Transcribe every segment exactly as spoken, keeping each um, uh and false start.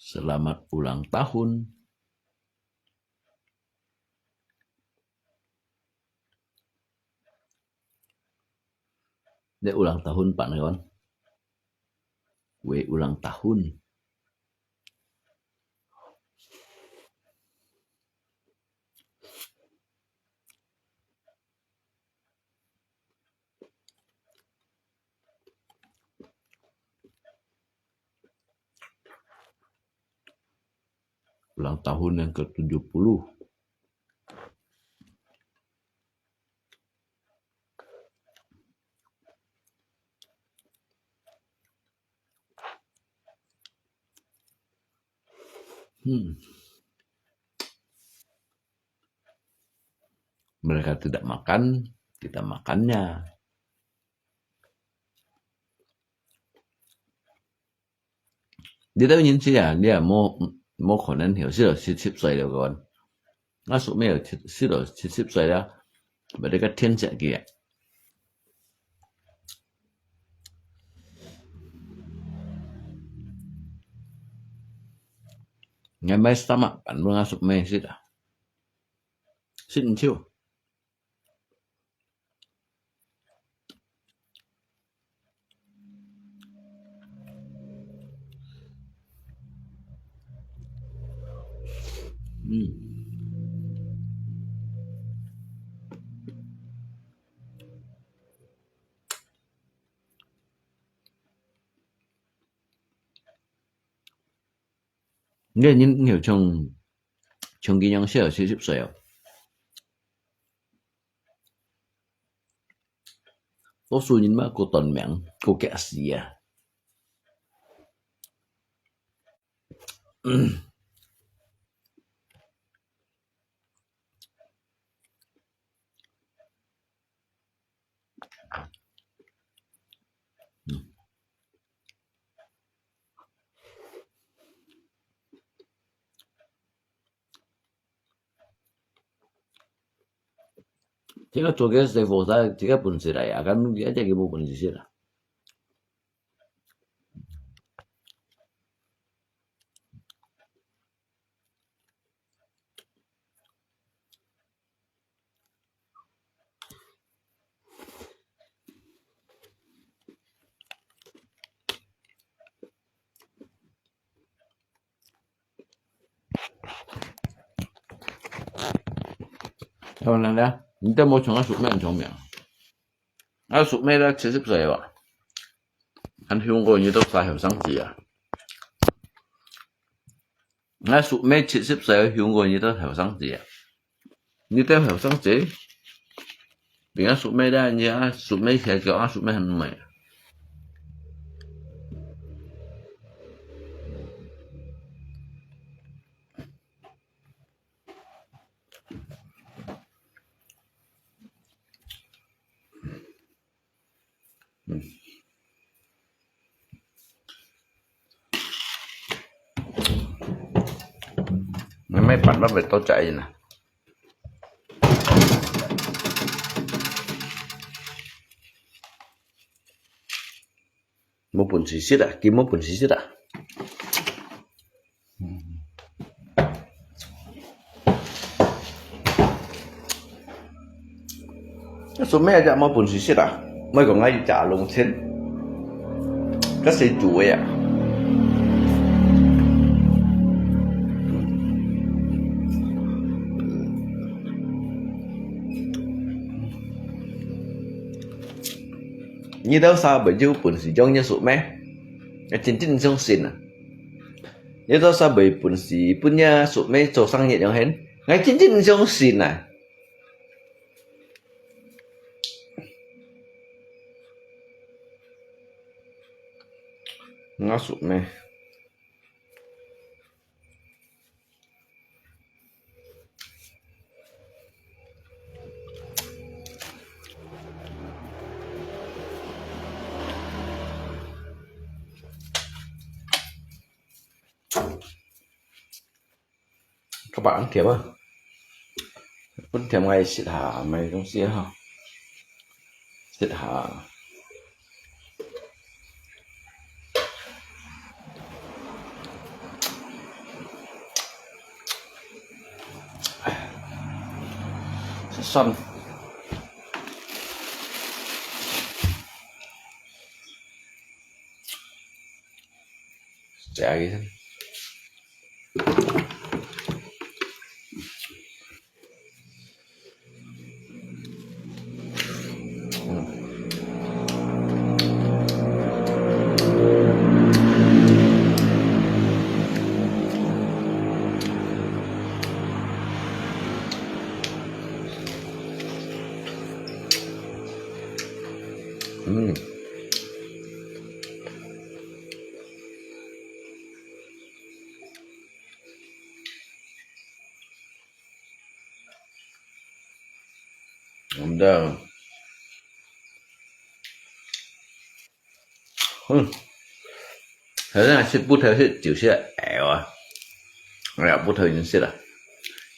Selamat ulang tahun. Nek ulang tahun, Pak Neon. Kue ulang tahun. Ulang tahun yang ketujuh puluh. Hmm. Mereka tidak makan, kita makannya.你兜人知啊，你也無，無可能後生到七十歲了个。𠊎叔姆七，死到七十歲了，毋係个天煞去啊。𠊎買stomach pump分𠊎叔姆食啊，食毋少。 嗯。你个人有像，像佢樣少七十歲哦。多數人嘛，過短命，過激死啊。 這个做个師傅，佢這个本事來啊，敢一隻佢無本事食啊。 當然啦，你都無像𠊎叔姆恁聰明。𠊎叔姆都七十歲哇，還香過你兜儕後生仔啊！𠊎叔姆七十歲，香過你兜後生仔啊！你兜後生仔，比𠊎叔姆大，你啊叔姆還小，啊叔姆還美。 你買飯，𠊎會多食一點啊。無本事食啊，佢無本事食啊。 叔姆也無本事食啊，莫講𠊎一隻弄清，該誰煮个啊？你兜儕會有本事像你叔姆，𠊎真正相信啊！ 你兜儕會本事分若叔姆做生日樣形，𠊎真正毋相信啊！𠊎叔姆。 較白人甜啊，本甜𠊎食下，買東西哈，食下。哎，酸。 食下去先。嗯。 毋知。嗯。頭先係食葡萄，食酒食會啊。哎呀，葡萄已經食啊。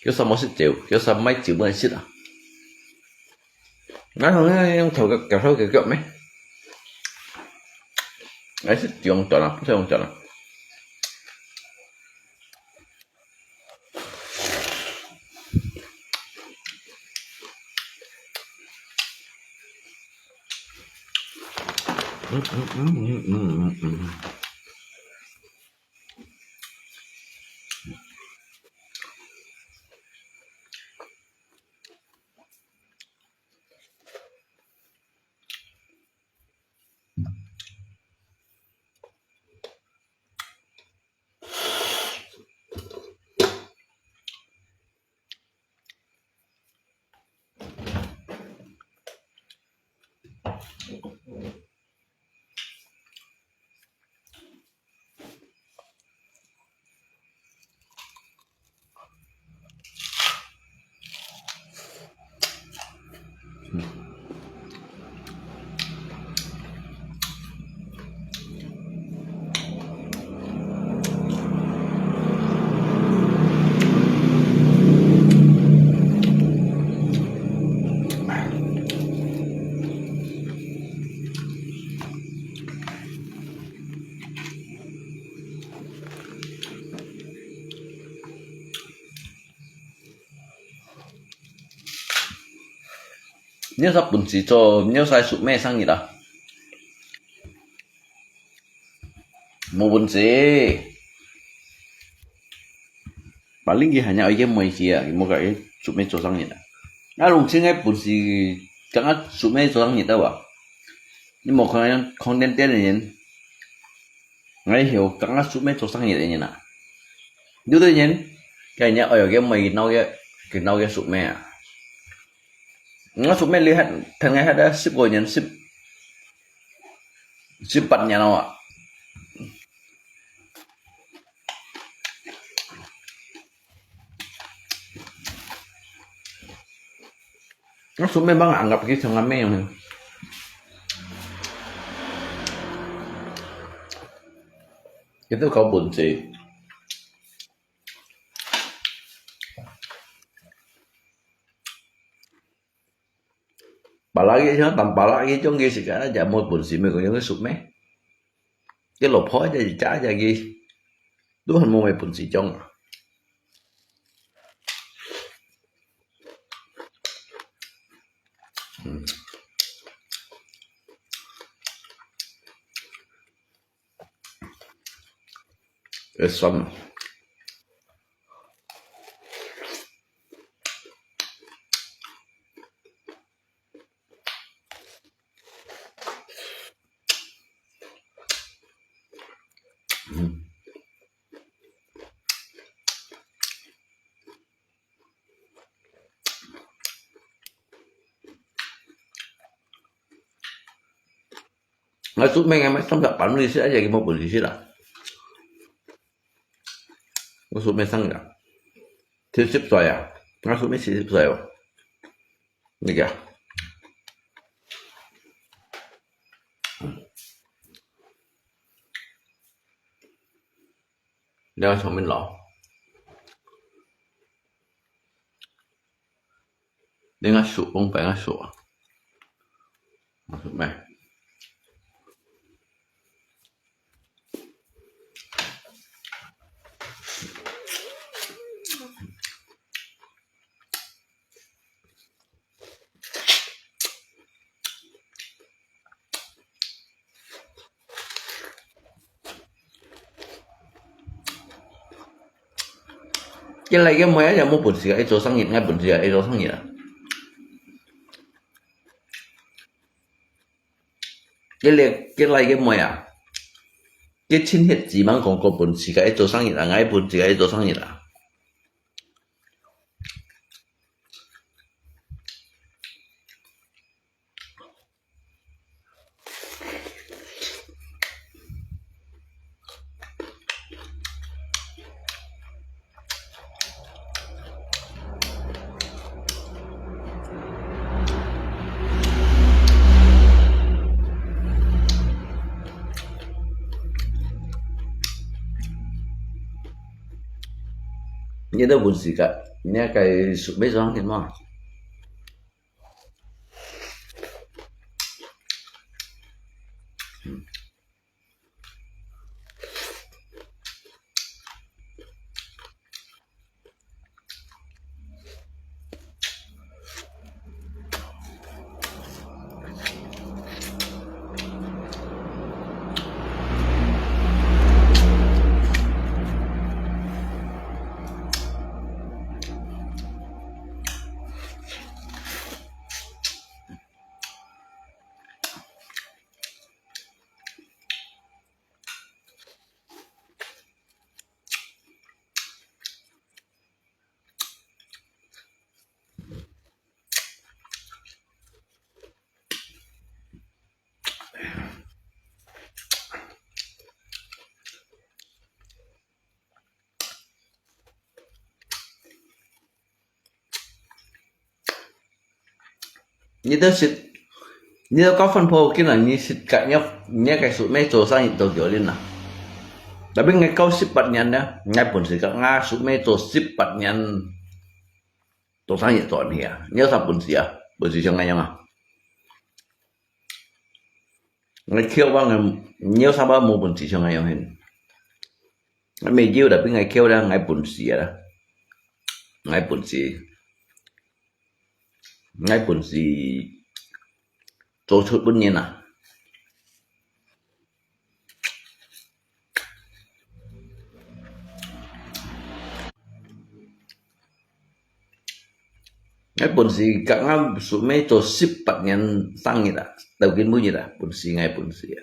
叫啥物食酒，叫啥物買酒分人食啊。 𠊎同你用頭个，搞頭个腳咩？𠊎係用轉啊，毋使用轉啊。嗯嗯嗯嗯嗯嗯嗯。 你有啥本事做，你有啥叔姆生日啊？無本事。Paling佢還愛佢妹去啊，佢無佮佢叔姆做生日啊。啊，弄清个本事，敢若叔姆做生日得無？你無看到樣康恬恬个人，𠊎曉講𠊎叔姆做生日个人啊。有个人，該人愛有个買佢兜个，佢兜个叔姆啊。𠊎叔姆離開，跈𠊎歇了十過年，十，十八年了啊。 我順便幫人入去同阿妹用。佢都搞本事。巴拉佢像當巴拉佢種佢時間，也無本事，無个用个熟咩？佢老婆一隻一隻佢，都還無个本事種啊。嗯。會酸嘛。嗯。𠊎叔姆啊，三十八歲食，也無本事食啦。𠊎叔姆生日啊，七十歲啊，𠊎叔姆七十歲哦。那個啊。 你愛聰明咯。你愛數，講白愛數啊。我說咩？佢倈个妹啊，也無本事啊，愛做生日，𠊎本事啊，愛做生日啊。佢倈，佢倈个妹啊，佢親血姊妹講，𠊎本事个，愛做生日啊，𠊎本事个，愛做生日啊。 你都本事个，你个手尾上去嘛。你都識，你都搞飯鋪，今日你識个，你，你个叔姆做生意多久了啦？Tapi𠊎搞十八年了，𠊎本事个，𠊎叔姆做十八年，做生意做你啊，你有啥本事啊？本事像恁樣啊？ 𠊎口講个，你有啥物無本事像恁樣形？𠊎沒有啦，分𠊎口啦，𠊎本事啊啦，𠊎本事，𠊎本事做出本人啊。𠊎本事甲𠊎叔姆做十八年生日啊，到今晡日啊，本事𠊎本事啊。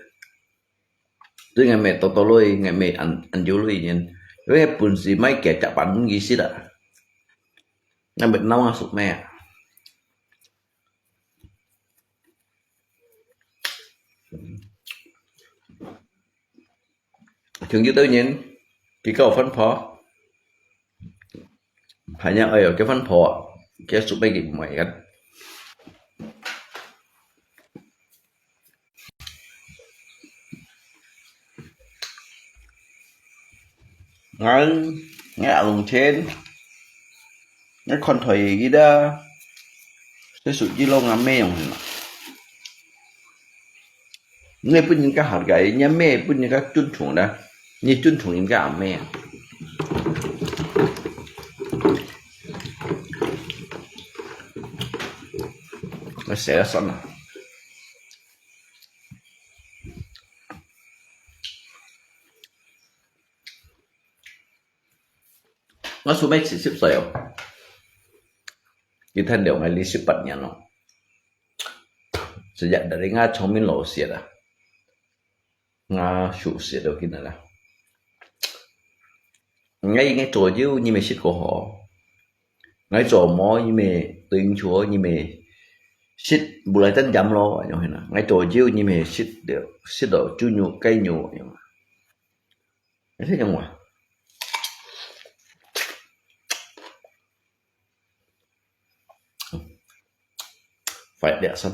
對𠊎姆多多來，𠊎姆恁，恁久來年，因為本事買个甲板毋去食啊。𠊎姆鬧𠊎叔姆啊。 從有兜人，佢交番婆，還有，哎喲，該番婆啊，該叔姆佢毋愛个。 𠊎，𠊎阿龍前，𠊎看台个啦，這屬於老阿妹樣形啦。你分人家好个，人家妹分人家尊重啦，你尊重人家阿妹啊。我寫了算了。 𠊎叔姆七十歲哦，佢趁了𠊎二十八年咯。係呀，但係𠊎聰明老實啊，𠊎熟識到佢啦。𠊎，𠊎做有，你咪識過好；𠊎做無，你咪對唔住，你咪識，無來真點咯，樣形啦。𠊎做有，你咪識了，識到豬肉、雞肉，樣啊。 你識用無？快點先。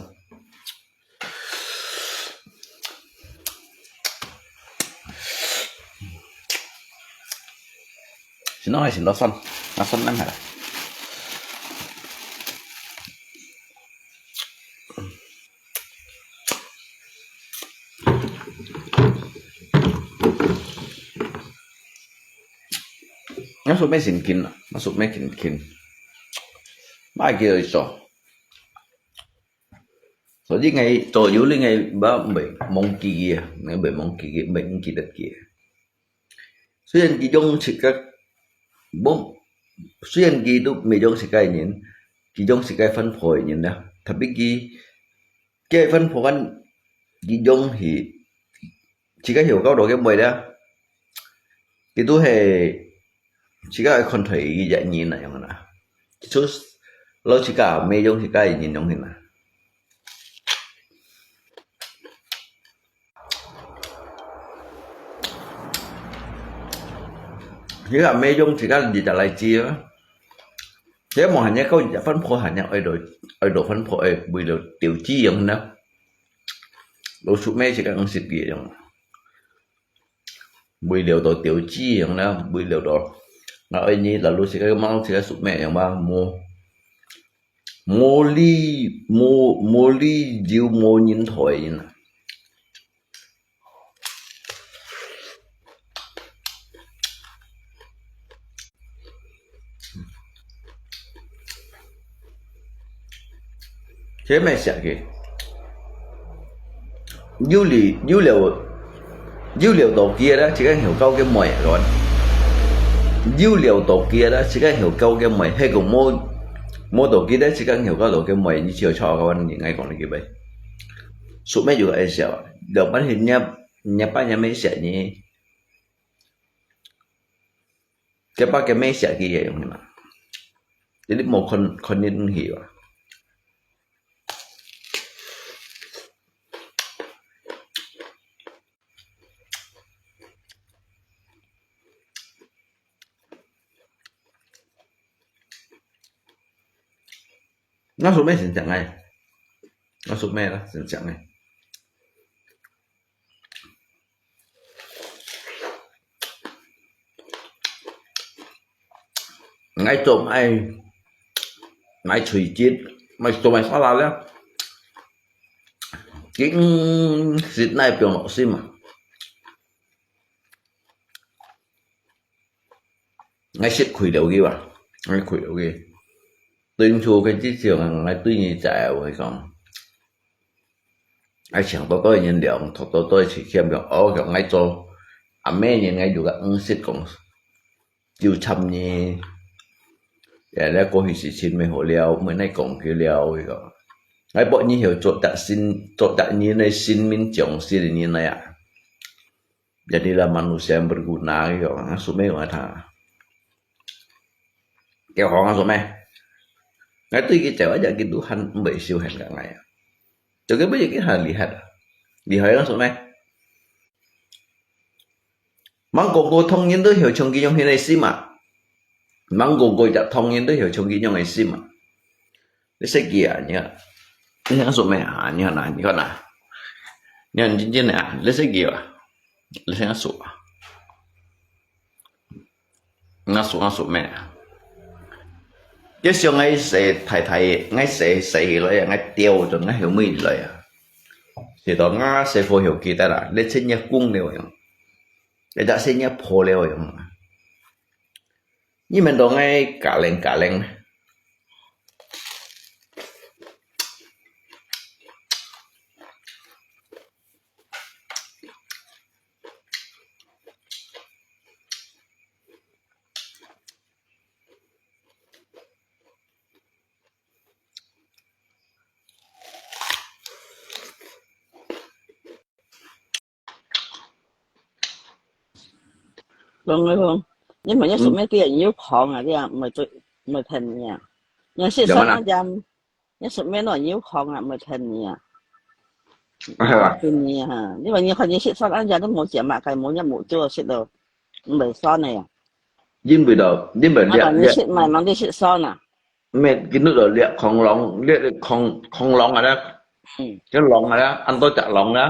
先拿，先拿酸，拿酸拿下來。 𠊎叔姆先緊啊，𠊎叔姆緊緊，莫叫佢做。所以𠊎做有哩，𠊎毋會忘記佢啊，𠊎毋會忘記佢，毋會毋記得佢。雖然佢種自家，無，雖然佢都毋係種自家个人，佢種自家番婆个人啦，tapi佢 該番婆間，佢種係自家曉教到个妹啦，佢都係自家愛看待佢个人來樣啦。就老自家妹種自家个人樣形啦。自家妹種自家日日來接啊。 這無閒个，講日番婆閒个，愛到，愛到番婆，愛為了釣魚樣啦。老叔姆自家講食魚樣，為了到釣魚樣啦，為了到，啊，愛你，老老自家个貓，自家叔姆樣嘛，無，無理，無，無理由無人待人啊。 這毋係食个。有了，有了，有了到佢啦，自家曉教个妹啊，有了到佢啦，自家曉教个妹，係講無，無到佢啦，自家曉教到个妹，你就吵个話，你愛講你个妹。叔姆就愛笑啊，兩班人家，人家班人家妹笑你。 佢把个妹寫佢个用嘛，你無看，看你東西哇。那時候妹先講哎，那時候妹啦，先講哎。 𠊎做麼个，麼个隨節，麼个做麼个沙拉咧？佢，嗯，食哪放落心啊？𠊎食虧了佢啊，𠊎虧了佢。對毋住，佢之前，𠊎對你在，𠊎講。 𠊎請多多人聊，讀多多書籤聊，哦，講𠊎做阿姆人，𠊎就甲毋識講，就參你。Ya, 這過去係真美好了，毋會再講佢了，佢講。𠊎八二後做得神，做得人个神明降世个人來啊。Jadilah manusia yang berguna，佢講，啊，做咩用啊他？佢講啊，做咩？𠊎對佢走，啊，佢都還毋會修行个，𠊎啊。就佢不是佢還厲害啊，厲害啊，做咩？ 吂講過當然都曉像佢樣形个心啊。吂講過隻當然都曉像佢樣个心啊。你識佢啊，你看，你想說咩啊？你看啊，你看啊，你看真正个啊，你識佢啊，你想說啊，𠊎說，𠊎說咩啊？佢想𠊎細大大，𠊎細細起來啊，𠊎掉轉，𠊎後尾來啊。 Sito nga sefo hiu kita la, le chen nya kung leo yang. Le da se nya po leo yang. Ni men dong ai kaleng kaleng. Long long, 你問一熟咩啲人要講啊，啲人毋係最毋係聽你啊。你識上一站，一熟咩人要講啊，毋係聽你啊。係啊。聽你啊，因為你看你識上一站都冇講嘛，該冇一冇做識到，毋係上个啊。因為到，因為你，你識埋，你識上啊。 咩，今日就掠恐龍，掠恐，恐龍啊咧，嗯，个龍啊咧，恁多隻龍咧，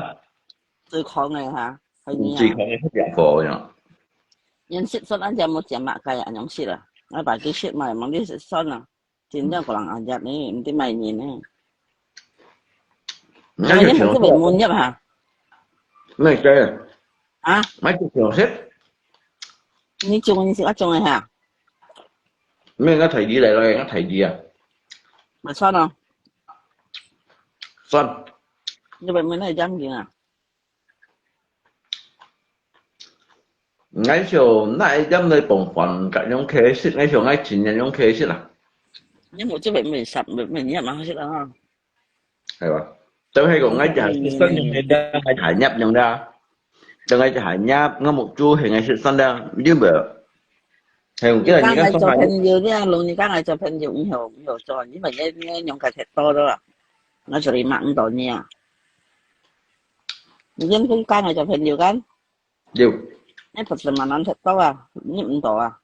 最恐个哈，係你啊。最恐个係隻火樣。人識說恁樣無食麼个啊，樣識啊，𠊎把佢識埋，望你識算啊，真正個人阿日呢，毋知麼人呢。哎，你還是會問入哈？咩个？啊？買隻常識？你中，你識我中个哈？ 咩？𠊎提議來咯，𠊎提議啊。咪算咯。算。你會問你樣件啊？𠊎想那一點來傍飯，該樣開始，𠊎想𠊎前年樣開始啦。你無就會問十，問問你嘛好食啦哈。 係吧？就係講𠊎就係識算用个，𠊎就係入用个。就𠊎就係入，𠊎目珠係𠊎識算个，因為係用這个人家做朋友呢，老人家愛做朋友，毋好毋好做，因為你你用个太多了，𠊎就你問毋到你啊。你跟佢講愛做朋友kan？有。你不是嘛難太多啊，你毋到啊。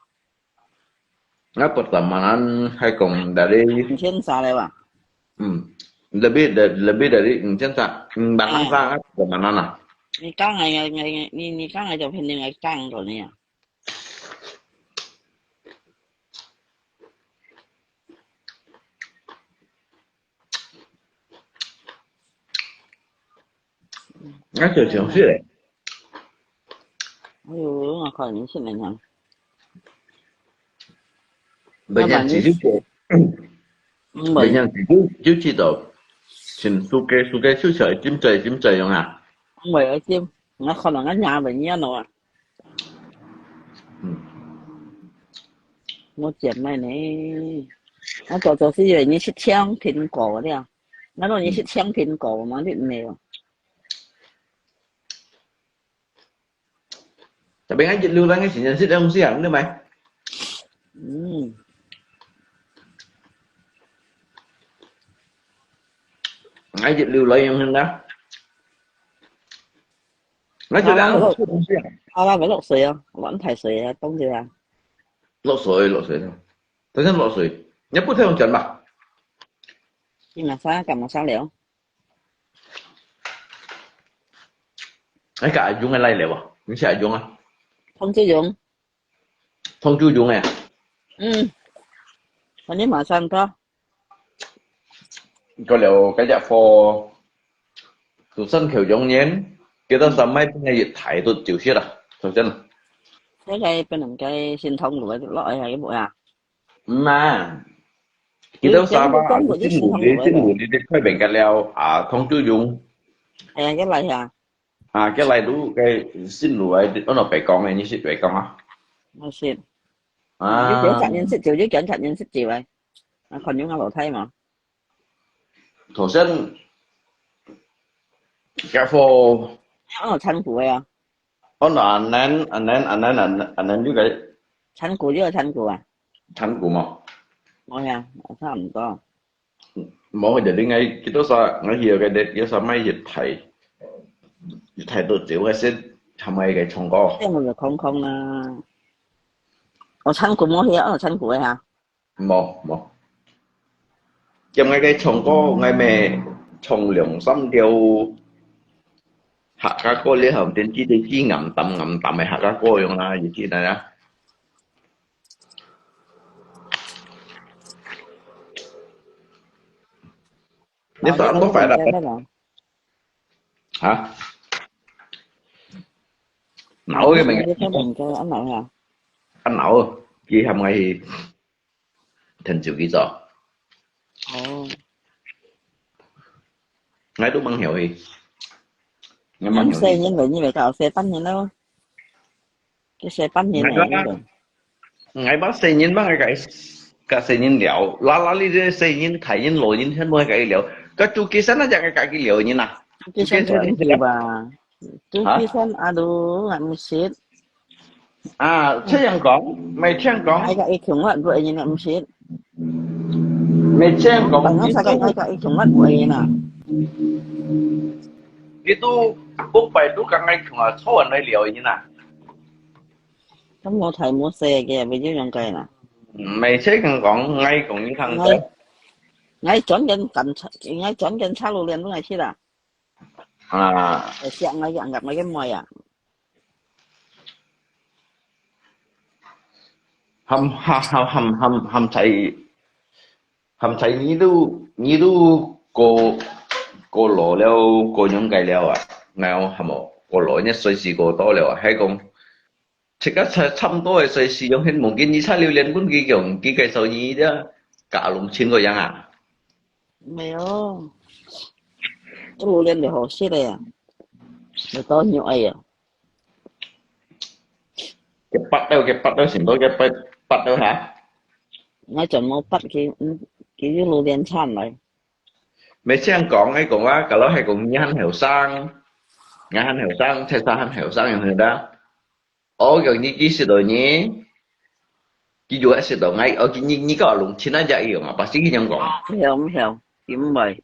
Nga pertemanan hai kong dari 五千三了吧？ Hmm. Lebih da-, lebih dari 五千三, 五萬三 pertemanan lah. 你講个，你，你，你講个就肯定愛講个呢。 𠊎就想食咧。哎喲，𠊎看你食咩樣。別人自己做，嗯，別人自己就知道，先suka，suka就想，點做，點做樣啊。毋會，點，𠊎看到𠊎娘會仰咯啊。 嗯。無錢買呢。𠊎早早是以為你識搶蘋果了，𠊎講你識搶蘋果嘛，你毋係哦。Tapi𠊎一路來，𠊎先生識東西啊，你買。嗯。𠊎一路來用个啦。 𠊎就講，啊，落，啊，落水哦，落大水啊，凍著啊。落水，落水，頭先落水，你不太用錢吧？你馬上，幹嘛上了？哎，該阿勇个來了無？你係阿勇啊？湯志勇。 湯志勇个。嗯。𠊎等馬上到。過了該隻貨，就算求永遠，幾多三買，本來一台都就是啦，說真的。該個本來該新通路个落來還有無啊？毋啊，幾多三買啊，新路个，新路个，快變个了啊，湯志勇。哎呀，該來呀。 啊，該來路該新路个，安到白講个，你識白講啊？毋識。啊。有幾多隻人食酒，有幾多隻人食酒啊？啊，看有𠊎老弟嘛。頭先，careful。哦，餐股个啊。哦，那恁樣，恁樣，恁樣，恁樣，恁樣，你个。餐股就有餐股啊？餐股嘛。哦呀，差不多。 無，就你愛幾多少，𠊎去个，有啥買一台，一台都走个先，他們个唱歌。這樣子空空啦。哦，唱歌無去啊，哦，唱歌个哈。無，無。叫𠊎个唱歌，𠊎乜唱兩三條客家歌，你好，電視都幾暗淡暗淡个客家歌樣啦，你知道啊？ 你發咁多快樂？啊？腦个咩？你發夢个，阿腦啊？阿腦，佢喊𠊎去𢯭手去做。哦。𠊎都吂曉去。𠊎吂曉去。恁細人了，你咪搞細半年咯。 佢細半年个，𠊎講，𠊎講細人嘛，𠊎个，个細人聊，啦啦哩，這細人、大人、老人，全部𠊎个聊。个朱繼山那隻𠊎个聊人啊。朱繼山朱繼山就吧，朱繼山阿魯，𠊎毋識。啊，這樣講，每天講。𠊎个一聽話，𠊎个人毋識。每天講，當然，𠊎个，𠊎个一聽話，𠊎个人啊。你都，不拜都講𠊎聽話，錯人來聊人啊。 咁無大無細个，會有樣个啦。毋係，這个講，𠊎講你聽个。𠊎，𠊎轉緊趕車，𠊎轉緊車路連都來去啦。啊。哎，想𠊎養个，𠊎个妹啊。含，含，含，含，含，含在，含在你都，你都過，過老了，過樣个了啊。然後含無，過老，你歲數過多了啊，還講， 自家差，差毋多个歲數，用現無見你差榴槤分佢用，佢介紹你个，甲龍青个樣啊。沒有，榴槤就好食个呀，有多牛愛呀。佢八到，佢八到，成多佢八，八到哈。𠊎全部八佢，嗯，佢有榴槤產來。沒想講，𠊎講啊，kalau係講你還後生，你還後生，才生還後生，有聽到？ 哦，佢，你，佢識到你，佢就會識到𠊎，哦，佢，你，你个龍親啊，這樣啊，把事情講。毋曉，毋曉，佢毋會，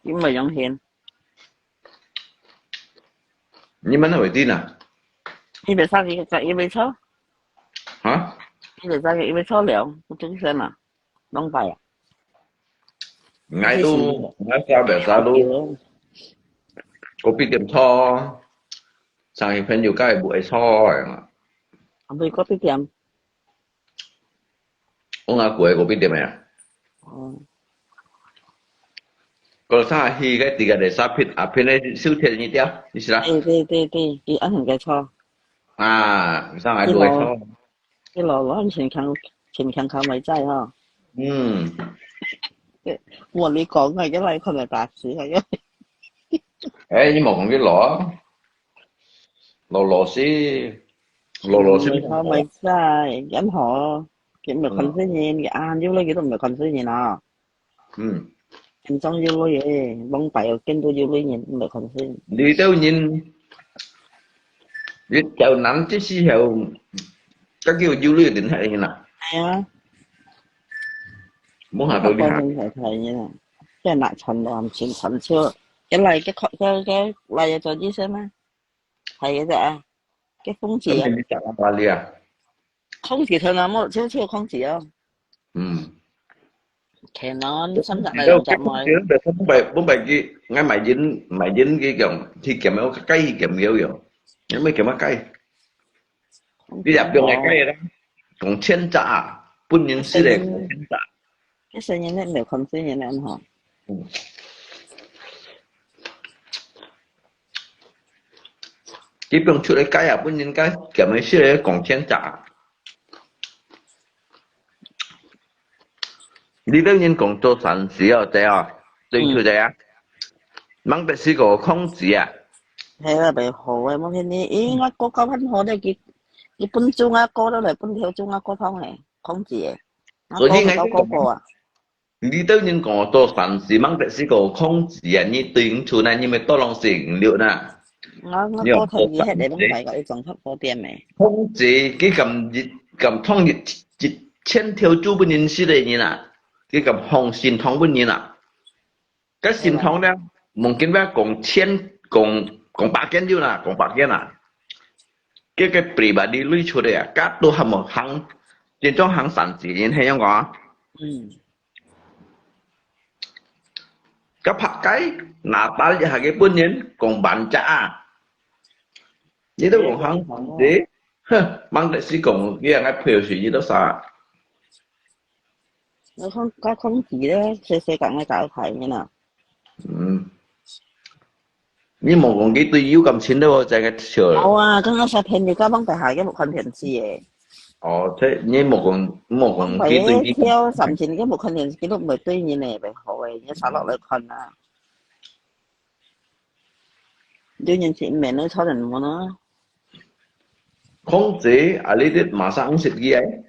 佢毋會用現。你們那位地呢？你別上去，佢一位坐。啊？你別上去，一位坐了，不中山啊。 兩擺啊？𠊎都，𠊎三擺三都，咖啡店坐，上去朋友家屋下坐个嘛。啊，去咖啡店？我阿姑个咖啡店个啊。哦。嗰下去个地个个沙片，啊，片个收錢一條，你知啦？對，對，對，對，佢恁樣个坐。啊，上來都會坐。 佢老老很健康，健康靠妹仔吼。嗯。我你講个，原來可能打死个。哎，你莫講佢老啊，老老實，老老實。靠妹仔，恁好，佢毋係看細人，佢恁有來，佢都毋係看細人啊。 嗯。緊張有女个，往擺有見到有女人，毋係看先。你兜人，你較難接時候，該叫有女人係啦。係啊。無下到你下。太太人啊，這哪傳到先傳出，原來个，个，个，來个做醫生啊，係个啊，个風氣啊。你講哪裡啊？空氣頭那麼，就，就空氣啊。嗯。 天啊，你三十來兩隻妹。本來，本來佢，𠊎買人，買人佢講，去檢，𠊎个雞去檢了喲。你乜檢啊雞？你也不用个雞啦，講千隻啊，本人食个講千隻。這生意呢，沒有看生意呢吼。嗯。 基本出來街啊，本人街，今日出來講天價。你兜人講做生意哦，對哦，對出來啊。吂別試過空子啊。係啦，袂好誒，無騙你。咦，我國家很好的，佢你分豬啊哥都來，分條豬啊哥湯誒，孔子誒，所以𠊎兜哥哥啊。你兜人講到三十，吂得係講孔子啊，你對毋出呢，你咪多浪食五六啦。我我哥聽你迄個，吂買過一種發貨店誒。孔子佢敢一敢燙一一千條豬分人食个人啊，佢敢放神湯分人啊。 該神湯呢，望見咩講千講講百件有啦，講百件啦。該个pribadi類出个啊，該都還無行，真正行三十年，係樣講啊。嗯。該拍雞，拿單一下个本人講萬隻啊。你都講行三十，哼，吂得係講，你个配水你都啥？ 我看，我看佢咧，細細講个搞大个啦。嗯。你無講佢對有感情的，我在該笑了。好啊，剛剛小朋友，剛剛在下，又無看電視耶。哦，這你無講，無講佢對你。挑三千，又無看電視，佢都毋會對你呢，袂好誒，你要查落來看啊。六年前，免得超人物呢。孔子啊，你啲馬上食佢誒。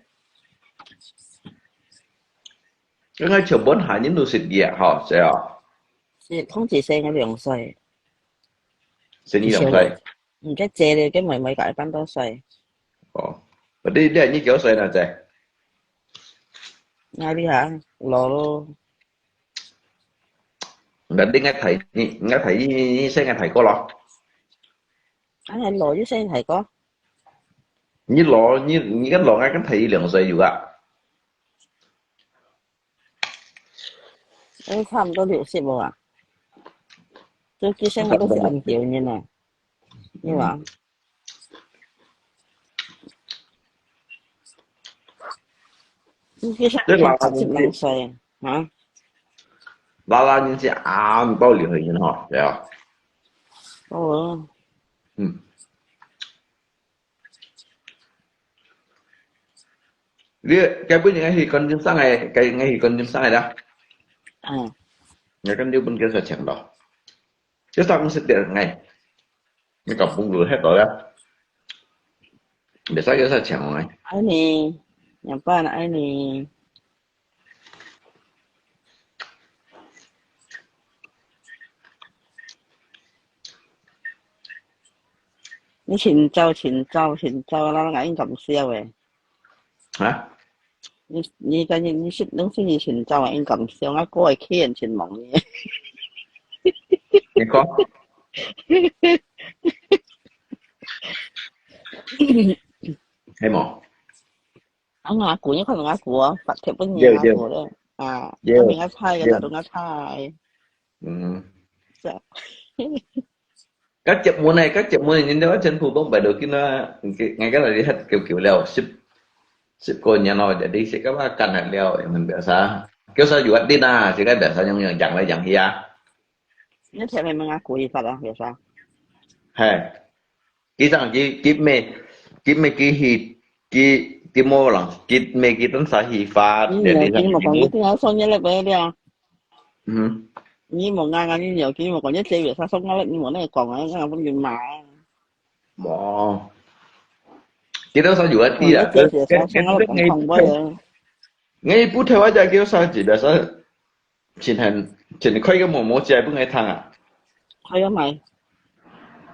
應該全部下人都識佢啊，吼，係啊。係，孔子細𠊎兩歲。細你兩歲。毋知姐了，佢妹妹大半多歲。哦，你你你幾多歲呢，姐？𠊎呢下，老咯。那你應該大，你應該大，你你你細𠊎大哥咯。啊，老又細大哥。你老，你你个老，𠊎跟大你兩歲有啊。 誒，差毋多六十無啊？就其實𠊎都係恁久呢，有啊。就其實這老老八十零歲啊。拉拉年紀啊，你到厲害人吼，對啊。哦。嗯。 你該本應該去觀音山个，該應該去觀音山个啦。嗯。𠊎跟你本叫啥請咯？叫啥公司點个？你搞不如黑到了。別啥叫啥請个？愛你，兩百愛你。 你尋找，尋找，尋找，那𠊎應該毋笑誒。啊？你你講你你識，攏識你尋找啊，應該毋笑，𠊎過去客人尋望你。你講。係無？ 啊，𠊎姑，你看𠊎姑哦，發帖分你，對，對。𠊎姑咧，啊，對。啊，明仔菜个，對。打到𠊎菜。嗯。是啊。該節目呢，該節目呢，人家全部都擺到今啊，𠊎今日你還久久了，十，十過年咯，jadi係个話，干了了，也問不了啥，叫啥有壓力啊，這個不要啥，樣樣講來講去啊。你前面問𠊎姑一發啊，有啥？嘿。 佢正佢佢咩佢咩佢去佢佢無人佢咩佢等啥去發，嗯，你無講，你聽我說你那個了。嗯。你無啱啱你有佢無講，你這邊啥說我你無那個講啊，那分你罵。無。佢等啥有啊，對啊。你這邊啥說我講講我啊。你不聽我講，佢啥子，別啥。 真係，真係開個毛毛姐分𠊎聽啊。開個咩？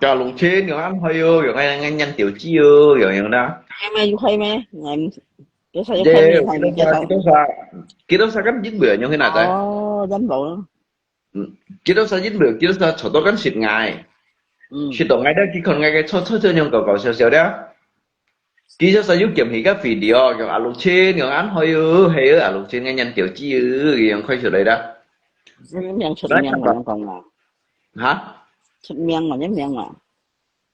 教農村用恁開喲，用恁恁樣調劑喲，用用啦。開咩？有開咩？嗯，有啥有開咩？開咩？幾多少？幾多少？幾多少？咁因為用去哪仔？哦，因為。嗯，幾多少因為？幾多少？坐到咁食𠊎。嗯。食到𠊎咧，佢看𠊎个坐坐坐樣搞搞笑笑咧。 佢就係有兼起个video，用阿六千，用恁好喲，係喲，阿六千个人調劑喲，用開出來啦。你名出名，𠊎講啊。哈？出名，𠊎个名啊。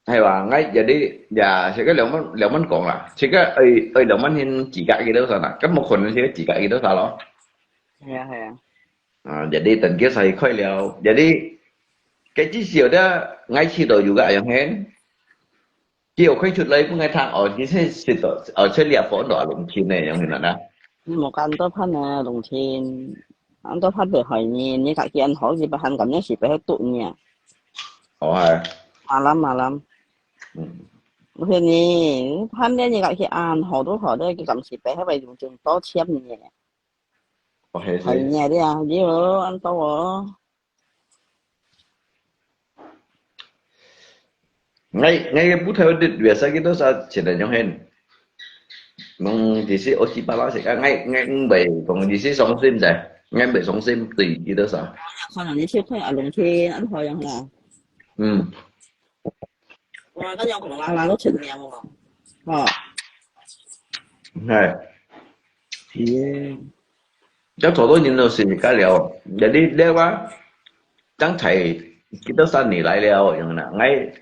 係吧？𠊎有啲呀，這個兩萬兩萬講啦，這個愛愛兩萬先自家幾多少啦？咁無可能這個自家幾多少咯？係啊係啊。啊，jadi等佢晒開了，jadi，該至少的，𠊎試到有个樣很。 佢有開出來分𠊎聽，哦，佢先食到，哦，出來放到農村呢，樣形啦。你無講多盼啊，農村，恁多盼會害你，你家己恁好，你不還咁樣是不會毒你啊？哦，係。Malam，malam。嗯。毋係呢，佢貪呢，你講佢恁好都好的，佢敢死白，還會用盡多錢呢。哦，係係呢，你啊，你哦，恁多哦。，𠊎𠊎个布頭的biasa kita sa sila nyong hen. Mong di si osi pala sih, ngai ngai mbai mong di si song sim deh, ngai mbai song sim tui kita sa. 可能你去看阿龍去，恁好樣啦。嗯，哇，該樣講啦啦都出名哦。哦，係，耶，要做到人都是个了，jadi dia wa，剛才kita sa你來了，樣啦，ngai，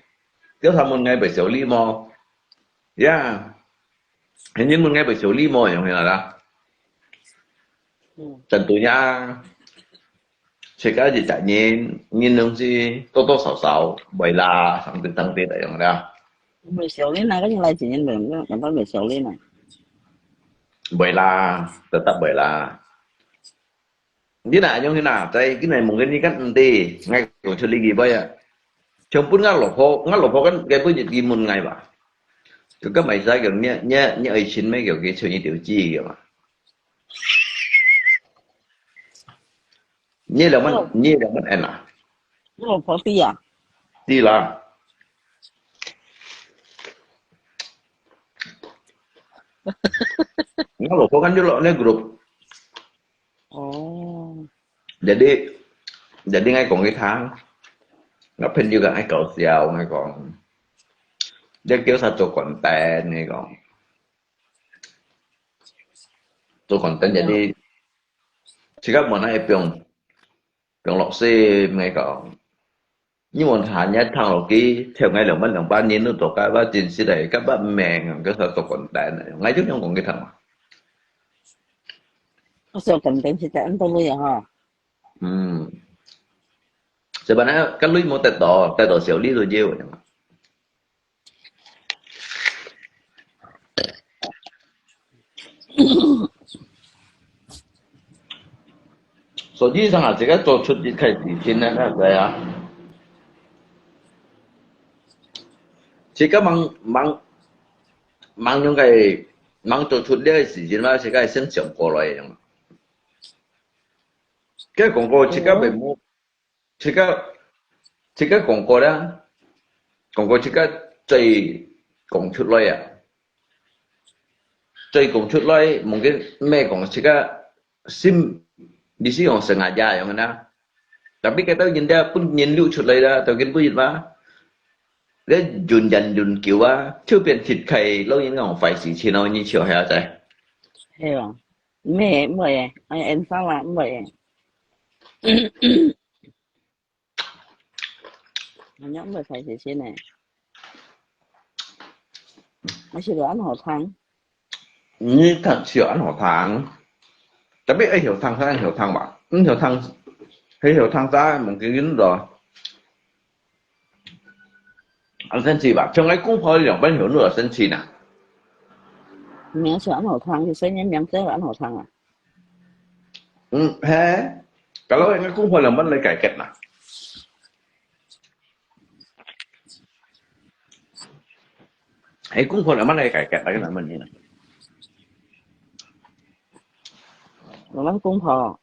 叫他們ngai bai小禮貌，呀，肯定問ngai bai小禮貌，樣啦啦。嗯，真對呀，自家一隻人，人東西多多少少會啦，上對上對來用啦。毋係小你那個人來幾年了，那那毋係小你呢？會啦，tetap會啦。你哪用去哪？在今日問你看，毋對，𠊎講出你幾擺啊？像本𠊎老婆，𠊎老婆跟該本日記問𠊎吧。佢跟埋晒講，你你你愛錢咩？叫佢出一條紙个嘛。你兩萬，你兩萬end啊？我老婆知啊，知啦。我老婆跟住落那group，哦， jadi jadi𠊎講佢聽，我朋友講愛搞笑，𠊎講，你叫佢做content，𠊎講，做content jadi，自家問下一用，用落去，𠊎講。 你問下，你聽落去，跳𠊎兩萬兩百年都做該把真實个，該把命，該啥做content个，𠊎就用講佢聽嘛。我想content實在恁多類啊哈。嗯，sebab呢，該類無得到，得到小利都有个嘛。 所以上啊，這個做出一個事情呢，那個啊，這個忙忙忙用个忙做出這個事情嘛，這個先想過來用。該講過，這個本無，這個這個講過啦，講過這個再講出來啊。 再講出來，mungkin咩講自家心，你是用sengaja樣啊。Tapi kata人家pun nyindu出來啦，都跟不一嘛。你忍忍忍久啊，就變切開，老人講壞事情哦，你笑下仔。係哦，毋會毋會，哎，ensa啦，毋會。 恁樣毋會壞事情呢。還係會恁好聽。你聽笑恁好聽，tapi愛曉聽，愛曉聽吧，毋曉聽，係曉聽咋，mungkin咯。恁神奇吧？像𠊎公婆兩班曉得神奇呢。名笑恁好聽，佢聲音名聲會恁好聽啊。 嗯，係。Kalau應該公婆兩班來解決啦。係公婆兩班來解決，來个難問題啦。我們公婆，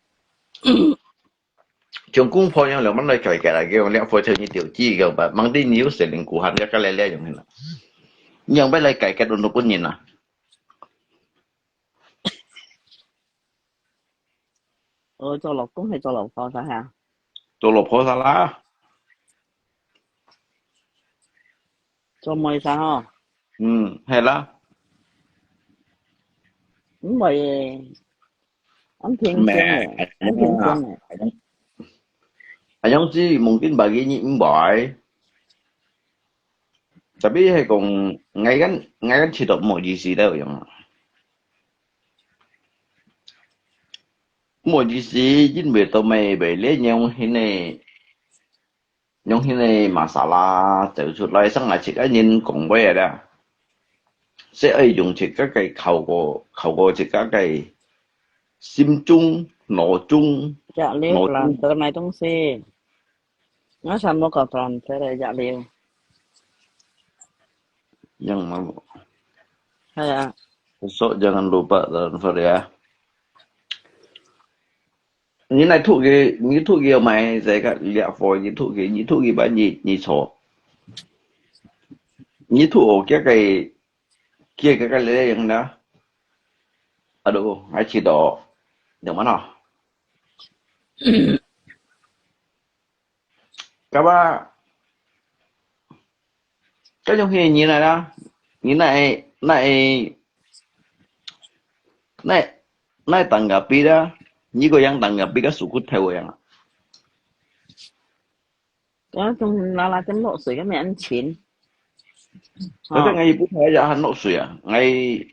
像公婆樣兩班來解決啦，佢講兩婆就你條知个吧，mang啲你有神靈顧下，你个來來用啦。你樣般來解決，輪到本人啦。 哦，做老公係做老婆啥哈？做老婆啥啦？做妹啥吼？嗯，係啦。毋會，恁平常誒，恁平常誒。啊，樣子mungkin bagi你毋會。Tapi係講，𠊎kan，𠊎kan試到無意思了樣。 無意思，因為到尾尾咧，用迄个，用迄个masalah走出來，上來自家人講話啦。所以愛用自家个考過，考過自家个心中、腦中、食了，懶得買東西。我全部搞斷忒了，食了。Yang malu. Hai ah. Besok jangan lupa transfer ya. Ni nai thu ke, ni thu ke mai saya kat liak for ni thu ke, ni thu ke ba ni ni cho. Ni thu o kia kai kia kai kai le yang na. Aduh, ai chi do. Yang mana? Kaba, kau yang ni nai lah, ni nai nai nai nai tanggapi lah, ni ko yang tanggapi ka suku tau yang. Kau tong lala tem lok sui kau mi an chin. Tapi ngai bu thai ya han lok sui ah, ngai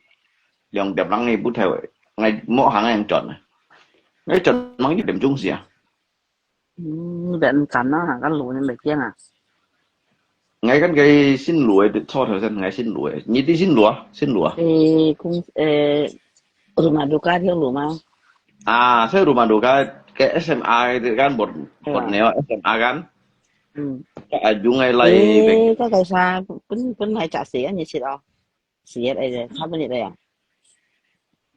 yang tiap lang ngai bu thai, ngai mo hang yang chọn, ngai chọn mang ni dem chung sia. 嗯，你別人揀啦，哈，該路你袂驚啊？𠊎跟佢新路个，坐頭先，𠊎新路个，你知新路啊？新路啊？誒，公，誒，Rumah Duka條路嗎？啊，所以Rumah Duka个S M R个間無，無了，S M R間。嗯。啊，用个來，誒，該個啥，本本來食死啊，你食哦。 四月个，差不多个啊。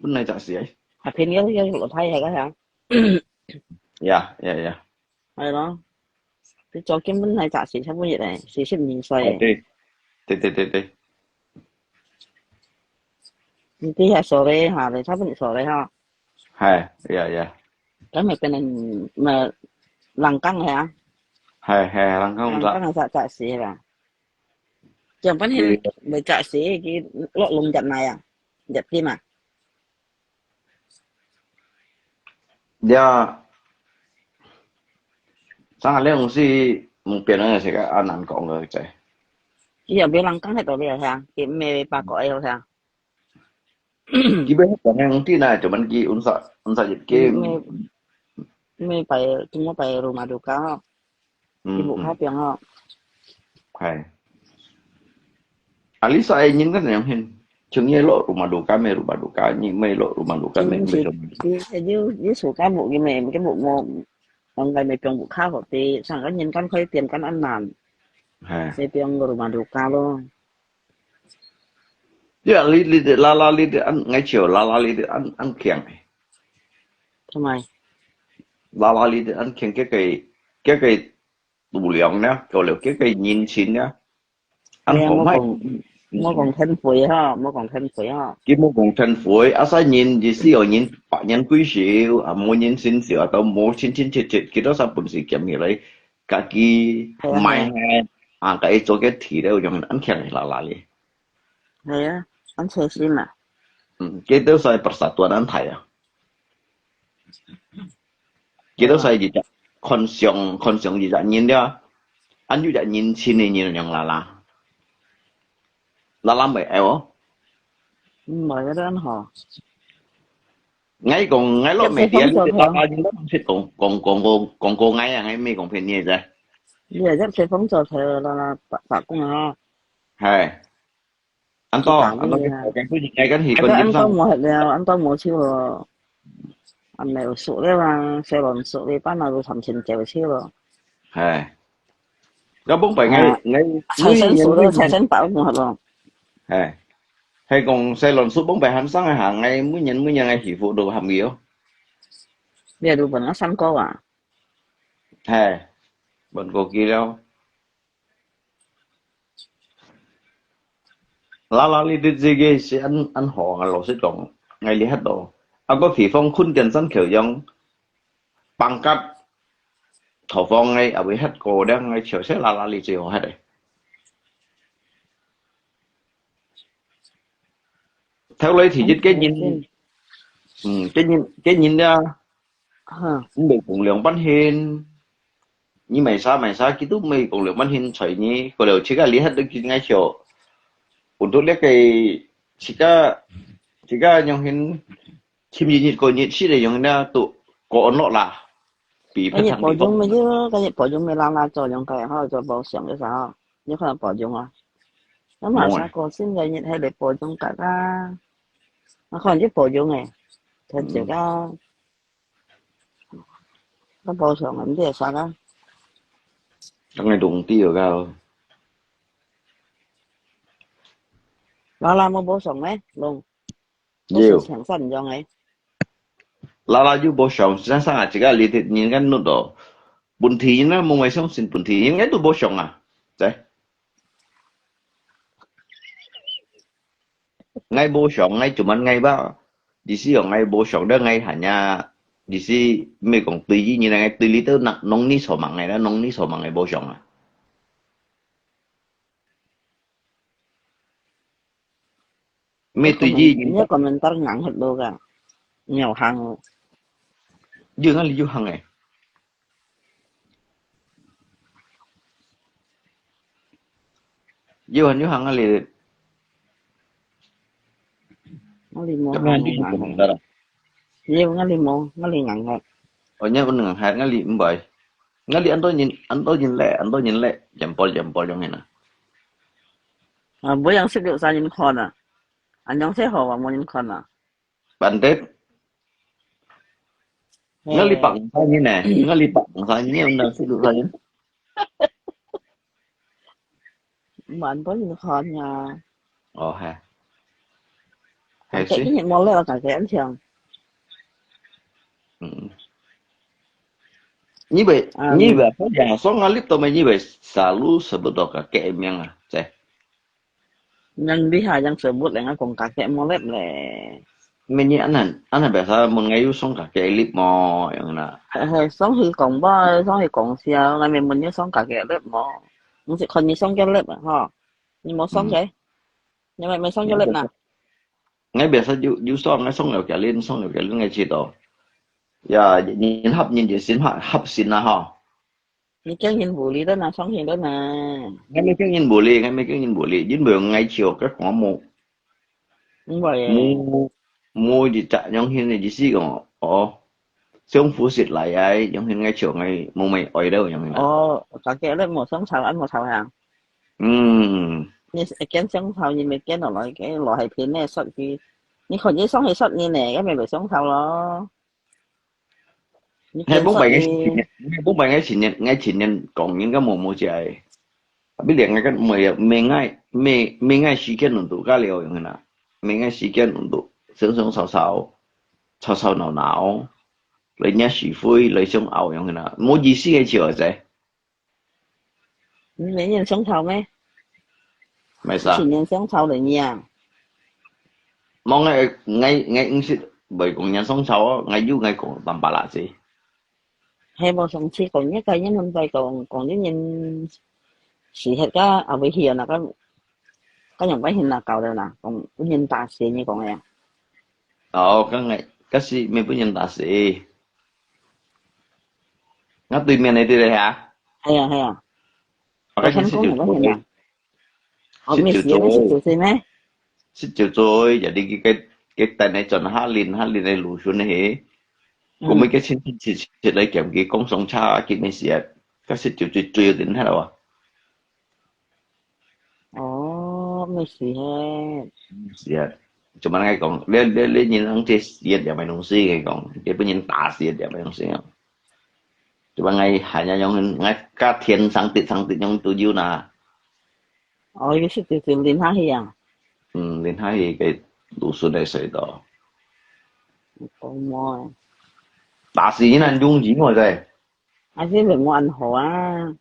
本來就係，下片要要落胎个个啊。呀呀呀。係咯，你做根本來就係差不多个，四十二歲个。哦，對，對對對對。你對下所咧哈，你差不多所咧哈。係，呀呀。咁咪變成，咪，冷江个啊。係係，冷江毋得。冷江个就就係啦。 樣般係會食死佢落龍入來啊，入去嘛。呀，上海那種是，嗯，別人也是个，啊，難講个，這。佢又別人講太多了，係啊，佢毋係八卦个，係啊。 佢要講樣啲呢，做乜佢unsa unsa一个？May may pai，cuma pai rumah duka ho. Ibu kau piang ho. Hai. Alisa ay nyin kan yang hin. Chung ye lo rumah duka me rumah duka ni me lo rumah duka me me. Di di di suka bu ki me ki bu mo. Ang kay me piang bu kau ho ti sang kan nyin kan koi piang kan an nan. Hai. May piang rumah duka lo. Ya，你你拉拉你的安，𠊎笑拉拉你的安安強誒。做麼？拉拉你的安強，佢个佢个度量呢，夠了，佢个人情呢，安好賣。莫講莫講天肥哈，莫講天肥哈。佢莫講天肥，啊，使人一世有人百年歸壽，啊，無人心壽，啊，都無親親切切，幾多少本事減起來。 家己買个，啊，家己做个提了，用安強个啦啦哩。係啊，安切心啊。嗯，佢都係persatuan安大啊。佢都係一隻看上看上一隻人了，安有隻人情个人用啦啦。 啦啦袂愛哦。毋會个，恁好。𠊎講，𠊎落媒體，你啦啦，你都毋識講講講講講𠊎啊，𠊎毋係講騙你个。你係入西方做頭啦啦，白白講啊。係。安到安到，𠊎講，𠊎講，𠊎講，𠊎講，𠊎講，𠊎講，𠊎講，𠊎講，𠊎講，𠊎講， 啊，無熟了嘛，細人熟了，班那都談錢就去了。係。該幫擺𠊎，啊，𠊎，財神熟了，財神到就好了。係。係講細人熟幫擺喊聲个下，𠊎每年每年个幸福都喊佢哦。你都分𠊎三個啊？係，分過佢了。 啦啦哩，你自己係恁恁好啊！老實講，𠊎這下都，啊，個地方困電山橋樣，放甲頭方个，啊，會歇過了，𠊎笑死啦啦哩最好歇个。頭來第一个人，嗯，个人个人呀， 哈。毋係講兩半天，你買啥買啥，佢都毋係講兩半天睬你，過了自家這下都緊愛笑。有到這个自家自家樣形，尋一日過日子个樣呢，都過安樂啦。比別个地方。該日保重乜有，該日保重乜啦啦做樣个，好做保障个啥，你看保重啊。那麼啥個現在日還來保重个啊？那看就保重誒，看這个。 該保障啊，毋知會使啊。當然當知个。Lala無補償咩？龍，都係有。請神樣誒。Lala有補償，先生啊，這個你，你應該錄到。本地人啊，無愛相信本地人，應該都補償啊，在。 𠊎無想，𠊎做麼𠊎吧？意思講𠊎無想到𠊎還呀，意思毋係講對於你，𠊎對你都農，農曆所忙个啦，農曆所忙个無想啊。毋係對於你，你个comment硬核到个，你有行哦。有哪裡有行誒？ 有啊，有行啊，你。𠊎哩無行啊。有，𠊎哩無，𠊎哩硬核。哦，你有硬核，𠊎哩毋會。𠊎哩恁多人，恁多人咧，恁多人咧，jempol jempol樣个啦。啊，無樣識到啥人看啊？恁樣先好啊，無人看啊。 Pandai. Ngah lipat ngah sayin eh. Ngah lipat ngah sayin eh, undang situ sayin. Mantoi ni khan ya. Oh, ha. Hai si. Ini mulai lah kakek ancang. Hmm. Ni bai, ni bai, apa yang song ngalip to mai ni bai selalu sebut to kakek yang ah, ceh. Yang lihat yang sebut leh，𠊎講kakek mulai leh。Meni anan，anan biasa mun ngai yu song kakek lip mo，yang na。係，係，上去講吧，上去講笑，𠊎咪問你上kakek lip mo。毋係看你上kakek lip啊，吼。你無上kakek？你咪，咪上kakek lip na？Ngai biasa yu，yu song，ngai song了kakek lip，song了kakek lip，ngai知道。Ya，人合人就心合，合心啦，吼。 你驚人無理，都拿上去都拿。𠊎毋驚人無理，𠊎毋驚人無理，因為𠊎笑个講無，無，無一隻樣形个意思講，哦，相互識來个，樣形𠊎笑，𠊎無乜愛了樣形。哦，kakek lip無相吵，恁無吵啊？嗯。你係驚相吵，你咪驚落來，驚落去騙你，說佢，你看你上去說你呢，該咪會相吵咯。 你係，本來𠊎前日，本來𠊎前日，𠊎前日講應該無無食个。Tapi連𠊎个妹妹愛妹妹愛時間弄到加了樣啦，妹愛時間弄到，生生吵吵，吵吵鬧鬧，來惹是非，來相拗樣啦，無意思个笑仔。 你每年上頭咩？麼个啊？一年上頭了你啊？無，𠊎𠊎𠊎毋識會講人上頭哦，𠊎有𠊎講淡薄啦是。係無上次講，你个人很快講，講你人死忒个，啊，會去啊，那个，个樣會去那搞的啦，講，分人打死，你講个呀？哦，剛才，該是沒分人打死。 𠊎對面个對了哈？係啊，係啊。𠊎看講有个人啊。哦，十九歲。十九歲咩？十九歲，jadi佢个，佢等下轉下輪，下輪个路順个嘿。嗯。佢每个星期七，七來兼佢講上車，佢乜事啊。該十九歲最有人下了啊。 哦，毋係嘿。毋係啊，做麼个講？你你你人講這死一點个東西，佢講，佢分人打死一點个東西啊。做麼个還要用？𠊎个天上地上地用都有啦。哦，佢係直接淋下去啊？嗯，淋下去个路順个水道。講麼个？打死人還容易麼个？ 還係會無恁好啊。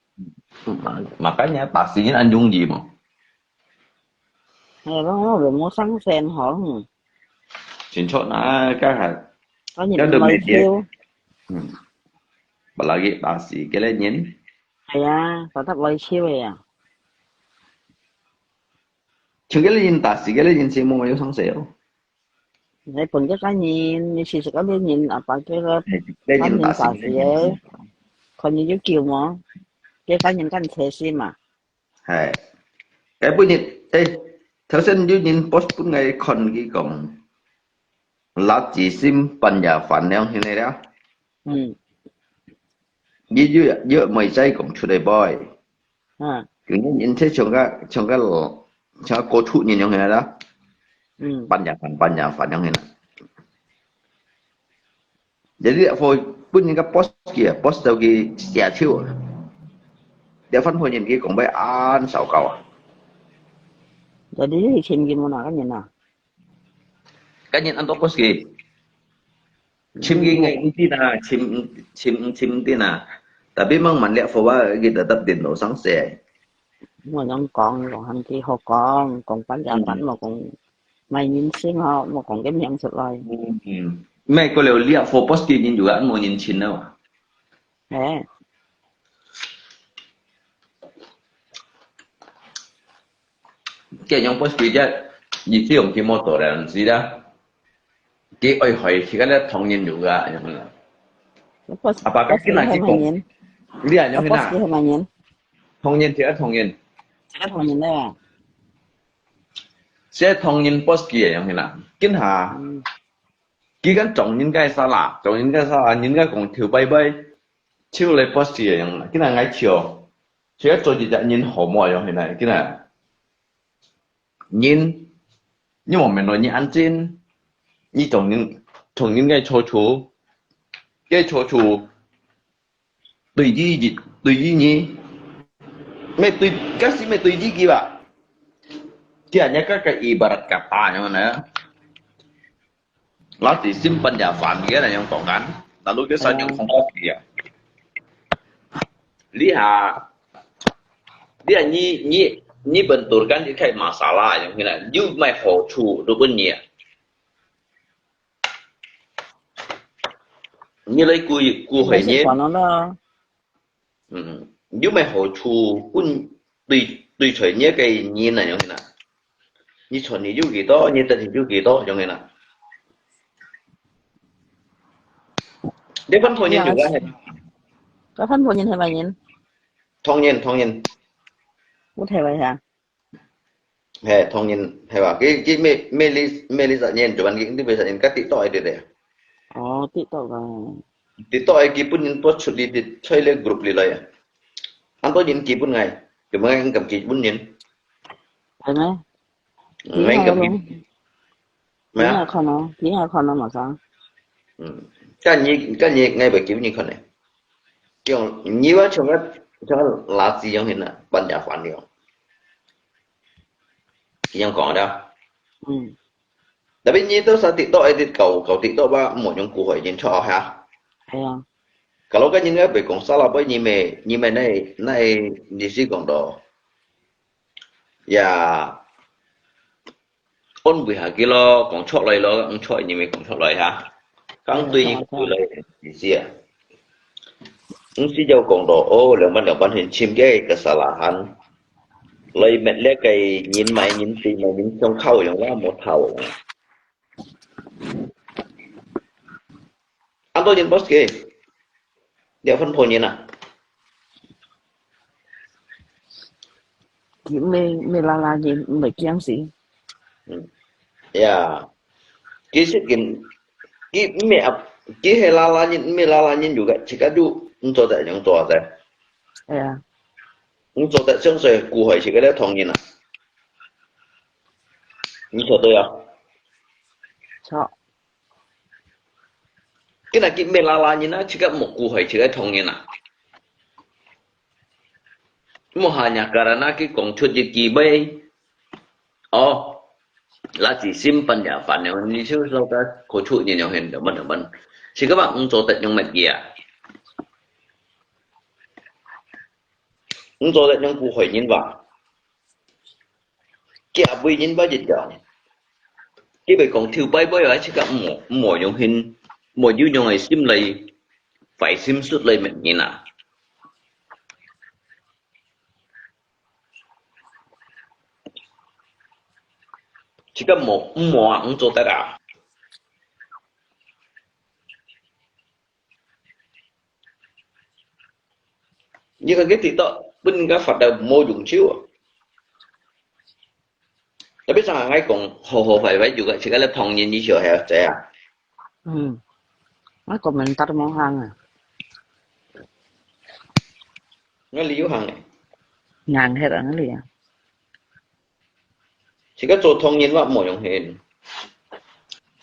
Makanya打死人恁容易嘛。係咯，會無生先好。清楚啦，該下，該都未知。嗯，apalagi打死个人。係啊，打得來笑个啊。像个人打死个人，先無有生死哦。 你分个个人，你試試个人，啊，把个个个人打死个，看你有救無？个个人敢切心嘛？係，該本日，誒，頭先有人post分𠊎看佢講，辣子心半夜飯了，現在了。嗯。你又又未再講出來boy。 嗯。佢人人切像个像个像个過出人樣个啦。嗯。半夜飯半夜飯樣个啦。Jadi，分人个boss佢啊，boss到佢寫手啊。這番話人佢講白恁糟糕啊。Jadi你尋佢無哪个人啊？該人安到Poski，尋佢个毋知啦，尋尋尋毋知啦。Tapi mang萬粒火啊，佢tetap電腦上寫。我樣講，講喊佢好講，講半家飯，嗯。莫講賣人情吼，莫講个名出來。嗯嗯，咩个了，粒火Poski人就安無人情了嘛。 嘿。佢樣Poski只，你只用佢無做了，毋知啦。佢愛害自家咧同人有个，樣啦。Poski，阿爸，Poski今日去講，係麼人？Poski係麼人？你啊，樣啦。同人，自家同人。自家同人咧啊？自家同人Poski个樣啦。今下，嗯。佢敢撞人个沙啦，撞人个沙啦，人家講跳拜拜。 就來Poski个樣啦，今日𠊎笑，就係做一隻人好無樣，現在今日人，你無明白你安靜，你同人同人个處處，个處處對於一對於你，咩對，該係咩對於佢吧？佢人家个ibarat kata樣呢。 Lazim simpan ya，煩个人樣講緊，lalu佢想用空个啊。你下，你下，你你你benturkan一個masalah樣，你有麼个好處都分你啊？你來顧顧害人。嗯，有麼个好處分對對在你个人啊樣啦？你賺你有幾多，你得你有幾多樣啦？你分別人有个係？該分別人係麼人？同人，同人。有聽過呀？ 係，同人，係吧？佢佢咩咩理咩理實驗，做緊佢，佢咩實驗，佢TikTok个對不對？哦，TikTok个。TikTok个，佢本人post出去，在這group裡來啊。恁多人佢本个，做麼个敢佢本人？係咩？嗯，𠊎敢佢。 幾好看哦，幾好看哦，馬上。嗯，該你該你𠊎會叫你看呢。用你話像个像个垃圾樣形啊，半夜煩了。佢樣講个。嗯。Tapi你都係TikTok，哎，搞搞TikTok吧，無用顧害人錯哈。係啊。Kalau kan你該會講salah，你咪你咪那那你係講到，呀。 安慰下佢咯，講出來咯，毋出你咪講出來哈。講對你對來意思啊。毋係就講到，哦，兩班兩班很深个kesalahan。來搣這個人買人對買人相靠用啦，無頭。恁多人boss个，你有分別人啊？ 佢毋係，毋係啦啦人，毋係驚死。嗯，呀，其實佢，佢毋係啊，佢係啦啦人，毋係啦啦人，有个自家就毋做得樣做得。係啊。毋做得相信顧害自家个同人啊。你說對啊。錯。 今日佢毋係啦啦人啊，自家無顧害自家同人啊。無下日个啦，那佢講出一句話，哦，垃圾心半夜飯了，你就說个可出人了，很怎麼怎麼，自家嘛毋做得用乜嘢啊？毋做得用顧害人吧？ 佢也毋會認恣一條。佢會講頭擺擺啊，自家毋好，毋好用很，毋好有用个心來，壞心術來搣人啊。自家無，毋好啊，毋做得啊。 你看佢TikTok，分人家罰到無用手啊。Tapi上下𠊎講好好壞壞，有个自家个同人意思係仔啊。嗯，𠊎komentar都無行啊。𠊎理由行个。硬核啊，𠊎理啊。 自家做同人話無用心。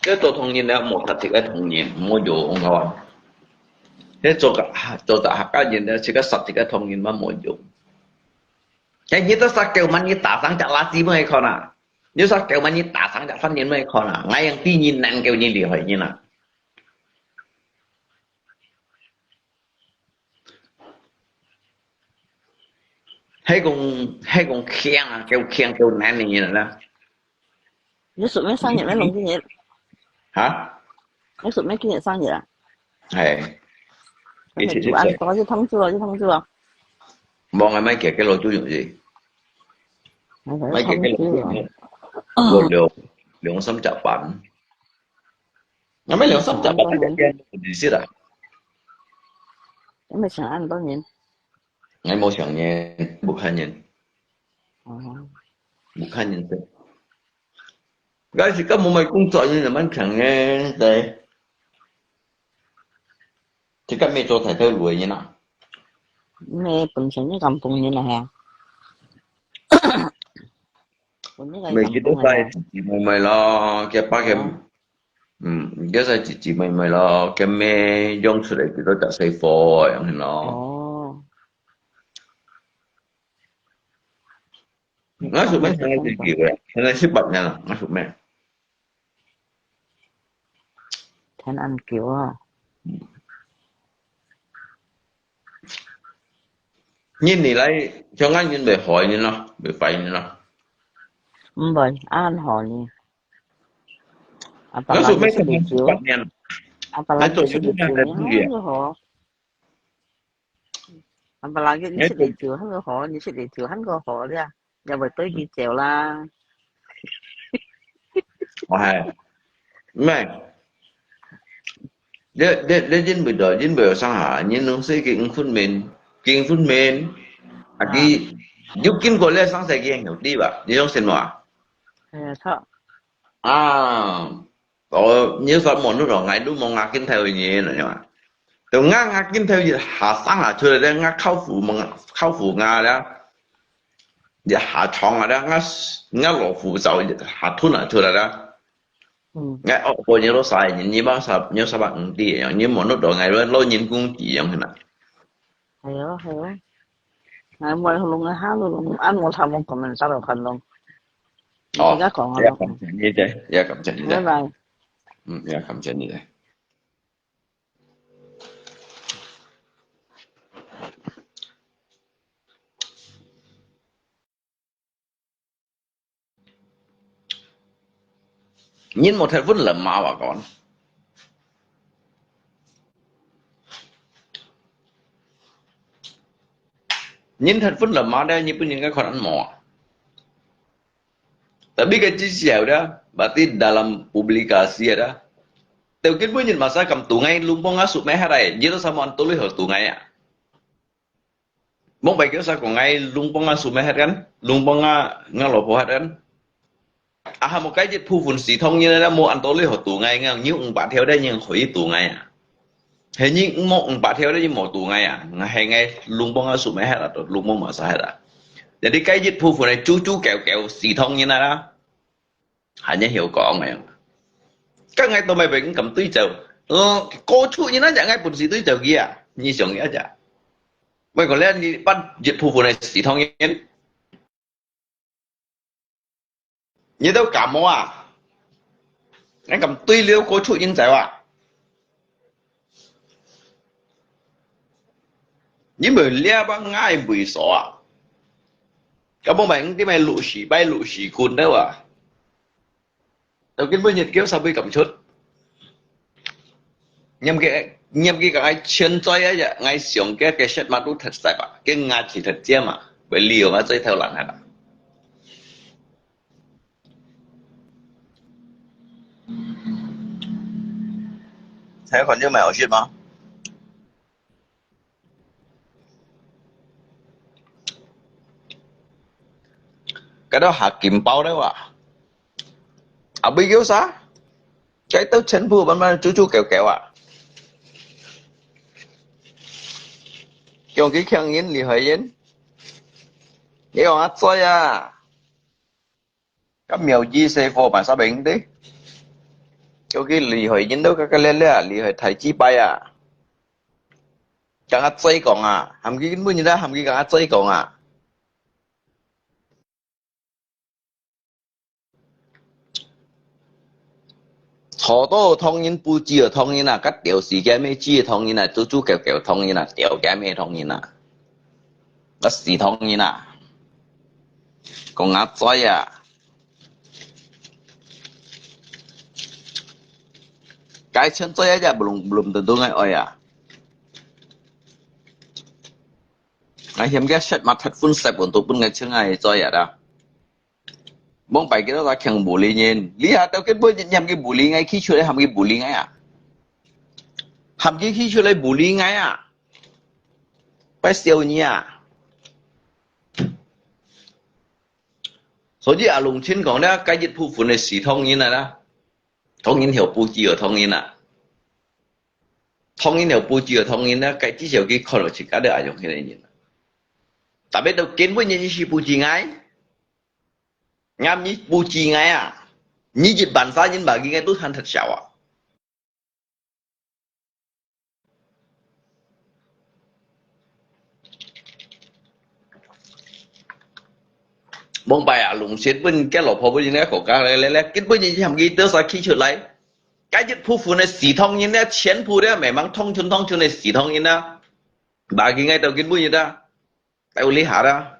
自家做同人了，無殺自家同人，無用个話。你做个，做得客家人了，自家殺自家同人嘛無用。哎，你都殺狗嘛，你打傷隻垃圾分佢看啊？你說狗嘛，你打傷隻犯人來看啊，𠊎樣比你能夠你厲害人啊。係講，係講強啊，夠強夠能个人啦。你叔姆生日咩？龍今日？哈？你叔姆今日生日啊？係。一七一七。就通知哦，就通知哦。無，𠊎買幾個老豬肉去。買幾個老豬肉，兩，兩三隻半。 𠊎買兩三隻，𠊎買兩隻，毋係食啊。你買成恁多人？𠊎無成人，屋下人。哦。屋下人食。𠊎自家無買工作，你就買成人，對。自家買做大頭路个人啊。你本身就咁工人啊，係啊。本身就係咁工人啊。買幾多塊，自己買買咯，佢把佢 嗯，佢就係自己買買咯，佢買養出來幾多隻細貨樣咯。哦。𠊎叔姆現在幾久了？現在十八年了，𠊎叔姆。聽恁久啊。嗯。人你來，像𠊎人會害人咯，會壞人咯。毋會，恁好呢。 阿爸拿你食酒，阿爸拿你食酒，很好。阿爸拿你食酒，很好，你食酒，很好了，也會對佢走啦。我係，毋係，你，你，你認為到，認為有上下，你攏係佢分明，佢分明，啊，佢有經過了上世紀兄弟吧？你相信無啊？哎呀，操！ 啊，哦，你說無路咯，𠊎都無牙根頭个人了，係嘛？就𠊎牙根頭一下生下出來咧，𠊎靠父母，靠父牙咧，一下長啊咧，𠊎，𠊎老父就一下吞啊出來咧。嗯。𠊎屋婆你都三人，你幫三，你三百五弟樣，你無路咯，𠊎老人公子樣係嘛？係哦，係哦。𠊎無路，𠊎下路咯，俺無他們可能啥都看咯。 哦，自家講啊咯。也感謝你的，也感謝你的。拜拜。嗯，也感謝你的。人無忒分人罵話講。人忒分人罵咧，日本人个可能無啊。 Tapi kan ci siau dah, berarti dalam publikasi dah. Teu kin bunyi masa kam tungai lumpung asup mehat ai, jiro sama antului ho tungai ya. Mong bai kêu sa ko ngai lumpung asup mehat kan, lumpung nga nga lo pohat kan. Aha mo kai jit phu fun si thong ni dah mo antului ho tungai ngang nyu ung ba theo dah nyeng hoi tungai ya. He nyi mo ung ba theo dah nyi mo tungai ya, nga he ngai lumpung asup mehat atau lumpung masa hat ah. Jadi kai jit phu fun ai chu chu kêu kêu si thong ni dah. Hanya hiểu講嘅。Các ngài tụi mày phải ngắm túi chầu. Ờ, cô chú như nó chẳng ngài bún xì túi chầu kia. Như sống nghĩa chả. Mày còn lên đi bắt dịch phu phu này xì thông yên. Như tao cảm mô à. Ngài ngắm túi liêu cô chú yên chầu à. Ni mui lia bang ngai mui so ah. Ka bông bai ngi ti mai lu shi bai lu shi kun deu ah. Tao kin bui nhiệt kiêu sa bui cảm xúc. Nhâm ke, nhâm ke ka ngai chien choi ah ya, ngai siong ke ke shet ma tu thật sai ba. Ke nga chi thật chia ma. Bai liu ma choi thao lang ha. 還有看見買好吃嗎？該兜下金包了哇！阿妹叫啥？該兜全部慢慢豬豬狗狗啊！用佢強人厲害人，你用阿嘴啊！ 該苗子細伙嘛，啥名的？叫佢厲害，人都个个咧咧啊，厲害大雞掰啊！講阿嘴講啊，喊佢每日都喊佢講阿嘴講啊。討到唐人，不止个唐人啊，該吊死个咩，知个唐人啊，豬豬狗狗唐人啊，吊个咩唐人啊，該死唐人啊，講啊嘴啊，該錢嘴啊，也毋論毋論得到𠊎愛啊。𠊎嫌佢實嘛，忒分析，分到分𠊎錢𠊎嘴啊啦。 望擺幾多儕強無理人，這下到今晡日你喊佢無理𠊎，企出來喊佢無理𠊎啊！喊佢企出來無理𠊎啊！擺笑你啊！所以阿龍親講咧，該一部分个死唐人啊啦，唐人曉不止个唐人啊，唐人曉不止个唐人啊，該至少佢看到自家个阿勇迄個人啊。特別到今晡日你是不止𠊎。 𠊎你不止𠊎啊！你一萬儕人吧，應該都還忒少啊！望擺啊，龍舌分佢老婆分人家國家來來來，根本人喊佢多少企出來，該一部分个死唐人呢，全部都係吂吂通訊通訊个死唐人啊！吧，應該到根本人啊！ 到這下啦，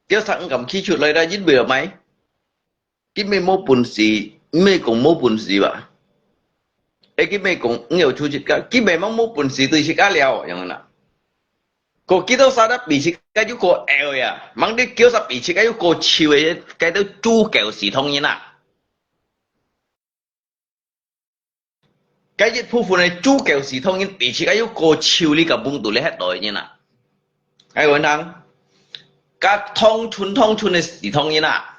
叫啥毋敢企出來啦，因為麼个？佢乜無本事，毋係講無本事吧？誒，佢乜講毋曉出自家，佢乜吂無本事對自家了，樣啦。過幾多儕都比自家又過枵呀，吂你叫啥比自家又過臭个，該兜豬狗死唐人啊！ 該一部分个豬狗死唐人，比自家又過臭哩，該幫到你歇到个人啊！𠊎講聽，該通訊通訊个死唐人啊！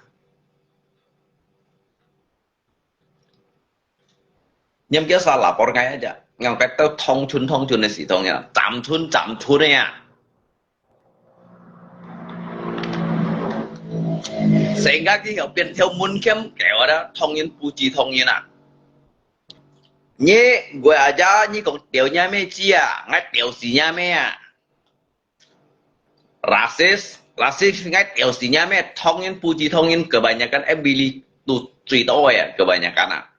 你毋叫啥lapor𠊎啊，𠊎講該兜通訊通訊个死唐人啊，斬訊斬訊个啊！ 成个佢曉變條門檻狗啊，唐人不止唐人啊！你，我阿姐，你講吊你咩知啊？𠊎吊死你咩啊！Rasis，rasis，𠊎吊死你咩？唐人不止唐人，kebanyakan F B裡都最多个啊，kebanyakan啊！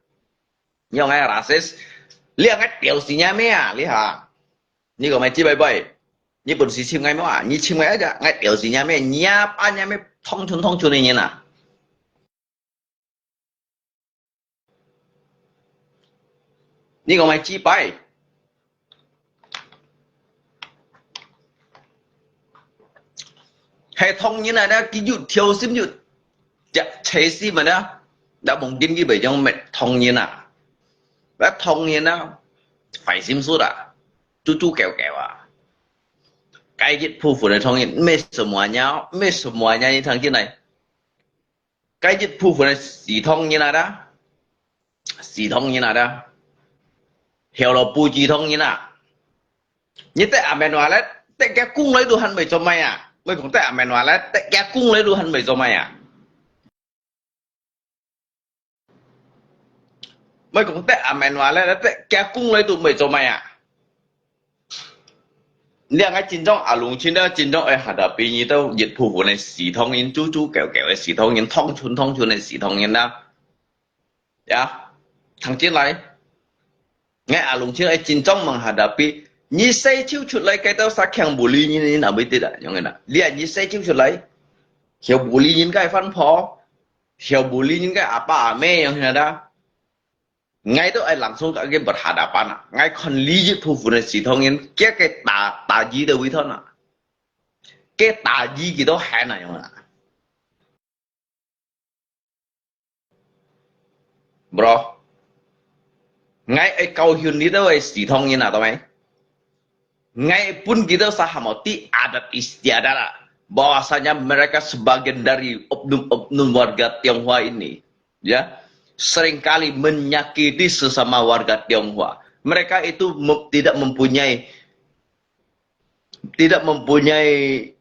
你講𠊎rasis，你講𠊎吊死你咩啊？你哈？你講麼个知拜拜？ 你本事尋𠊎無啊？你尋𠊎啊，𠊎吊死你咩？你啊，把你咩通訊通訊个人啊！你講麼个知拜？係唐人啊，佢有條心有隻邪心啊，那mungkin佢會用滅唐人啊，那唐人啊，壞心術啊，豬豬狗狗啊！ 該一部分个唐人，乜semuanya，乜semuanya你聽進來。該一部分个死唐人啊啦，死唐人啊啦，曉得不止唐人啊！你得阿明話咧，得佢講來都還會做麼啊？毋係講得阿明話咧，得佢講來都還會做麼啊？ 毋係講得阿明話咧，得佢講來都毋會做麼啊？你啊，𠊎真正阿龍親啊，真正愛hadapi你兜一部分个死唐人，豬豬狗狗个死唐人，通訊通訊个死唐人啊！呀，聽進來！ 𠊎阿龍親愛真正問hadapi，你世就出來該兜啥強無理人，你哪會得啊？樣个啦，你啊，你世就出來，曉無理人个番婆，曉無理人个阿爸阿姆樣个啦。𠊎都愛langsung甲佢berhadapan啊！𠊎看你一部分个死唐人，佢个打打擊到位段啊，佢打擊佢到喊啊樣啊！ Bro，𠊎愛教訓你兜个死唐人啊，懂無？𠊎愛分佢兜sahamoti adat istiadat啊，bahwasanya mereka sebagian dari oknum-oknum warga Tionghoa ini, ya, seringkali menyakiti sesama warga Tionghoa. Mereka itu me-, tidak mempunyai, tidak mempunyai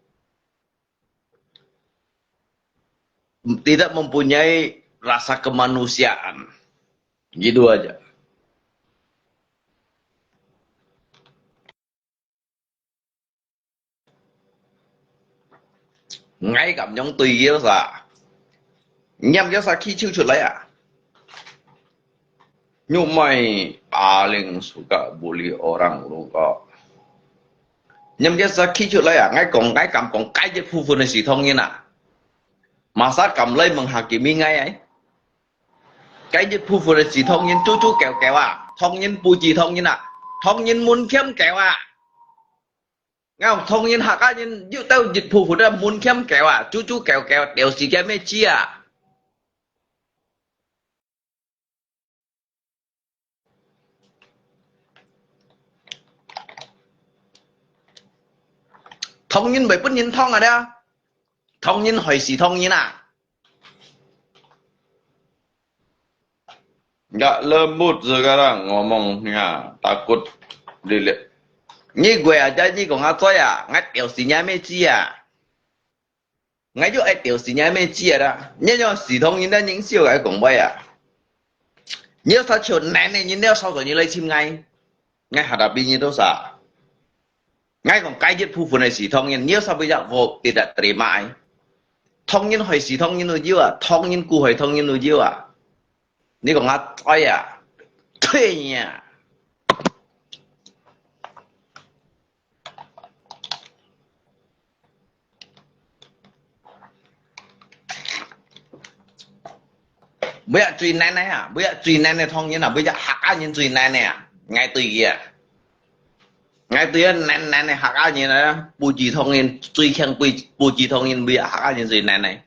tidak mempunyai rasa kemanusiaan. Gitu aja. Ngay cảm nhận tùy kiểu sa. Nhằm kiểu sa khi chịu chuột lấy à? 又毋係paling suka bully orang，如果。你毋記得企出來啊，𠊎講，𠊎敢講，該一部分个係唐人啊。Masa敢來問下佢咪𠊎啊？該一部分个係唐人，豬豬狗狗啊，唐人不是唐人啊，唐人門檻狗啊。 𠊎講唐人客家人有兜一部分个門檻狗啊，豬豬狗狗，吊死个咩雞啊。唐人袂分人唐啊，唐人害死唐人啊！ Nggak lembut sekarang ngomongnya, takut dilihat. Ni gue aja ni kong acoy ya, ngai tiểu死你妹鸡啊。Ngai又愛tiểu死你妹鸡啊啦，你又死通人家人笑个讲话啊。你又啥笑难的人，你又啥个你来寻ngai？Ngai hadapi你都啥？Ngai kong kajit phufun ai si thong yin, niyo sabi jak vo tidak terima ai. Thong yin hoi si thong yin lu jiu a, thong yin ku hoi thong yin lu jiu a. Ni kong a, oi a, tui nya. Bây giờ truy nén này hả? Bây giờ truy nén này thong yin à? Bây giờ hak á yin truy nén này à? Ngai tui kìa. Ngai tui nén nén này hak á yin à? Bù jì thong yin, truy khen bù, bù jì thong yin bây giờ hak á yin truy nén này.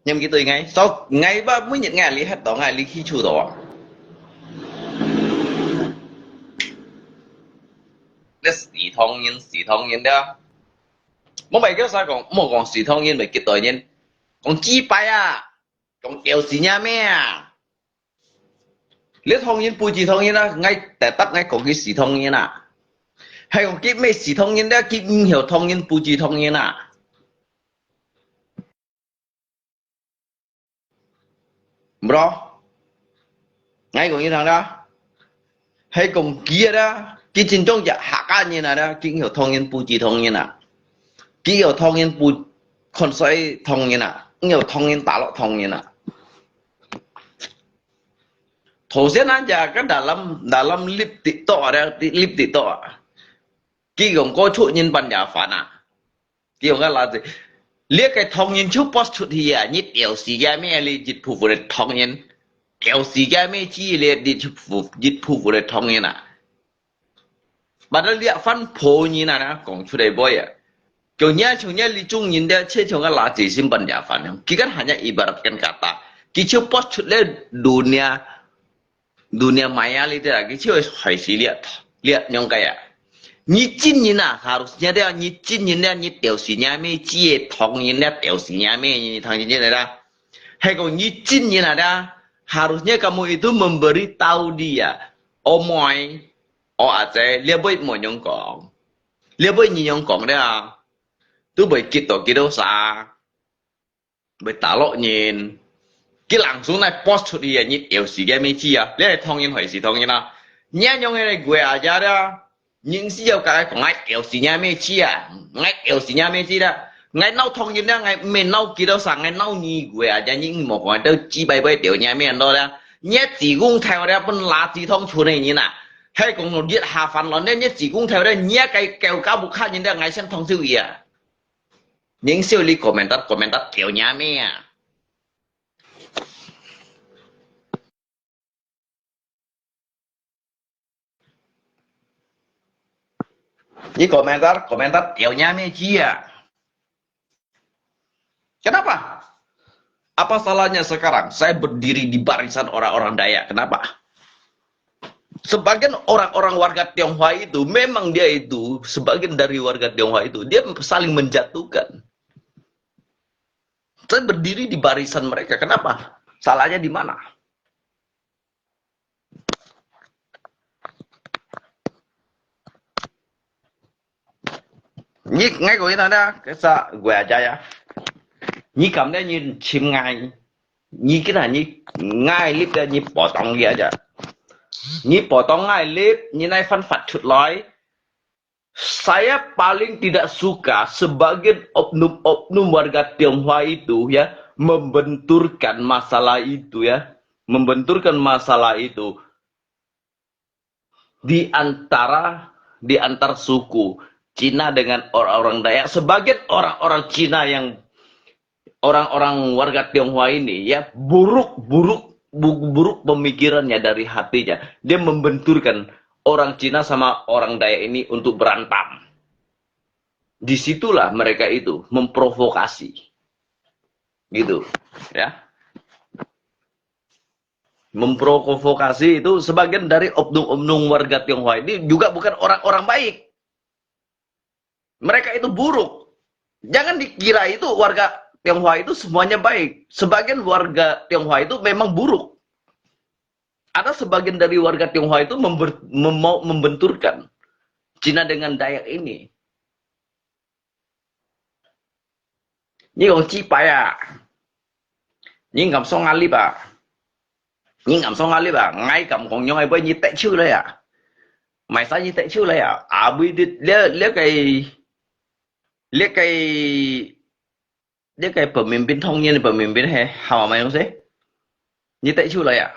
Nhưng cái tui ngai, sao ngai ba mỗi nhật ngai li hết đó, ngai li khi chu đó. Let's see thong yin, see thong yin đó. Mô bai kêu sao kong, mô kong si thong yin bai kit toi yin. Kong chi pai a, kong kiêu si nya me a. Liu thong yin bu chi thong yin a, ngai tè tap ngai kong kit si thong yin a. Hai kong kit me si thong yin a, kit yin hiu thong yin bu chi thong yin a. Bro, ngai kong yin thang da. Hai kong kia da, kit chin chong ja hak a nyin a da, kit hiu thong yin bu chi thong yin a. Kit hiu thong yin bu khon sai thong yin a, hiu thong yin ta lo thong yin a. Thổ sẽ nan ja kan da lam, da lam lip ti to da, lip ti to. Kit kong ko chu yin ban ja fan a. Kit kong ka la ti. Liu kai thong yin chu post chu ti a, ni tiao si ja me li jit pu pu le thong yin. Tiao si ja me chi le di chu pu, jit pu pu le thong yin a. Ba da liu fan po yin a na, kong chu dai boy a. Kyo nya chu nya li chung yin da, che chu ka la ti sim ban ja fan. Kit kan hanya ibarat kan kata. Kit chu post chu le dunia. Dunia maya li te la, kit chu hai si liu, liu nyong kaya. Ni chin yin a, harusnya dia, ni chin yin dia, ni tiao si nya me chi e thong yin dia, tiao si nya me, ni thang yin yin da. Hai kong ni chin yin a da, harusnya kamu itu memberi tahu dia. O moi, o ace, liu boi mo nyong kong. Liu boi ni nyong kong dia. Tu boi kit to kit do sa. Bai ta lo yin. Kit langsung nai post chu di a, ni tiao si ja me chi a. Liu thong yin hoi si thong yin a. Nya nyong e gue a ja da. Ning si yau ka kong ngai tiao si ja me chi a. Ngai tiao si ja me chi da. Ngai nau thong yin da, ngai me nau kit do sa, ngai nau ni gue a ja ning mo kong dau chi bai bai tiao ja me an do da. Nya chi kung thai da pun la chi thong chu ne yin a. Hai kong no yit ha fan lo ne, nya chi kung thai da nya kai keu ka bu kha yin da ngai sem thong siu ya. Ning siu li komentar, komentar tiao nya me a. Ni komentar, komentar tiao nya me chi a. Kenapa? Apa salahnya sekarang saya berdiri di barisan orang-orang Dayak? Kenapa? Sebagian orang-orang warga Tionghoa itu, memang dia itu, sebagian dari warga Tionghoa itu, dia saling menjatuhkan. Saya berdiri di barisan mereka. Kenapa? Salahnya di mana? Ni ngai kong yin thang da, kasa gue a ja ya. Ni kam de ni chim ngai. Ni kit na ni ngai lip de ni potong ya ja. Ni potong ngai lip, ni nai fan fat chut loi. Saya paling tidak suka sebagian oknum-oknum warga Tionghoa itu ya, membenturkan masalah itu ya. membenturkan masalah itu di antara, di antar suku Cina dengan orang-orang Dayak. Sebagian orang-orang Cina yang, orang-orang warga Tionghoa ini, ya, buruk, buruk, bu-, buruk pemikirannya dari hatinya. Dia membenturkan orang Cina sama orang Dayak ini untuk berantem. Di situlah mereka itu memprovokasi. Gitu, ya. Memprovokasi itu sebagian dari oknum-oknum warga Tionghoa ini juga bukan orang-orang baik. Mereka itu buruk. Jangan dikira itu warga Tionghoa itu semuanya baik. Sebagian warga Tionghoa itu memang buruk. Ada sebagian dari warga Tionghoa itu member-, mem-, mau membenturkan Cina dengan Dayak ini. 你講幾擺啊？你敢送阿里吧？你敢送阿里吧？𠊎敢講樣个，你得手了呀？買啥你得手了呀？啊，為的，這，這個，這個，這個pemimpin，當年个pemimpin係，好嘛，用嗄？你得手了呀？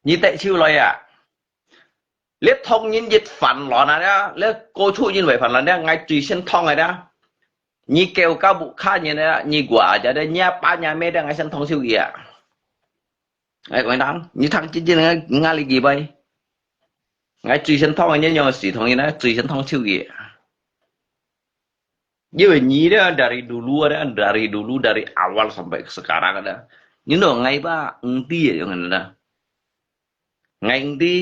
你得手來啊！你同人一番亂啊，你過去因為番亂啊，𠊎最先通个啦。你叫到屋下人啊，你話啫，你阿爸你阿姆啊，𠊎先通手佢啊。哎，我講，你聽真正个，𠊎理解啵？𠊎最先通个，你樣事同人啊，最先通手佢啊。 因為你咧，dari dulu ada, dari dulu, dari awal sampai sekarang ada. Nino ngai ba ngdi ya, yang ada. Ngai ngdi,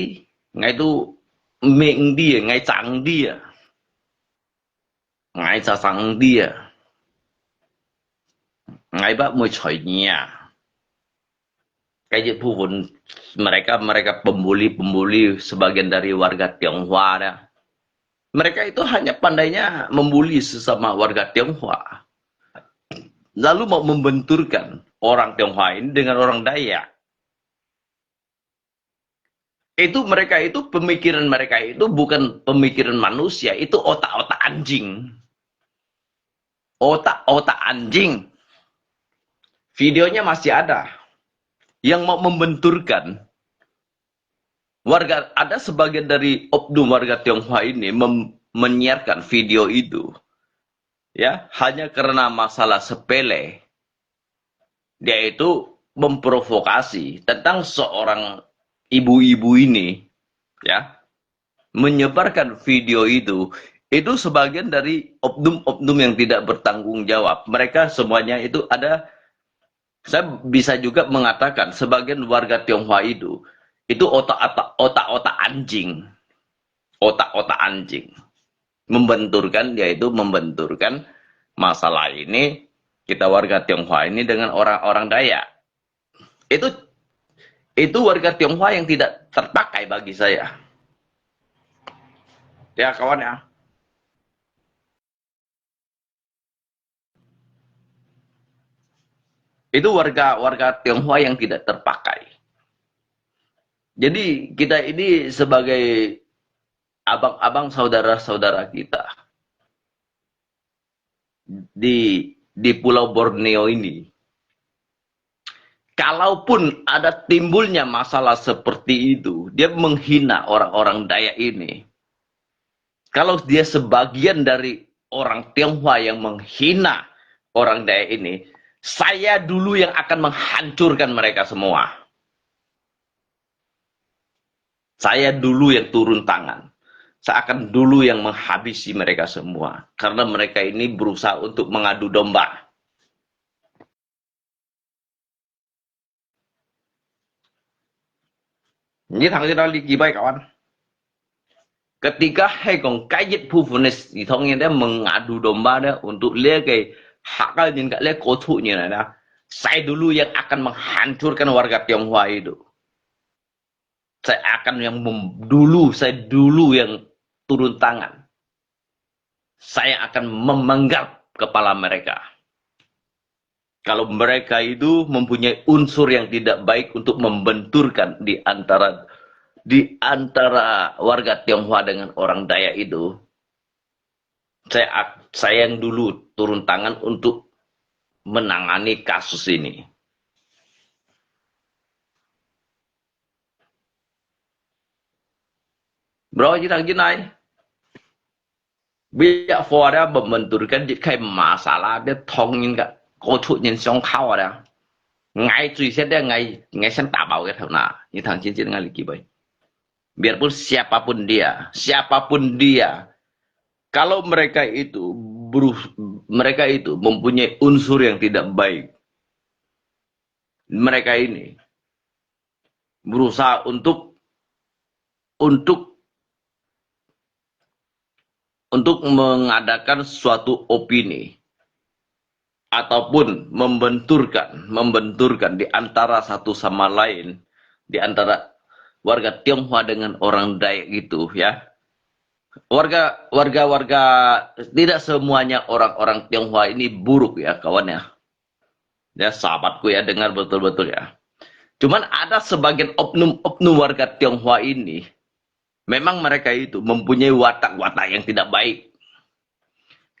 ngai tu me ngdi ya, ngai chang ngdi ya. Ngai cha chang ngdi ya. Ngai ba mo choi ni ya. Kayak pun mereka, mereka pembuli-pembuli sebagian dari warga Tionghoa ada. Mereka itu hanya pandainya membuli sesama warga Tionghoa. Lalu mau membenturkan orang Tionghoa ini dengan orang Dayak. Itu mereka itu, pemikiran mereka itu bukan pemikiran manusia, itu otak-otak anjing. Otak-otak anjing. Videonya masih ada. Yang mau membenturkan warga, ada sebagian dari oknum warga Tionghoa ini mem-, menyiarkan video itu. Ya, hanya karena masalah sepele. Dia itu memprovokasi tentang seorang ibu-ibu ini, ya, menyebarkan video itu, itu sebagian dari oknum-oknum yang tidak bertanggung jawab. Mereka semuanya itu ada, saya bisa juga mengatakan sebagian warga Tionghoa itu, itu otak-otak, otak-otak anjing. Otak-otak anjing. Membenturkan, yaitu membenturkan masalah ini, kita warga Tionghoa ini dengan orang-orang Dayak. Itu, itu warga Tionghoa yang tidak terpakai bagi saya. Ya, kawan ya. Itu warga, warga Tionghoa yang tidak terpakai. Jadi, kita ini sebagai abang-abang, saudara-saudara kita di, di Pulau Borneo ini, kalaupun ada timbulnya masalah seperti itu, dia menghina orang-orang Dayak ini. Kalau dia sebagian dari orang Tionghoa yang menghina orang Dayak ini, saya dulu yang akan menghancurkan mereka semua. Saya dulu yang turun tangan. Saya akan dulu yang menghabisi mereka semua. Karena mereka ini berusaha untuk mengadu domba. 你聽這兜你幾擺講啊？Ketika係講該一部分个系統人咧，mengadu domba咧，untuk這個客家人个這個族人來啦，saya dulu yang akan menghancurkan warga Tionghoa itu. Saya akan yang mem-, dulu, saya dulu yang turun tangan. Saya akan memenggal kepala mereka. Kalau mereka itu mempunyai unsur yang tidak baik untuk membenturkan di antara, di antara warga Tionghoa dengan orang Dayak itu, saya ak-, saya yang dulu turun tangan untuk menangani kasus ini. Bro, jinai, jinai. Biar ada membenturkan jika masalah dia tongin ka kocu nyen song kau ada. Ngai cui sia dia ngai, ngai sen tabau ke na. Ni tang cincin ngai lagi boy. Biarpun siapapun dia, siapapun dia, kalau mereka itu berus-, mereka itu mempunyai unsur yang tidak baik, mereka ini berusaha untuk, untuk, untuk mengadakan suatu opini ataupun membenturkan, membenturkan di antara satu sama lain, di antara warga Tionghoa dengan orang Dayak itu, ya. Warga, warga, warga, tidak semuanya orang-orang Tionghoa ini buruk, ya, kawan, ya. Ya, sahabatku, ya, dengar betul-betul, ya. Cuman ada sebagian oknum-oknum warga Tionghoa ini, memang mereka itu mempunyai watak-watak yang tidak baik.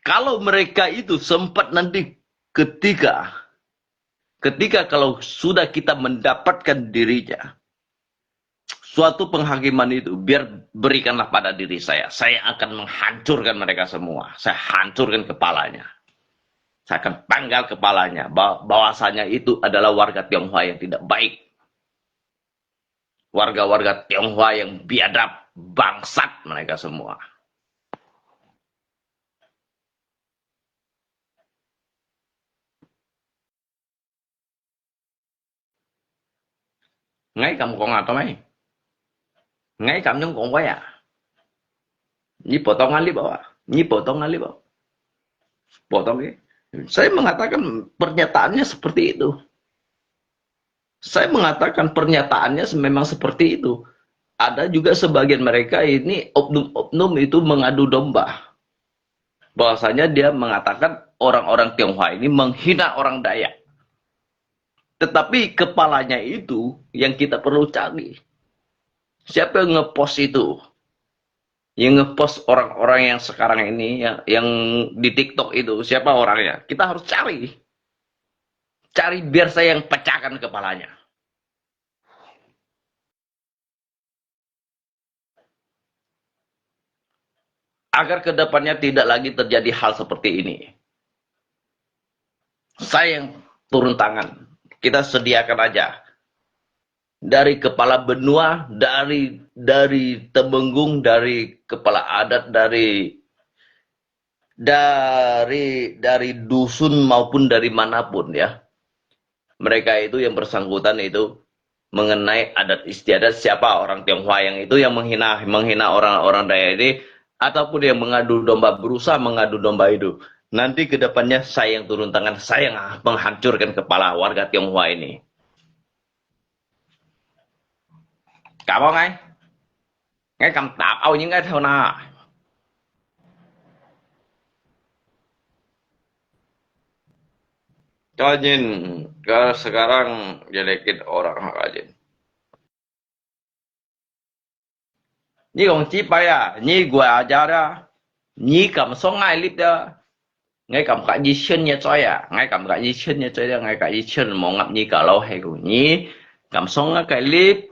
Kalau mereka itu sempat nanti ketika, ketika kalau sudah kita mendapatkan dirinya, suatu penghakiman itu, biar berikanlah pada diri saya. Saya akan menghancurkan mereka semua. Saya hancurkan kepalanya. Saya akan panggal kepalanya. Bah-, bahwasanya itu adalah warga Tionghoa yang tidak baik. Warga-warga Tionghoa yang biadab, bangsat mereka semua. Ngai kam kong ato mai. Ngai kam nyong kong waya. Ni potong alip apa? Ni potong alip apa? Potong ke? Saya mengatakan pernyataannya seperti itu. Saya mengatakan pernyataannya memang seperti itu. Ada juga sebagian mereka ini oknum-oknum itu mengadu domba. Bahwasanya dia mengatakan orang-orang Tionghoa ini menghina orang Dayak. Tetapi kepalanya itu yang kita perlu cari. Siapa yang ngepost itu? Yang ngepost orang-orang yang sekarang ini, yang, yang di TikTok itu, siapa orangnya? Kita harus cari. Cari biar saya yang pecahkan kepalanya. Agar ke depannya tidak lagi terjadi hal seperti ini. Saya yang turun tangan. Kita sediakan aja. Dari kepala benua, dari, dari temenggung, dari kepala adat, dari, dari, dari dusun maupun dari manapun, ya. Mereka itu yang bersangkutan itu mengenai adat istiadat, siapa orang Tionghoa yang itu yang menghina, menghina orang-orang Dayak ini, ataupun yang mengadu domba, berusaha mengadu domba itu. Nanti ke depannya saya yang turun tangan, saya yang menghancurkan kepala warga Tionghoa ini. Kamu ngai? Ngai kam tap au nying ngai thau na. Kajin, ke sekarang jadi kit orang kajin. Ni kong ci pai ya, ni gua aja ya, ni kam song ngai lip ya. Ngai kam ka yi chen ye zoi ya, ngai kam ka yi chen ye zoi ya, ngai ka yi chen mo ngap ni ka lo he ku. Ni kam song ngai kai lip,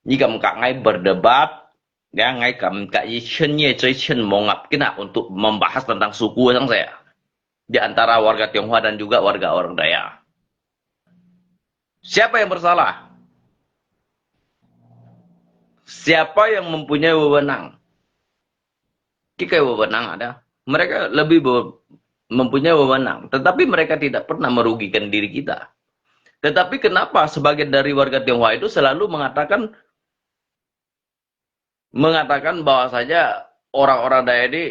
ni kam ka ngai berdebat, ya, ngai kam ka yi chen ye zoi chen mo ngap kena untuk membahas tentang suku sang saya. Di antara warga Tionghoa dan juga warga orang Dayak. Siapa yang bersalah? Siapa yang mempunyai wewenang? Kita wewenang ada. Mereka lebih be-, mempunyai wewenang. Tetapi mereka tidak pernah merugikan diri kita. Tetapi kenapa sebagian dari warga Tionghoa itu selalu mengatakan, mengatakan bahwasanya orang-orang Dayak ini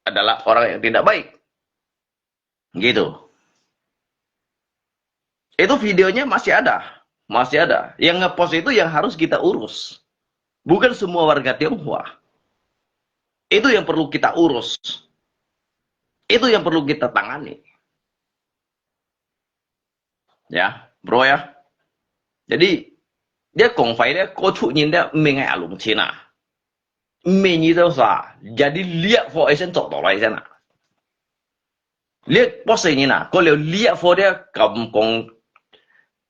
adalah orang yang tidak baik? Gitu. Itu videonya masih ada. Masih ada. Yang ngepost itu yang harus kita urus. Bukan semua warga Tionghoa. Itu yang perlu kita urus. Itu yang perlu kita tangani. Ya, bro ya. Jadi, dia kong fai dia kocu nyin dia mengai alung Cina. Menyi tu sa. Jadi lihat fo esen cok tolai sana. 你博士人啊，過了你啊，for dia敢講，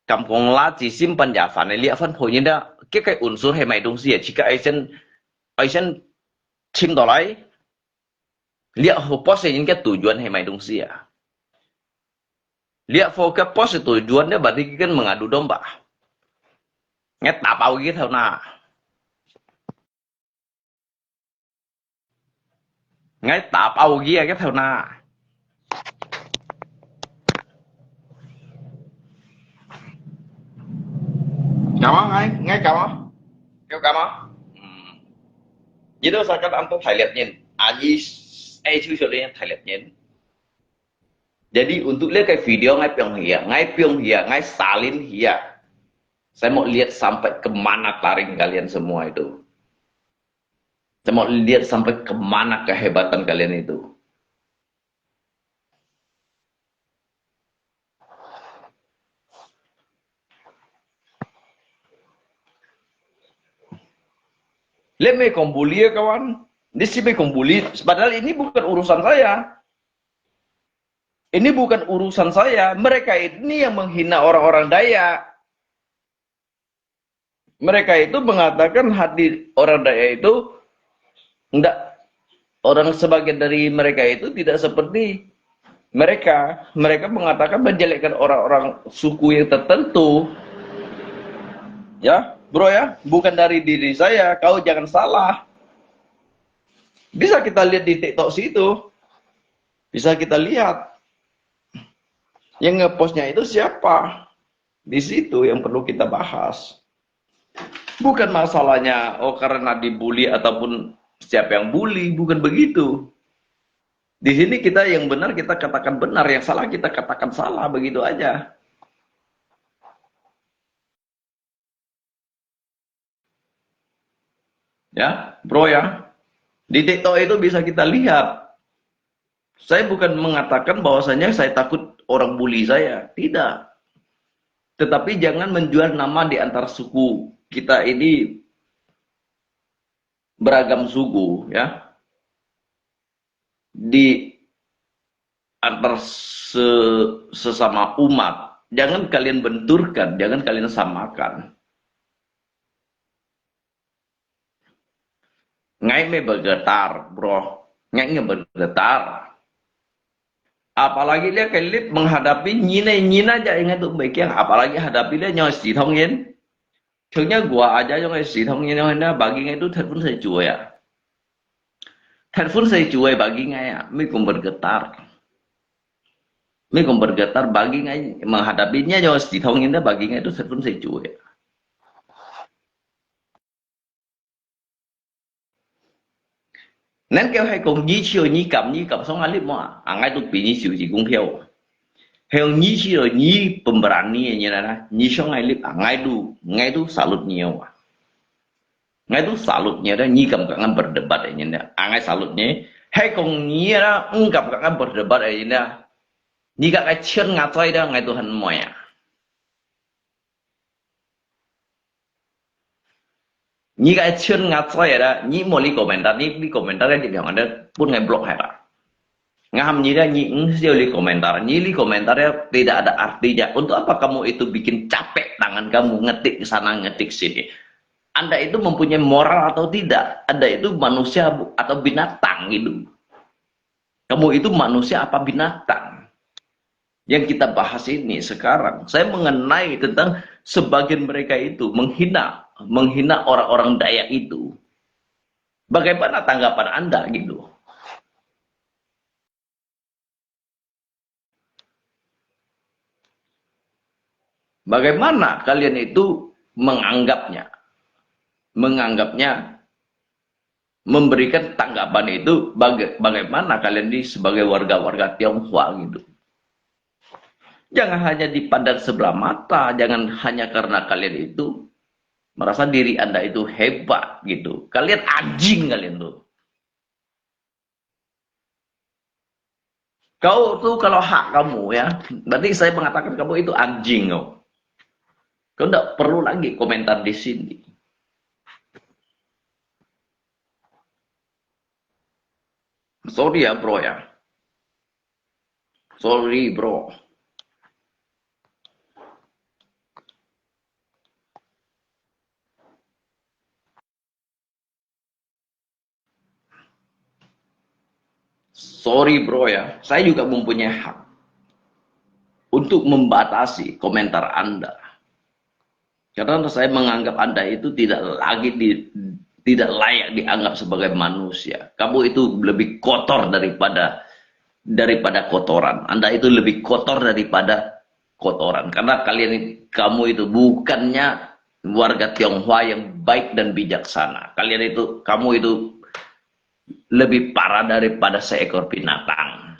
敢講垃圾，simpan ya fan，你啊，fan point你啊，這個unsur係麼東西啊？這個愛先，愛先尋到來。你啊，for博士人个tujuan係麼東西啊？你啊，for个博士tujuan dia berarti kan mengadu domba. Ngai tapau gitu na. Ngai tapau gitu gitu na. Cảm ơn anh, nghe cảm ơn. Kêu cảm ơn. Ừm. Jadi, saya kan antuk thai lihat nyin. Aji, eh, cucu lihat thai lihat nyin. Jadi, untuk lihat kayak video ngai piong hia, ngai piong hia, ngai salin hia. Saya mau lihat sampai ke mana taring kalian semua itu. Saya mau lihat sampai ke mana kehebatan kalian itu. Let me kong bully ya, kawan. Di sini kong bully. Padahal ini bukan urusan saya. Ini bukan urusan saya. Mereka ini yang menghina orang-orang Dayak. Mereka itu mengatakan hati orang Dayak itu ndak, orang sebagian dari mereka itu tidak seperti mereka. Mereka mengatakan menjelekkan orang-orang suku yang tertentu. Ya, bro ya, bukan dari diri saya, kau jangan salah. Bisa kita lihat di TikTok situ. Bisa kita lihat. Yang nge-postnya itu siapa? Di situ yang perlu kita bahas. Bukan masalahnya, oh, karena dibully ataupun siapa yang bully, bukan begitu. Di sini kita yang benar kita katakan benar, yang salah kita katakan salah, begitu aja. Ya, bro ya. Di TikTok itu bisa kita lihat. Saya bukan mengatakan bahwasanya saya takut orang bully saya, tidak. Tetapi jangan menjual nama di antar suku. Kita ini beragam suku, ya. Di antar se-, sesama umat. Jangan kalian benturkan, jangan kalian samakan. Ngai me bergetar, bro. Ngai nge bergetar. Apalagi dia kelip menghadapi nyina-nyina aja ingat tu baik yang. Apalagi hadapi dia nyawa si thong yin. Chengnya gua aja yang si thong yin yang na bagi ngai tu telepon saya cuy ya. Telepon saya cuy bagi ngai ya. Mi kong bergetar. Mi kong bergetar bagi ngai menghadapinya nyawa si thong yin bagi ngai tu telepon saya cuy ya. Nên kêu hay kong nyi chiu nyi kam nyi kam song alip mo, angai tu pi nyi chiu chi kung phiu. Hay kong nyi chiu nyi pemberani nyi na na, nyi song alip, angai tu, ngai tu salut nyi wa. Ngai tu salut nyi da, nyi kam ka ngan berdebat nyi na, angai salut nyi. Hay kong nyi na, ng kam ka ngan berdebat nyi na. Nyi ka kai chen nga choi da, ngai tu han mo ya. Nyi ka chen nga choi da, nyi mo li komentar, nyi li komentar ya jadi yang ada pun ngai blok hai da. Ngaham nyi da nyi ng sio li komentar, nyi li komentar ya tidak ada artinya. Untuk apa kamu itu bikin capek tangan kamu ngetik sana ngetik sini? Anda itu mempunyai moral atau tidak? Anda itu manusia bu-, atau binatang gitu? Kamu itu manusia apa binatang? Yang kita bahas ini sekarang, saya mengenai tentang sebagian mereka itu menghina, menghina orang-orang Dayak itu. Bagaimana tanggapan Anda gitu? Bagaimana kalian itu menganggapnya? Menganggapnya, memberikan tanggapan itu baga-, bagaimana kalian ini sebagai warga-warga Tionghoa gitu. Jangan hanya dipandang sebelah mata, jangan hanya karena kalian itu merasa diri Anda itu hebat gitu. Kalian anjing kalian tuh. Kau tuh kalau hak kamu ya, berarti saya mengatakan kamu itu anjing kau. Kau ndak perlu lagi komentar di sini. Sorry ya, bro ya. Sorry, bro. Sorry, bro, ya. Saya juga mempunyai hak untuk membatasi komentar Anda. Karena saya menganggap Anda itu tidak lagi di, tidak layak dianggap sebagai manusia. Kamu itu lebih kotor daripada daripada kotoran. Anda itu lebih kotor daripada kotoran. Karena kalian, kamu itu bukannya warga Tionghoa yang baik dan bijaksana. Kalian itu, kamu itu lebih parah daripada seekor binatang.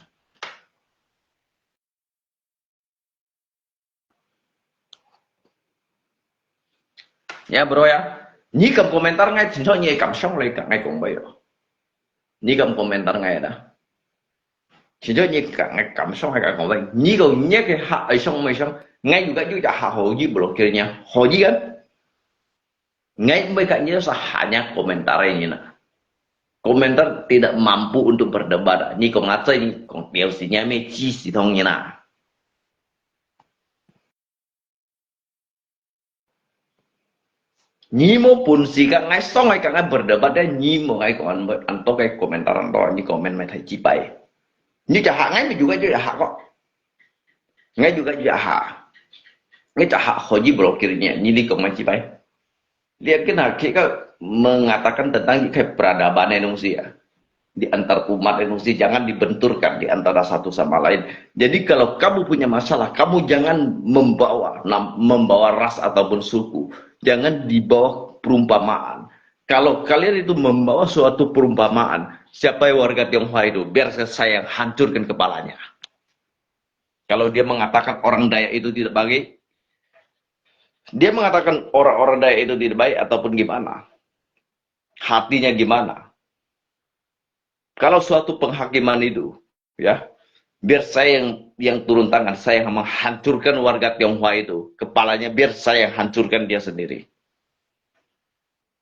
Ya, bro ya. Nyi kam komentar ngai, chính確你个感想來講，ngai講話咯。你kam komentar ngai啦。chính確你个，ngai感想還講話，你講你个客愛想毋愛想，ngai juga juga hak好意，blokir-nya，好意kan？Ngai mbai ka nyi sa hanya komentar nyi na. Komentar tidak mampu untuk berdebat. Nyi kong aja nyi kong tiaw si nyami ci si thong nyi na. Nyi mo pun si ka ngai song ngai ka ngai berdebat deh, nyi mo ngai kong an, an to kai komentar an to nyi komen mai thai ci pai. Nyi ca hak ngai mi juga juga hak kok. Ngai juga juga hak. Ngai ca hak hoji blokir nyi, nyi li kong mai ci pai. Dia kena kita mengatakan tentang ikai peradaban yang sih ya. Di antar umat yang sih, jangan dibenturkan di antara satu sama lain. Jadi kalau kamu punya masalah, kamu jangan membawa nam-, membawa ras ataupun suku. Jangan dibawa perumpamaan. Kalau kalian itu membawa suatu perumpamaan, siapa yang warga Tionghoa itu, biar saya yang hancurkan kepalanya. Kalau dia mengatakan orang Dayak itu tidak baik, dia mengatakan orang-orang Dayak itu tidak baik ataupun gimana? Hatinya gimana? Kalau suatu penghakiman itu, ya, biar saya yang, yang turun tangan, saya yang menghancurkan warga Tionghoa itu, kepalanya biar saya yang hancurkan dia sendiri.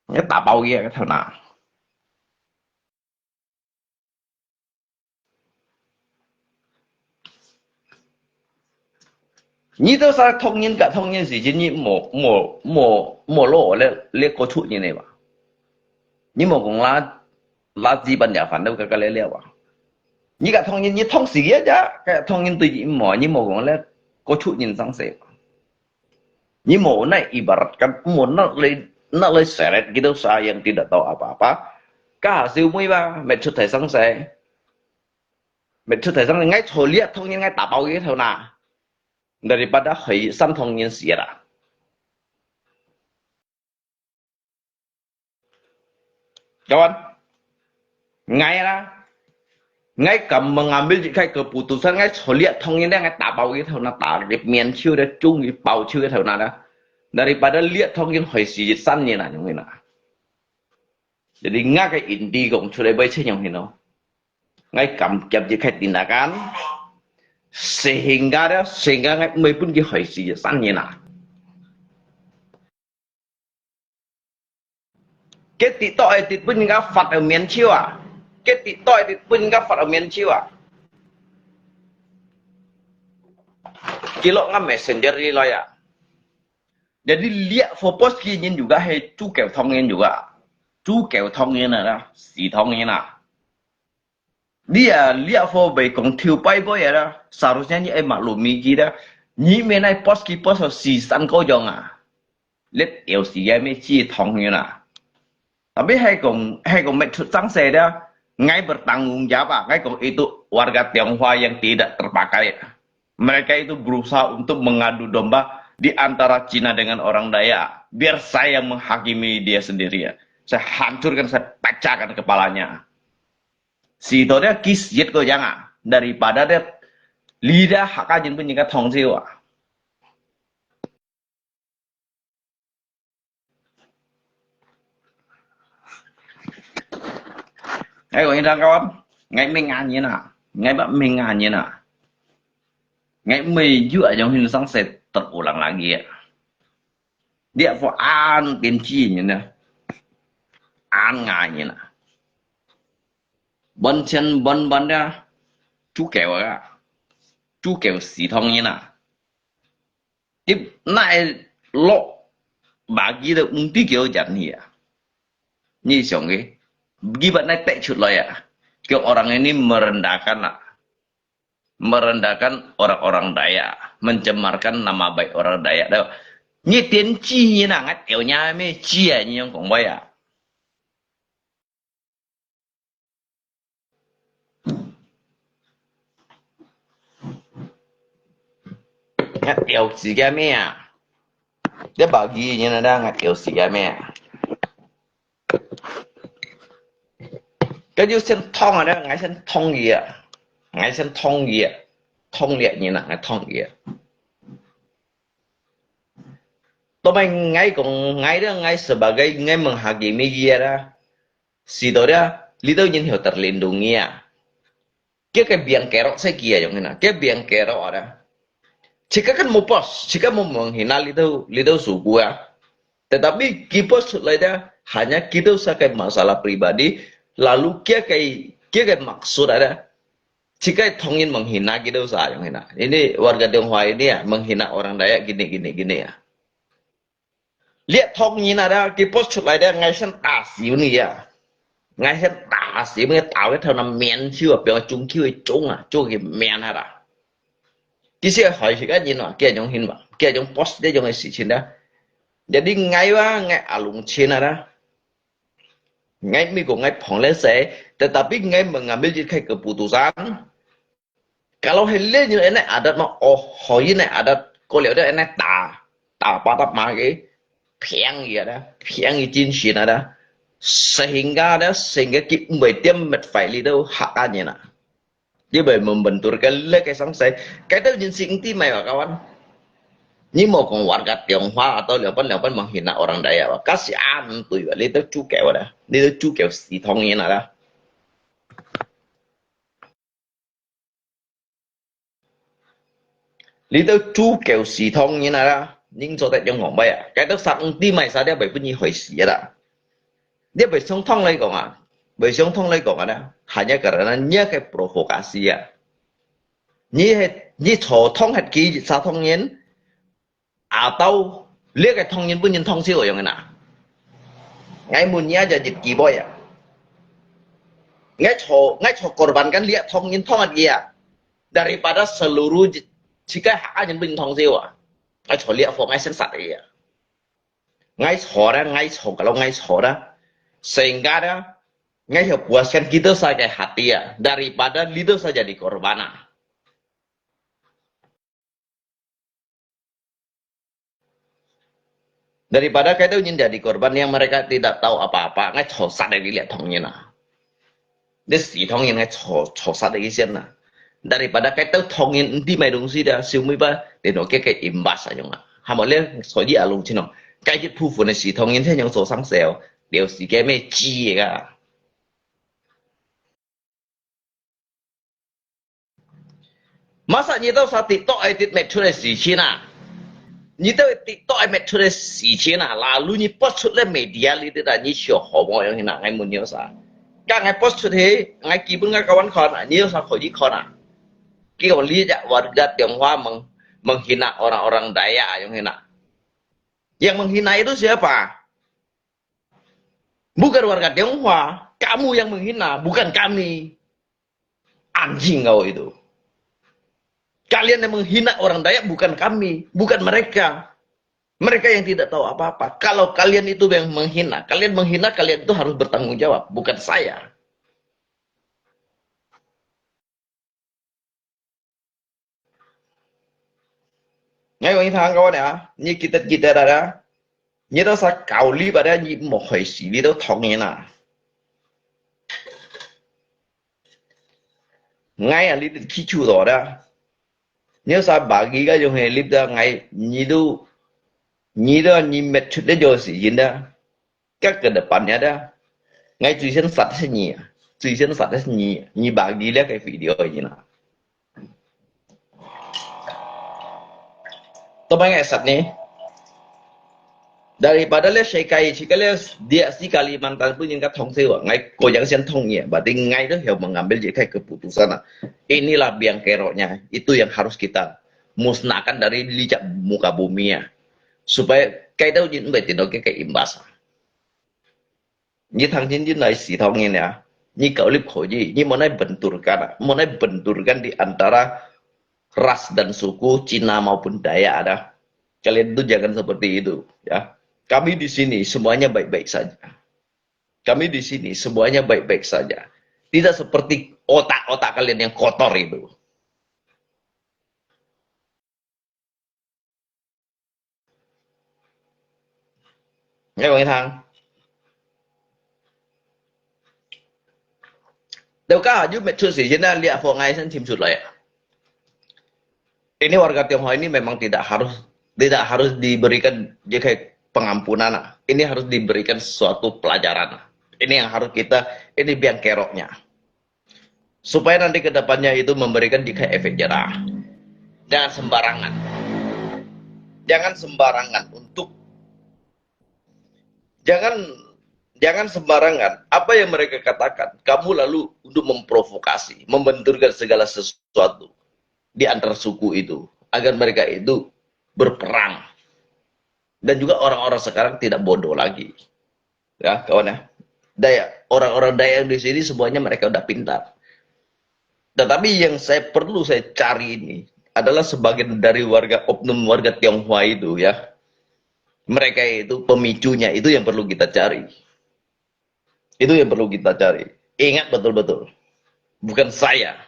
Ya, tak bau ya, kata nah. Nyi to sa thong nyin ka thong nyin si jin nyi mo, mo, mo, mo lo le, le ko chu nyin ne ba. Nyi mo kong la, la ji ban ya fan do ka ka le le ba. Nyi ka thong nyin, nyi thong si ya ja, ka thong nyin tu ji mo, nyi mo kong le ko chu nyin sang se ba. Nyi mo nai ibaratkan mo nak le, nak le seret gitu sa yang tidak tahu apa-apa. Ka siu mui ba, met chu thai sang se. Met chu thai sang ngai cho liat thong nyin ngai ta pau ye thau na. Daripada hoi san thong nyin sia da. Kawan, ngai na, ngai kam mengambil jikai keputusan ngai cho liat thong nyin ngai ta pau ye thau na, ta rip mien chiu de, chung i pau chiu ye thau na da. Daripada liat thong nyin hoi si san nyin na, nyong nyin na. Jadi ngai ka inti kong chu le bai che nyong hin no. Ngai kam kiap jikai tindakan. Sehingga da, sehingga ngai mei pun ki hoi si san nyin na. Ke ti to ai ti pun ngai fat au mien chiu a. Ke ti to ai ti pun ngai fat au mien chiu a. Kilo ngai messenger li lo ya. Jadi liak fo post ki nyin juga he chu keu thong nyin juga. Chu keu thong nyin na, si thong nyin na. Dia liak fo bai kong thiu pai bai ya da. Seharusnya nyi ai maklumi ki da. Nyi me nai post ki post si san ko jong a. Let eu si ya me chi thong nyin na. Tapi hai kong, hai kong met chu sang se da. Ngai bertanggung jawab a. Ngai kong itu warga Tionghoa yang tidak terpakai. Mereka itu berusaha untuk mengadu domba di antara Cina dengan orang Dayak. Biar saya yang menghakimi dia sendiri ya. Saya hancurkan, saya pecahkan kepalanya. Si to dia kis yet ko yang a. Daripada dia lidah hak ajin pun nyika thong siu a. Ngai kong inang kawan, ngai mei ngan nyin na, ngai ba mei ngan nyin na, ngai mei ju a jong hin sang se terulang lagi ya. Dia fo an tin chi nyin na, an ngai nyin na. Bon chen bon bon da, chu keu a. 豬狗屎湯人啊！你哪會落bagi都毋知佢有人去啊？你想个，佢把那帶出來啊，叫orang ini merendahkan啊，merendahkan orang-orang Dayak, mencemarkan nama baik orang Dayak. Dah, 你点鸡呢？那个屌娘咩鸡啊？你用讲话啊？ Ngat yêu si kami à. Dia bagi ni nada ngat yêu si kami à. Cái yêu sen thong à, ngai sen thong gì à. Ngai sen thong gì à. Thong liệt như là ngai thong gì à. Tụi mày ngai cũng ngai đó, ngai sebagai ngai menghakimi gì à. Sito dia, little nyin hio terlindungi à. Kia cái biang kerok saya kia yang hina. Kia biang kerok ada. Jika kan mau pos, jika mau menghina little, little suku à. Tetapi ki pos lain dia, hanya kita sakai masalah pribadi, lalu kia kai, kia kai maksud ada. Jika thongin menghina kita sa yang hina. Ini warga Tionghoa ini ya, menghina orang Dayak gini, gini, gini ya. Lihat thong nyin ada, ki post 出來的，𠊎先打死你啊！𠊎先打死你，打个頭那面就啊，變中秋个中啊，中个面啊啦。其實害死个人啊，佢種行為，佢種 post 這種个事情啊。Jadi ngai wa, ngai alung chin ada. Ngai mi ko ngai phong le se, tetapi ngai mengambil je kai keputusan. Kalau hele nyo enak adat ma, oh, hoi enak adat, ko liu de enak ta, ta patap ma ke, piang ya da, piang i jin shin ada, sehingga ada, sehingga ki mbai tiam met fai li do hak anya na. Dia bai membenturkan le ke sang sai, kai tau jin sing ti mai wa kawan. Ni mau kong warga Tionghoa atau liapan liapan menghina orang Dayak wa, kasihan tu wa, li do cukai wa da, li do cukai si thong yin ada. Li do cukai si thong yin ada, ning cho tet yong ngong bai a, kai do sat ng ti mai sa dia bai pun ni hoi si ada. Dia bai song thong lai kong a, bai song thong lai kong ada, hanya karena nia kai provokasi a. Ni het, ni cho thong het ki sa thong yin, atau liak ke thong yin pun yin thong siu yong na. Ngai mun nia ja jit ki boy a. Ngai cho, ngai cho korban kan liak thong yin thong at ya. Daripada seluruh ji-, jika hak yin pun yin thong siu a. Ngai cho liak fo ngai sen sat ya. Ngai cho da, ngai cho kalau ngai cho da. Sehingga da, ngai cho puaskan kita saja hati ya. Daripada leader saja di korban a. Daripada kai tau nyin jadi korban yang mereka tidak tahu apa-apa, ngai cho sat dari lihat thong nyin ah. Dia si thong nyin ngai cho, cho sat dari sian ah. Daripada kai tau thong nyin enti mai dong si dia, siu mui ba, dia no ke ke imbas ayong ah. Hamo le so ji alung chin no. Kai jit phu fu ne si thong nyin sen yong so sang seo, dia si ke me ji ka. Masa你都sa TikTok edit make sure 个事情啊？你都 TikTok edit make sure 个事情啊？Lalu你 post 出来 media 里头啦，你想好无用心啊？俺问你啥？Kan 俺 post 出去，俺基本个 kawan 看啊，你有啥可以看啊？结果你只 warga Tionghoa meng menghina orang-orang Dayak 用心啊？Yang menghina itu siapa? Bukan warga Tionghoa, kamu yang menghina, bukan kami. Anjing kau itu. Kalian yang menghina orang Dayak bukan kami, bukan mereka. Mereka yang tidak tahu apa-apa. Kalau kalian itu yang menghina, kalian menghina, kalian itu harus bertanggung jawab, bukan saya. Ngai wong thang kawan ya, ni kita kita ada. Ni to sa kau li pada ni mo hoi si ni to thong ni na. Ngai a li ki chu to da. Ni sa bagi ka yung he lip da ngai ni do, ni do ni met chut de jo si yin da. Các cái đợt bắn nhá đó. Ngay chui sen sat sen nhì, chui sen sat sen nhì, nhì bạc đi lẹ cái video gì nè. Tao bánh ngay sat nè. Daripada le sekai, sekali dia si Kalimantan pun yang katong sewa, ngai ko yang sian tong ya, berarti ngai tu yang mengambil je kai keputusan lah. Inilah biang keroknya, itu yang harus kita musnahkan dari licak muka bumi ya. Supaya kai tahu jin bai tino ke ke imbas. Ni tang jin jin lai si tong ya. Ni kau lip ko ji, ni mau nai benturkan, mau nai benturkan di antara ras dan suku Cina maupun Dayak ada. Kalian itu jangan seperti itu, ya. Kami di sini semuanya baik-baik saja. Kami di sini semuanya baik-baik saja. Tidak seperti otak-otak kalian yang kotor itu. Ngai wang thang. Dau ka yu met chut si jin na lia fo ngai san chim chut lai. Ini warga Tionghoa ini memang tidak harus, tidak harus diberikan je kai pengampunan lah. Ini harus diberikan suatu pelajaran lah. Ini yang harus kita, ini biang keroknya. Supaya nanti ke depannya itu memberikan je kai efek jerah. Jangan sembarangan. Jangan sembarangan untuk, jangan, jangan sembarangan. Apa yang mereka katakan, kamu lalu untuk memprovokasi, membenturkan segala sesuatu di antar suku itu, agar mereka itu berperang. Dan juga orang-orang sekarang tidak bodoh lagi. Ya, kawan ya. Dayak, orang-orang Dayak di sini semuanya mereka udah pintar. Tetapi yang saya perlu saya cari ini adalah sebagian dari warga, oknum warga Tionghoa itu ya. Mereka itu pemicunya, itu yang perlu kita cari. Itu yang perlu kita cari. Ingat betul-betul. Bukan saya.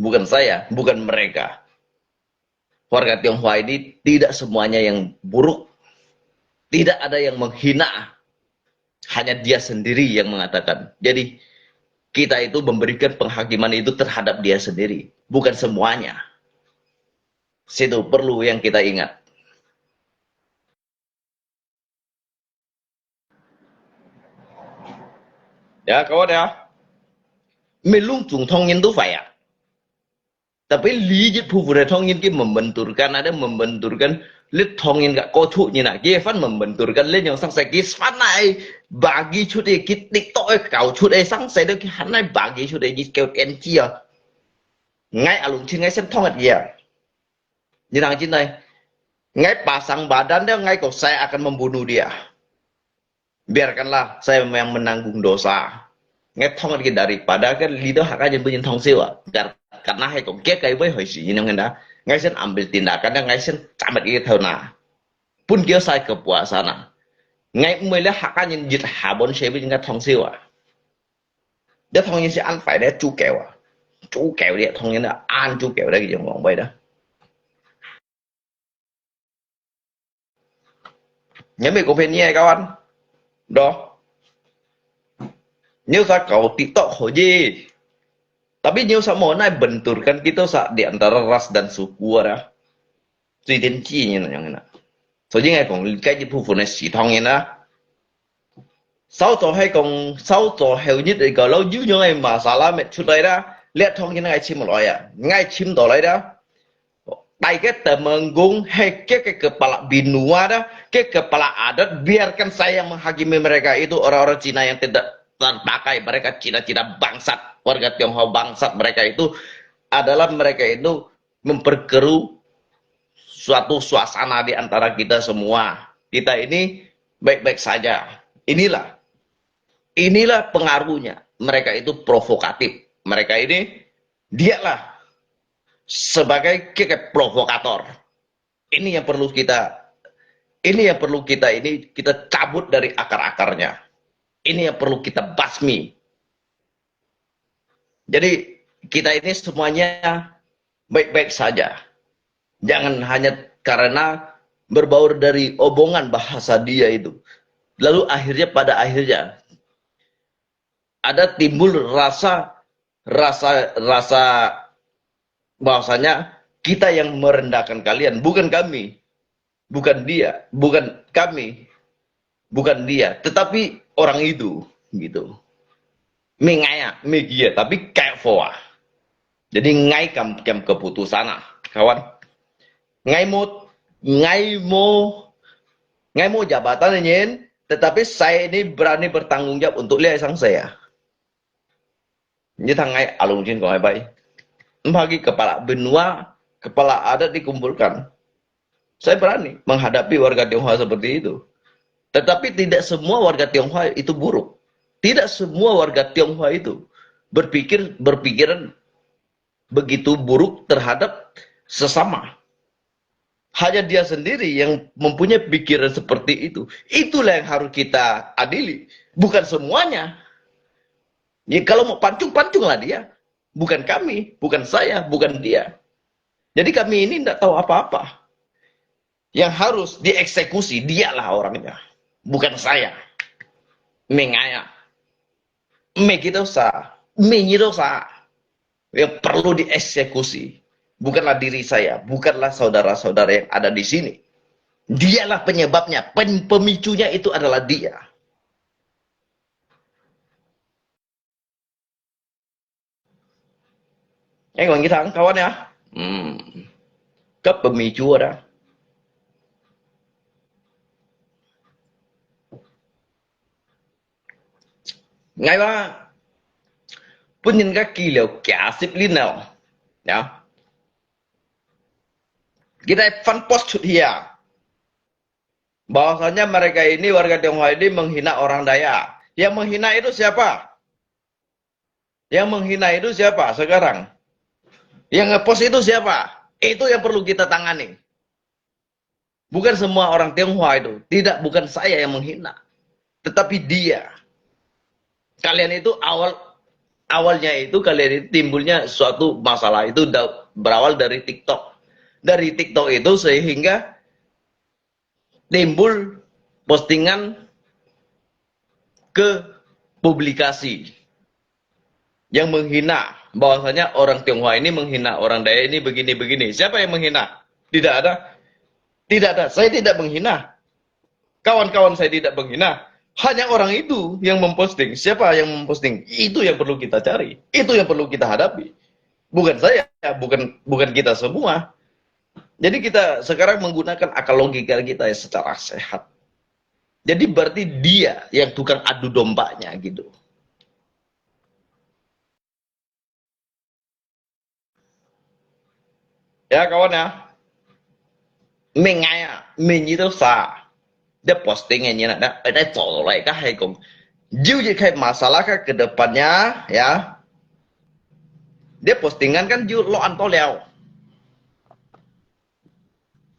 Bukan saya, bukan mereka. Warga Tionghoa ini tidak semuanya yang buruk. Tidak ada yang menghina. Hanya dia sendiri yang mengatakan. Jadi, kita itu memberikan penghakiman itu terhadap dia sendiri, bukan semuanya. Situ perlu yang kita ingat. Ya, kawan ya. Melung chung thong yin tu fai ya. Tapi li jit phu phu thong yin ki membenturkan, ada membenturkan, lit thong yin ka ko chu yin na, ki fan membenturkan, lit yang sang sai ki fan nai bagi chu de ki tik to e kau chu de sang sai de ki han nai bagi chu de ki keu en chi ya. Ngai alung chin ngai sen thong at ya. Ni nang chin nai. Ngai pasang badan dia, ngai kok saya akan membunuh dia. Biarkanlah saya yang menanggung dosa. Ngai thong lagi daripada kan lidah hak aja bunyi thong siwa. Kar-, karena hai kong kia kai wei hoi si ini ngenda. Ngai sen ambil tindakan dia, ngai sen camat ini tahu na. Pun kia saya kepuasan na. Ngai mulai hak aja jit habon saya bunyi ngai thong siwa. Dia thong ini si an fai dia chu keu a. Chu keu dia thong ini an chu keu dia yang wang bai dah. Nyo mi ko phe ni ai kawan. Doh. Nyo sa kau TikTok ho ji. Tapi nyo sa mo nai benturkan kita sa di antara ras dan suku ada. Cui den ci ni yang na. So jing ai kong kai ji phu phu nai si thong ni na. 稍早係講，稍早後日个老友樣个masalah乜出來啦，這通人愛尋來啊，愛尋到來啦。大家temen講係个kepala binua dah, ke kepala adat, biarkan saya yang menghakimi mereka itu orang-orang Cina yang tidak terpakai, mereka Cina-Cina bangsat, warga Tionghoa bangsat mereka itu adalah mereka itu memperkeruh suatu suasana di antara kita semua. Kita ini baik-baik saja. Inilah, inilah pengaruhnya. Mereka itu provokatif. Mereka ini, dialah sebagai provokator. Ini yang perlu kita, ini yang perlu kita ini kita cabut dari akar-akarnya. Ini yang perlu kita basmi. Jadi kita ini semuanya baik-baik saja. Jangan hanya karena berbaur dari omongan bahasa dia itu. Lalu akhirnya pada akhirnya ada timbul rasa rasa rasa bahwasanya kita yang merendahkan kalian, bukan kami, bukan dia, bukan kami, bukan dia, tetapi orang itu gitu. Mi ngai a, mi kia, tapi kayak foa. Jadi ngai kam kam keputusan ah, kawan. Ngai mo, ngai mo Ngai mau jabatan nyen, tetapi saya ini berani bertanggung jawab untuk lihat sang saya. Ini tang ngai alung jin kong bai. Empagi kepala benua, kepala adat dikumpulkan. Saya berani menghadapi warga Tionghoa seperti itu. Tetapi tidak semua warga Tionghoa itu buruk. Tidak semua warga Tionghoa itu berpikir berpikiran begitu buruk terhadap sesama. Hanya dia sendiri yang mempunyai pikiran seperti itu. Itulah yang harus kita adili. Bukan semuanya. Ya, kalau mau pancung, pancunglah dia. Bukan kami, bukan saya, bukan dia. Jadi kami ini tidak tahu apa-apa. Yang harus dieksekusi, dialah orangnya. Bukan saya. Mengaya. Megi dosa. Menyi dosa. Yang perlu dieksekusi. Bukanlah diri saya, bukanlah saudara-saudara yang ada di sini. Dialah penyebabnya, pemicunya itu adalah dia. 哎，講佢聽，教我呢？嗯，个不米煮啊。 𠊎話，分人家記了幾十年了，ya。佢在翻post出去啊。Bahwasanya mereka ini warga Tionghoa ini menghina orang Dayak. Yang menghina itu siapa? Yang menghina itu siapa sekarang? Yang ngepost itu siapa? Itu yang perlu kita tangani. Bukan semua orang Tionghoa itu. Tidak, bukan saya yang menghina. Tetapi dia. Kalian itu awal awalnya itu kalian itu timbulnya suatu masalah itu da- berawal dari TikTok. Dari TikTok itu sehingga timbul postingan ke publikasi yang menghina, bahwasanya orang Tionghoa ini menghina orang Dayak ini begini-begini. Siapa yang menghina? Tidak ada. Tidak ada. Saya tidak menghina. Kawan-kawan saya tidak menghina. Hanya orang itu yang memposting. Siapa yang memposting? Itu yang perlu kita cari. Itu yang perlu kita hadapi. Bukan saya, bukan bukan kita semua. Jadi kita sekarang menggunakan akal logika kita secara sehat. Jadi berarti dia yang tukang adu dombanya gitu. Ya kawan ya, mengai ah, menyi dosa. Dia posting ini nak, dah, dah tahu lah, kah hai kong. Jiu je kai masalah kah ke depannya, ya. Dia postingan kan jiu lo anto liao.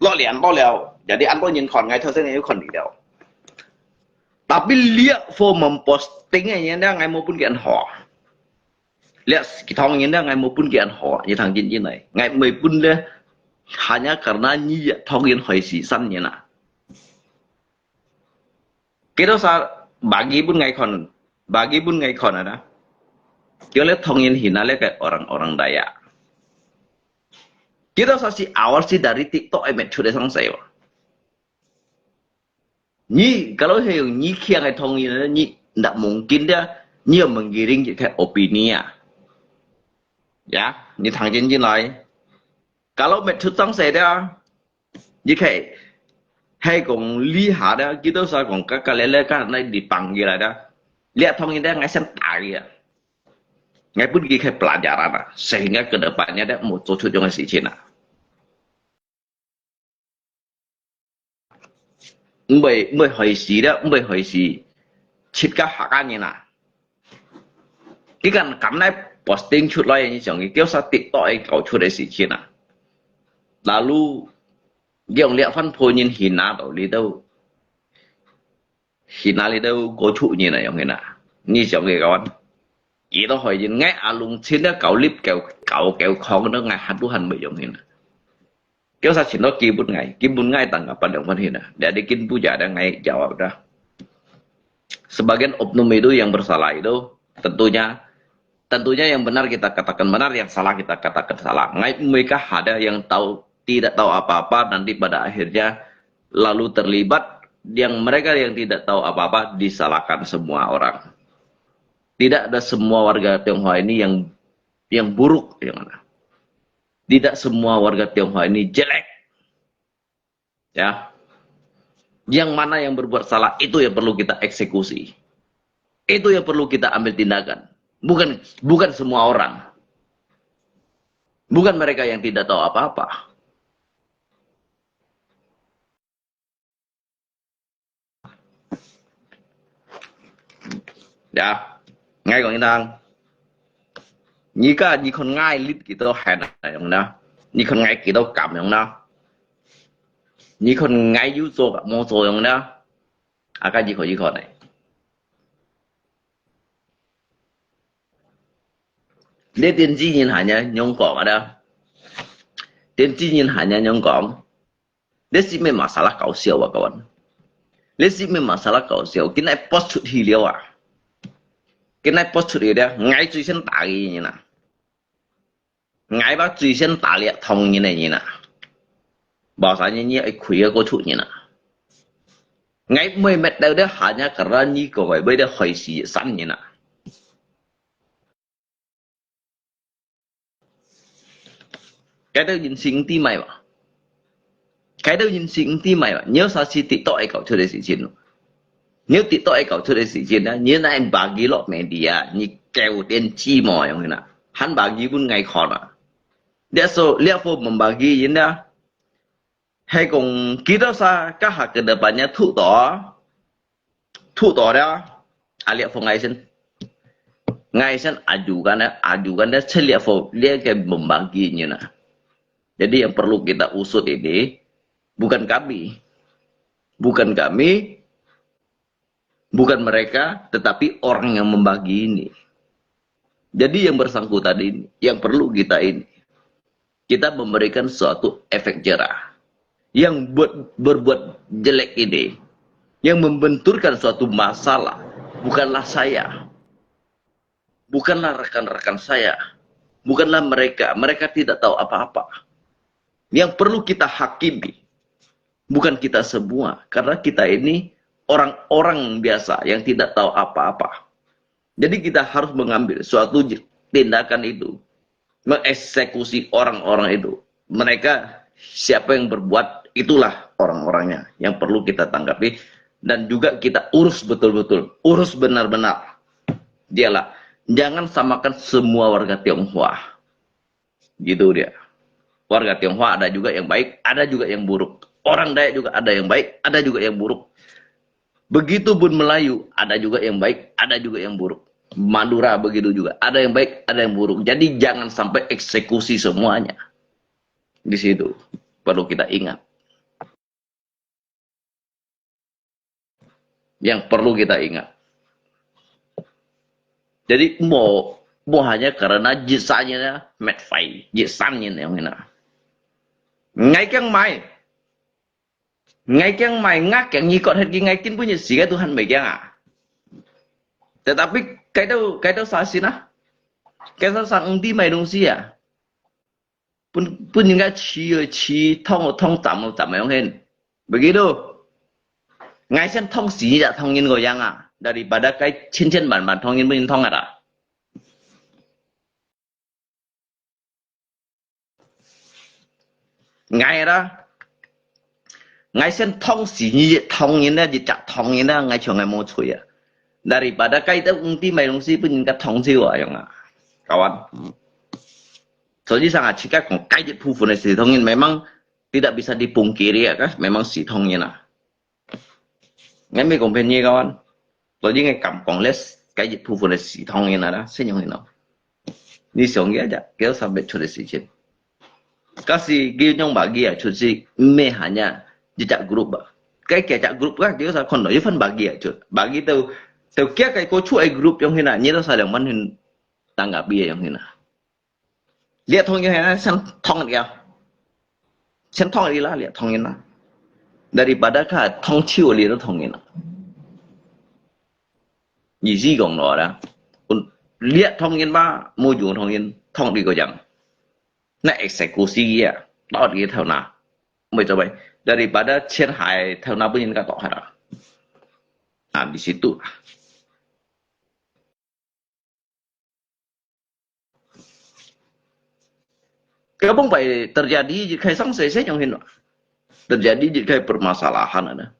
Lo lian to liao, jadi anto nyin kon ngai thau sen ngai kon liao. Tapi liak fo memposting ngai ngai mau pun kian ho. Liak kitong ngai mau pun kian ho, ni thang jin jin nai. Ngai mai pun le, hanya karena ni ya thong yin hoi si san ni na. Kita sa bagi pun ngai kon, bagi pun ngai kon ada. Kyo le thong yin hina le ke orang-orang Dayak. Kita sa si awal si dari TikTok ai met chut sang saya. Ni kalau saya ni kiang ai thong yin ni ndak mungkin dia ni menggiring ke opini ya. Ya, ni thang jin jin lai. Kalau met chut sang saya dia, 你可以，係講這下咧，佢都所講，个个咧咧，个那裡放起來的，你也同人家愛先打佢啊，愛分佢去pelajaran啊，sehingga ke depannya咧，莫做出這種事情啊。毋會，毋會害死咧，毋會害死，自家客家人啊。 佢敢，敢來posting出來，你想佢叫啥TikTok个搞出个事情啊。Lalu，用這番破人去拿到你都，去拿你都過出人啊，用佢啊。你想佢講，佢都害人，𠊎阿龍前頭搞立搞，搞搞狂都，𠊎還都還未用佢啊。 叫啥全都基本ngai，基本ngai tanggapan yang mana hina. Jadi kin puja ada ngai jawab dah. Sebagian oknum itu yang bersalah itu tentunya, tentunya yang benar kita katakan benar, yang salah kita katakan salah. Ngai mereka ada yang tahu, tidak tahu apa-apa, nanti pada akhirnya lalu terlibat, yang mereka yang tidak tahu apa-apa disalahkan semua orang. Tidak ada semua warga Tionghoa ini yang yang buruk, yang mana? Tidak semua warga Tionghoa ini jelek. Ya. Yang mana yang berbuat salah, itu yang perlu kita eksekusi. Itu yang perlu kita ambil tindakan. Bukan bukan semua orang. Bukan mereka yang tidak tahu apa-apa. Ya,𠊎講你聽，你家你看𠊎力幾多狠啊，樣呢？你看𠊎幾多敢，樣呢？你看𠊎有做个，無做，樣呢？啊，該你看，你看呢？你電視人還要仰講啊？電視人還要仰講？ 這係毋係masalah搞笑啊，kawan？這係毋係masalah搞笑？今日post出去了啊！今日post出去了，𠊎最先打佢人啊！𠊎吧最先打這通人个人啊！無啥人你愛開个過出人啊！𠊎毋會滅掉這下呢，karena你講个，會得害死三人啊！ 該兜人性地買嘛，該兜人性地買嘛，你有啥事TikTok愛搞出个事情咯？你有TikTok愛搞出个事情呢？你哪能bagi落media？你搞電視嘛，樣呢？還bagi分𠊎看啊！這所這所membagi人呢？ 係講幾多儕該下个depannya tutup，tutup了，啊，這封愛先，愛先ajukan呢，ajukan呢，切這封這个membagi人啊。Jadi yang perlu kita usut ini bukan kami, bukan kami, bukan mereka, tetapi orang yang membagi ini. Jadi yang bersangkutan ini, yang perlu kita ini, kita memberikan suatu efek jerah. Yang buat, berbuat jelek ini, yang membenturkan suatu masalah, bukanlah saya, bukanlah rekan-rekan saya, bukanlah mereka. Mereka tidak tahu apa-apa. Yang perlu kita hakimi, bukan kita semua, karena kita ini orang-orang biasa yang tidak tahu apa-apa. Jadi kita harus mengambil suatu tindakan itu, mengeksekusi orang-orang itu. Mereka siapa yang berbuat, itulah orang-orangnya yang perlu kita tanggapi dan juga kita urus betul-betul, urus benar-benar. Dialah, jangan samakan semua warga Tionghoa. Gitu dia. Warga Tionghoa ada juga yang baik, ada juga yang buruk. Orang Dayak juga ada yang baik, ada juga yang buruk. Begitupun Melayu, ada juga yang baik, ada juga yang buruk. Madura begitu juga, ada yang baik, ada yang buruk. Jadi jangan sampai eksekusi semuanya. Di situ perlu kita ingat. Yang perlu kita ingat. Jadi，無，無hanya karena一儕人啊，滅壞，一儕人樣啊。𠊎驚買，𠊎驚買，𠊎驚你割忒佢，𠊎今晡日死个都還未驚啊。Tetapi該兜，該兜啥事啊？該兜啥毋知買東西啊？ 分，分人家刺哦刺，痛哦痛，斬哦斬，樣形。Begitu。𠊎先痛死一隻唐人个樣啊，daripada該千千萬萬唐人分人痛啊啦。𠊎啦， 𠊎先痛死你一隻唐人啊，一隻唐人啊，𠊎像𠊎無罪啊。Daripada該兜毋知買東西，分人家痛死啊，樣啊，kawan。所以上啊，自家講，該一部分个死唐人，memang tidak bisa dipungkiri啊，kan？Memang死唐人啊。𠊎毋係講別人，kawan。 所以𠊎敢講咧，該一部分个死唐人啊啦，死唐人咯。你想一下，幾多三百出个事情。假使佢用bagi啊出事，毋係hanya一隻group啊。該幾隻group啊，幾多儕看到，一份bagi啊出，bagi到，到幾個個出个group樣形啊，你都三兩萬分tanggapi个樣形啊。 這唐人係先燙佢啊，先燙佢啦，這唐人啦。Daripada佢燙手，這都唐人啦。意思講咯啦，這唐人嘛，無用唐人，燙佢个樣。那eksekusi佢啊，打佢頭那，毋會做咩？Daripada錢還頭那分人家剁下啦。啊，你是對啦。 Kampung pai terjadi je kai sang sese nyong hin. Terjadi je kai permasalahan ada.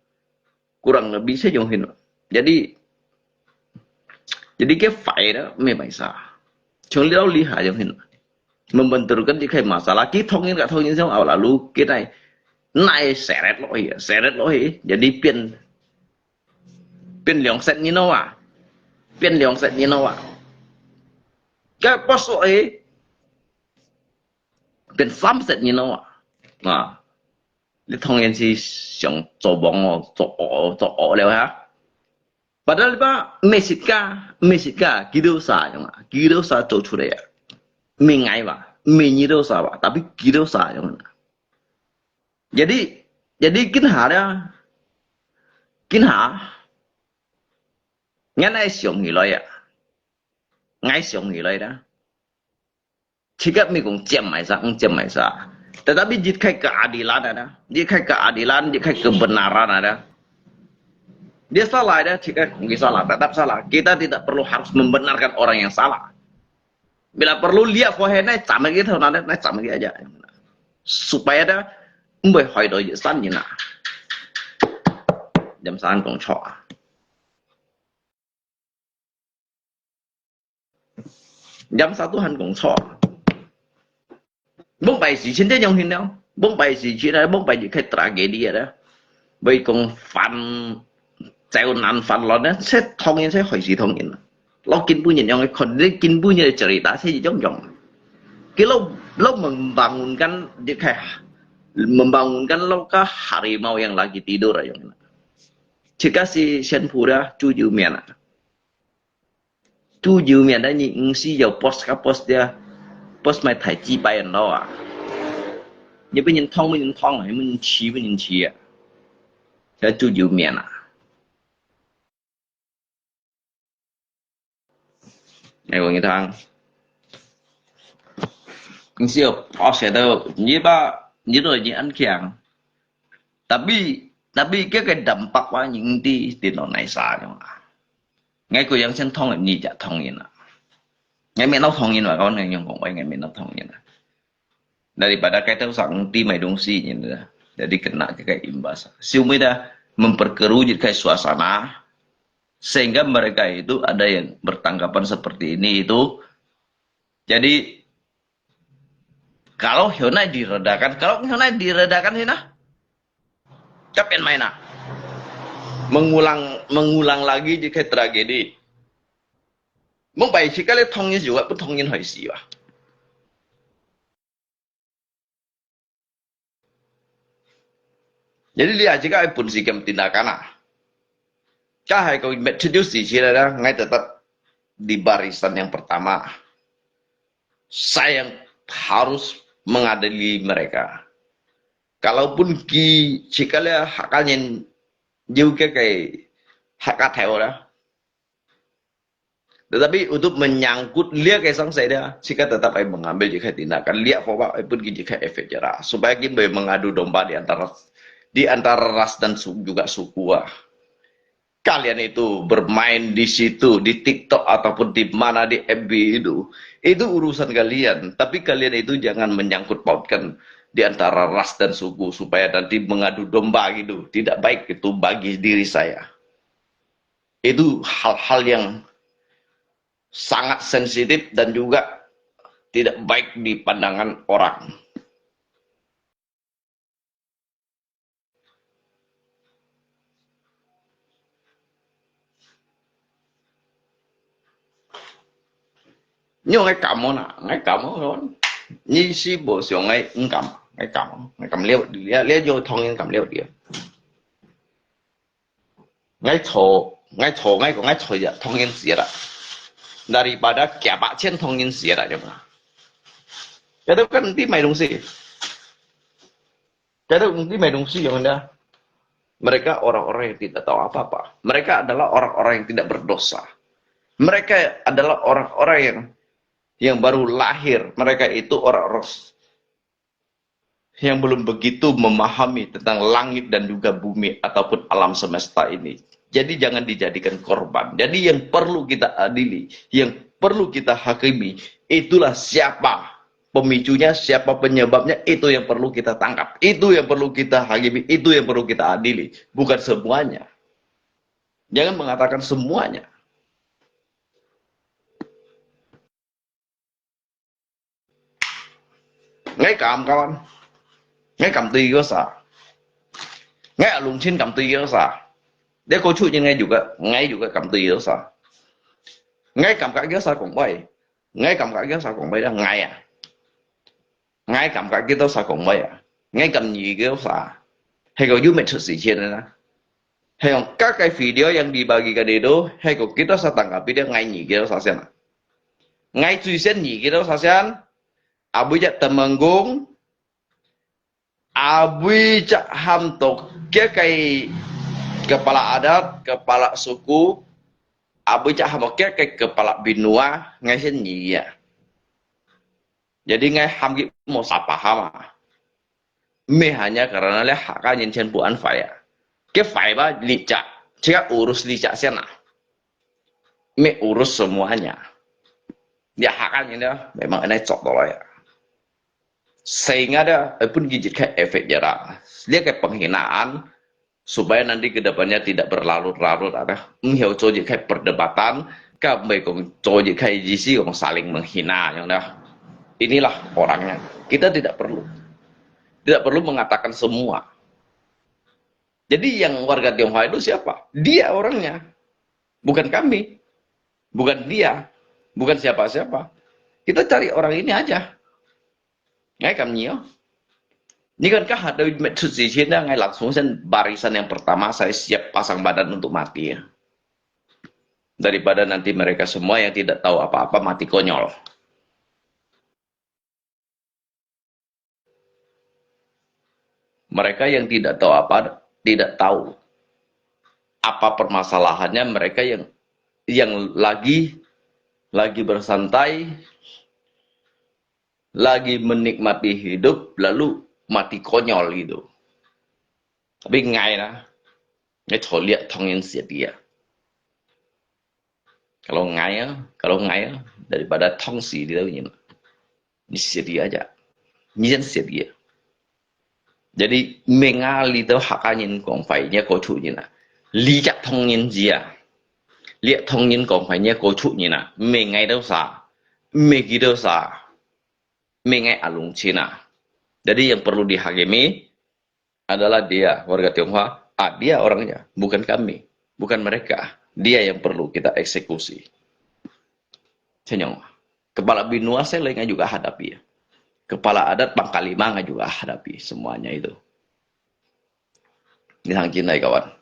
Kurang lebih saya yang hina. Jadi, jadi ke file dah memang sa. Cuma lihat lihat yang hina. Membenturkan di kai masalah. Kita thongin kat thongin sama awal lalu kita naik seret loh ya, seret loh ya. Jadi pian, pian liang set ni nawa, pian liang set ni nawa. Ke pas loh ya, pian sam set ni nawa. Nah, 你當然係想做王哦，做惡，做惡了哈。Padahal ba，message ka，message ka，幾多啥樣啊？幾多啥做出來啊？毋係𠊎吧，毋係你多啥吧，tapi 幾多啥樣啊？Jadi，jadi 今下咧，今下，𠊎來想起來啊，𠊎想起來啦。 Cakap mi kong ciam mai sa, eng ciam mai sa. Tetapi jika keadilan ada, jika keadilan, jika kebenaran ada. Dia salah ada, jika kong salah, tetap salah. Kita tidak perlu harus membenarkan orang yang salah. Bila perlu lihat fohe naik sama gitu, nanti naik sama gitu aja. Supaya ada, mbai hoi do san ni na. Jam san kong chok. Jam satu han kong chok. Mong pai si chin te nyong hin neo. Mong pai si chin na, mong pai ji kai tragedi ada. Bai kong fan, ceo nan fan lo na, se thongin se hoi si thongin. Lo kin bu nyen nyong kon, de kin bu nyen cerita se jong jong. Kilo lo membangunkan ji kai, membangunkan lo ka harimau yang lagi tidur ayong. Jika si sian pura cucu mian. 都有名的，你毋需要 post 个 post 的，post 买台几百人咯啊。你不能通，不能通啊，你不能去，不能去啊。这都有名啊。哎，我跟你讲，你是要 post 的，你把，你都已经很强。 Tapi, tapi 佢个 dampak 話，你知電腦哪啥樣啊？𠊎个樣先通人，你就通人啊。𠊎面都通人嘛，講人用講話，𠊎面都通人啊。Daripada 該頭上地買東西，你知道，jadi kena 這個 imbas. 後尾的 memperkeruh 這個 suasana, sehingga mereka itu ada yang bertanggapan seperti ini itu. Jadi, kalau hiunai diredakan, kalau hiunai diredakan hina, kapan main ah? Mengulang, mengulang lagi 這個 tragedi. Mong pai si kali thongin juga pun thongin hai si ah. Jadi 你啊，這個愛分析个 tindakan ah. 該係個 metode 時期來啦，𠊎 tetap di barisan yang pertama. Saya yang harus mengadili mereka. Kalaupun ki jika le hakanin juga kai hakatai ora. Tetapi untuk menyangkut lia kai sang saya dia, jika tetap ai mengambil jika tindakan lia foba ai pun ki jika efek jera supaya ki boleh mengadu domba di antara di antara ras dan su, juga suku ah. Kalian itu bermain di situ, di TikTok ataupun di mana di F B itu, itu urusan kalian. Tapi kalian itu jangan menyangkut pautkan di antara ras dan suku supaya nanti mengadu domba gitu. Tidak baik itu bagi diri saya. Itu hal-hal yang sangat sensitif dan juga tidak baik di pandangan orang. 你用个感冒啦，个感冒咯，你是無想个毋感，个感冒，个感冒了，了，了就通人感冒了。 Ngai cho, ngai cho, ngai ko, ngai cho ya, thongin siara. Daripada kia pak chen thongin siara jong. Kata kan nanti mai dongsi. Kata nanti mai dongsi yang ada. Mereka orang-orang yang tidak tahu apa-apa. Mereka adalah orang-orang yang tidak berdosa. Mereka adalah orang-orang yang yang baru lahir. Mereka itu orang-orang yang belum begitu memahami tentang langit dan juga bumi ataupun alam semesta ini. Jadi jangan dijadikan korban. Jadi yang perlu kita adili, yang perlu kita hakimi, itulah siapa pemicunya, siapa penyebabnya, itu yang perlu kita tangkap. Itu yang perlu kita hakimi, itu yang perlu kita adili. Bukan semuanya. Jangan mengatakan semuanya. Ngai kam kawan. Ngai kam tui kiosa. Ngai alung chin kam tui kiosa. Dia ko chu ngai juga, ngai juga kam tui kiosa. Ngai kam ka kiosa kong bai. Ngai kam ka kiosa kong bai dah ngai ah. Ngai kam ka kiosa kong bai ah. Ngai kam nyi kiosa. Hai ko yu met chut si chien na. Hai yong ka kai video yang dibagi ka ditu, hai ko kiosa tang ka video ngai nyi kiosa sian ah. Ngai chui sian nyi kiosa sian. Abui jak temenggung, abui jak ham to kia kai kepala adat, kepala suku, abui jak ham to kia kai kepala binua, ngai sian nyi ya. Jadi ngai ham ki mo sapa ham ah. 没有 hanya karena 咧客家人全部安排啊。佢坏吧，你家，自家 urus 你家先啊。没有 urus semuanya。你客家人咧，memang 恁樣做到了呀。Sehingga 咧，會分佢一個 efek 呀啦。這個 penghinaan supaya nanti ke depannya tidak berlarut-larut ada. 毋曉做一個 perdebatan，佢毋係講做一個意思講 saling menghina 樣的。Inilah orangnya. Kita tidak perlu. Tidak perlu mengatakan semua. Jadi yang warga Tionghoa itu siapa? Dia orangnya. Bukan kami. Bukan dia. Bukan siapa-siapa. Kita cari orang ini aja. Ngai kam nyi oh. Ni kan ka hadapi met chut si cien, ngai langsung sian barisan yang pertama, saya siap pasang badan untuk mati ya. Daripada nanti mereka semua yang tidak tahu apa-apa mati konyol. Mereka yang tidak tahu apa, tidak tahu apa permasalahannya, mereka yang yang lagi lagi bersantai, lagi menikmati hidup, lalu mati konyol gitu. Tapi ngai lah, ngai 坐這當然死啊！Kalau ngai啊，kalau ngai啊，daripada 痛死你都贏，你死啊！你先死啊！Jadi menga 你都客家人講話，你過出人啊，你隻當然知啊，你當然講話，你過出人啊，mengai 都啥，megi 都啥，mengai alung cina。Jadi yang perlu dihakimi adalah dia, warga Tionghoa. Ah, dia orangnya, bukan kami, bukan mereka. Dia yang perlu kita eksekusi. Senyong. Kepala binua saya ngai juga hadapi ya. Kepala adat Pangkal Lima ngai juga hadapi semuanya itu. Ini hang cintai kawan.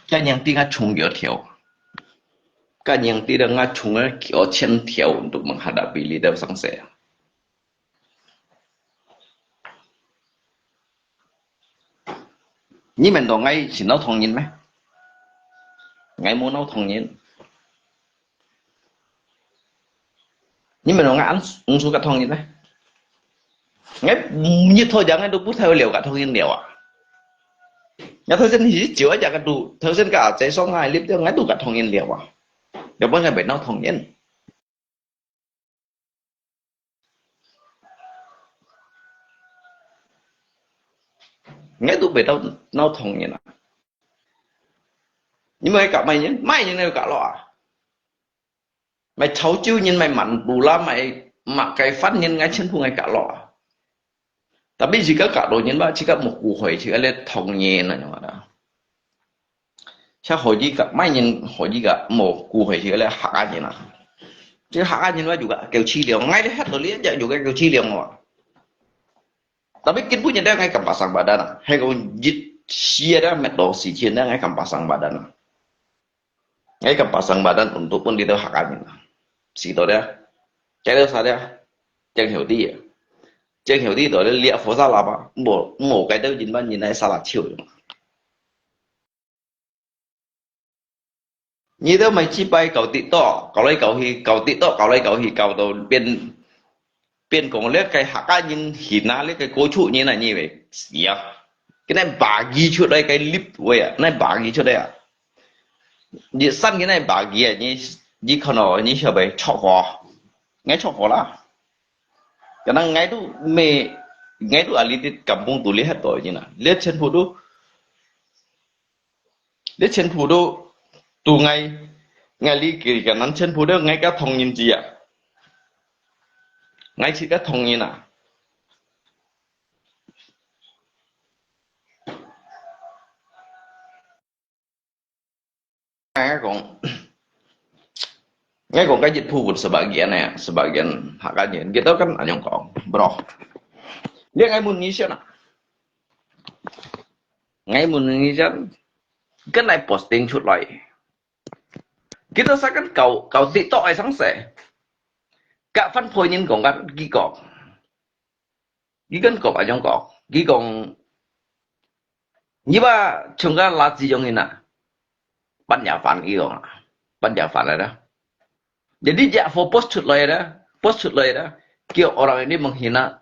該人對𠊎衝幾條，該人對了𠊎衝了幾千條，都問下到比你兜上勢啊！你們當𠊎係鬧痛人咩？𠊎無鬧痛人。 你們講𠊎恁毋suka痛人咩？𠊎日頭樣𠊎都毋使了甲痛人了啊！𠊎頭先係照一隻个肚，頭先个阿姐爽啊，入了𠊎都甲痛人了啊！要不然𠊎袂鬧痛人。 𠊎都袂到鬧痛人啊！你買甲麼人？麼人愛甲落啊？買潮州人，買曼谷啦，買麼个番人，𠊎全部愛甲落啊！Tapi自家甲落人吧，自家無顧好，自家咧痛人啊，你話啦。 像何以个，麼人何以个，無顧好自家咧客家人啊。這客家人話有个叫淒涼，𠊎咧歇到這隻有个叫淒涼哦。Tapi今晡日咧，𠊎敢pasang badan啊，係講一時咧，搣到時間咧，𠊎敢pasang badan啊。𠊎敢pasang badan untuk分這兜客家人啊。是到咧，該兜啥咧，正曉得啊。正曉得到咧，這佛沙拉吧，無，無該兜人班人來沙拉笑。 你兜買幾擺搞TikTok，搞來搞去，搞TikTok，搞來搞去，搞到變，變講這个客家人、現啊，這个高手人啊，你會死啊！佢那把戲出來，該立位啊，那把戲出來啊！你上佢那把戲啊，你，你看到你曉得錯過。，𠊎著火啦。Kadang𠊎都沒，𠊎都ahli di kampung都lihat to，真的。這全部都，這全部都，都𠊎，𠊎li kiri kanan全部都𠊎个同人之啊。𠊎自家同人啊。 𠊎講，𠊎講个一部分sebagian呢，sebagian客家人，佢兜kan恁樣講，bro。你𠊎問你先啊，𠊎問你先，跟來posting出來，佢兜sakan搞，搞TikTok个上勢，甲番配人講个，佢講。 佢跟講恁樣講，佢講，你話像个垃圾樣人啊，半夜飯佢講啊，半夜飯來啦。Jadi dia post出來啦，post出來啦，叫orang ini menghina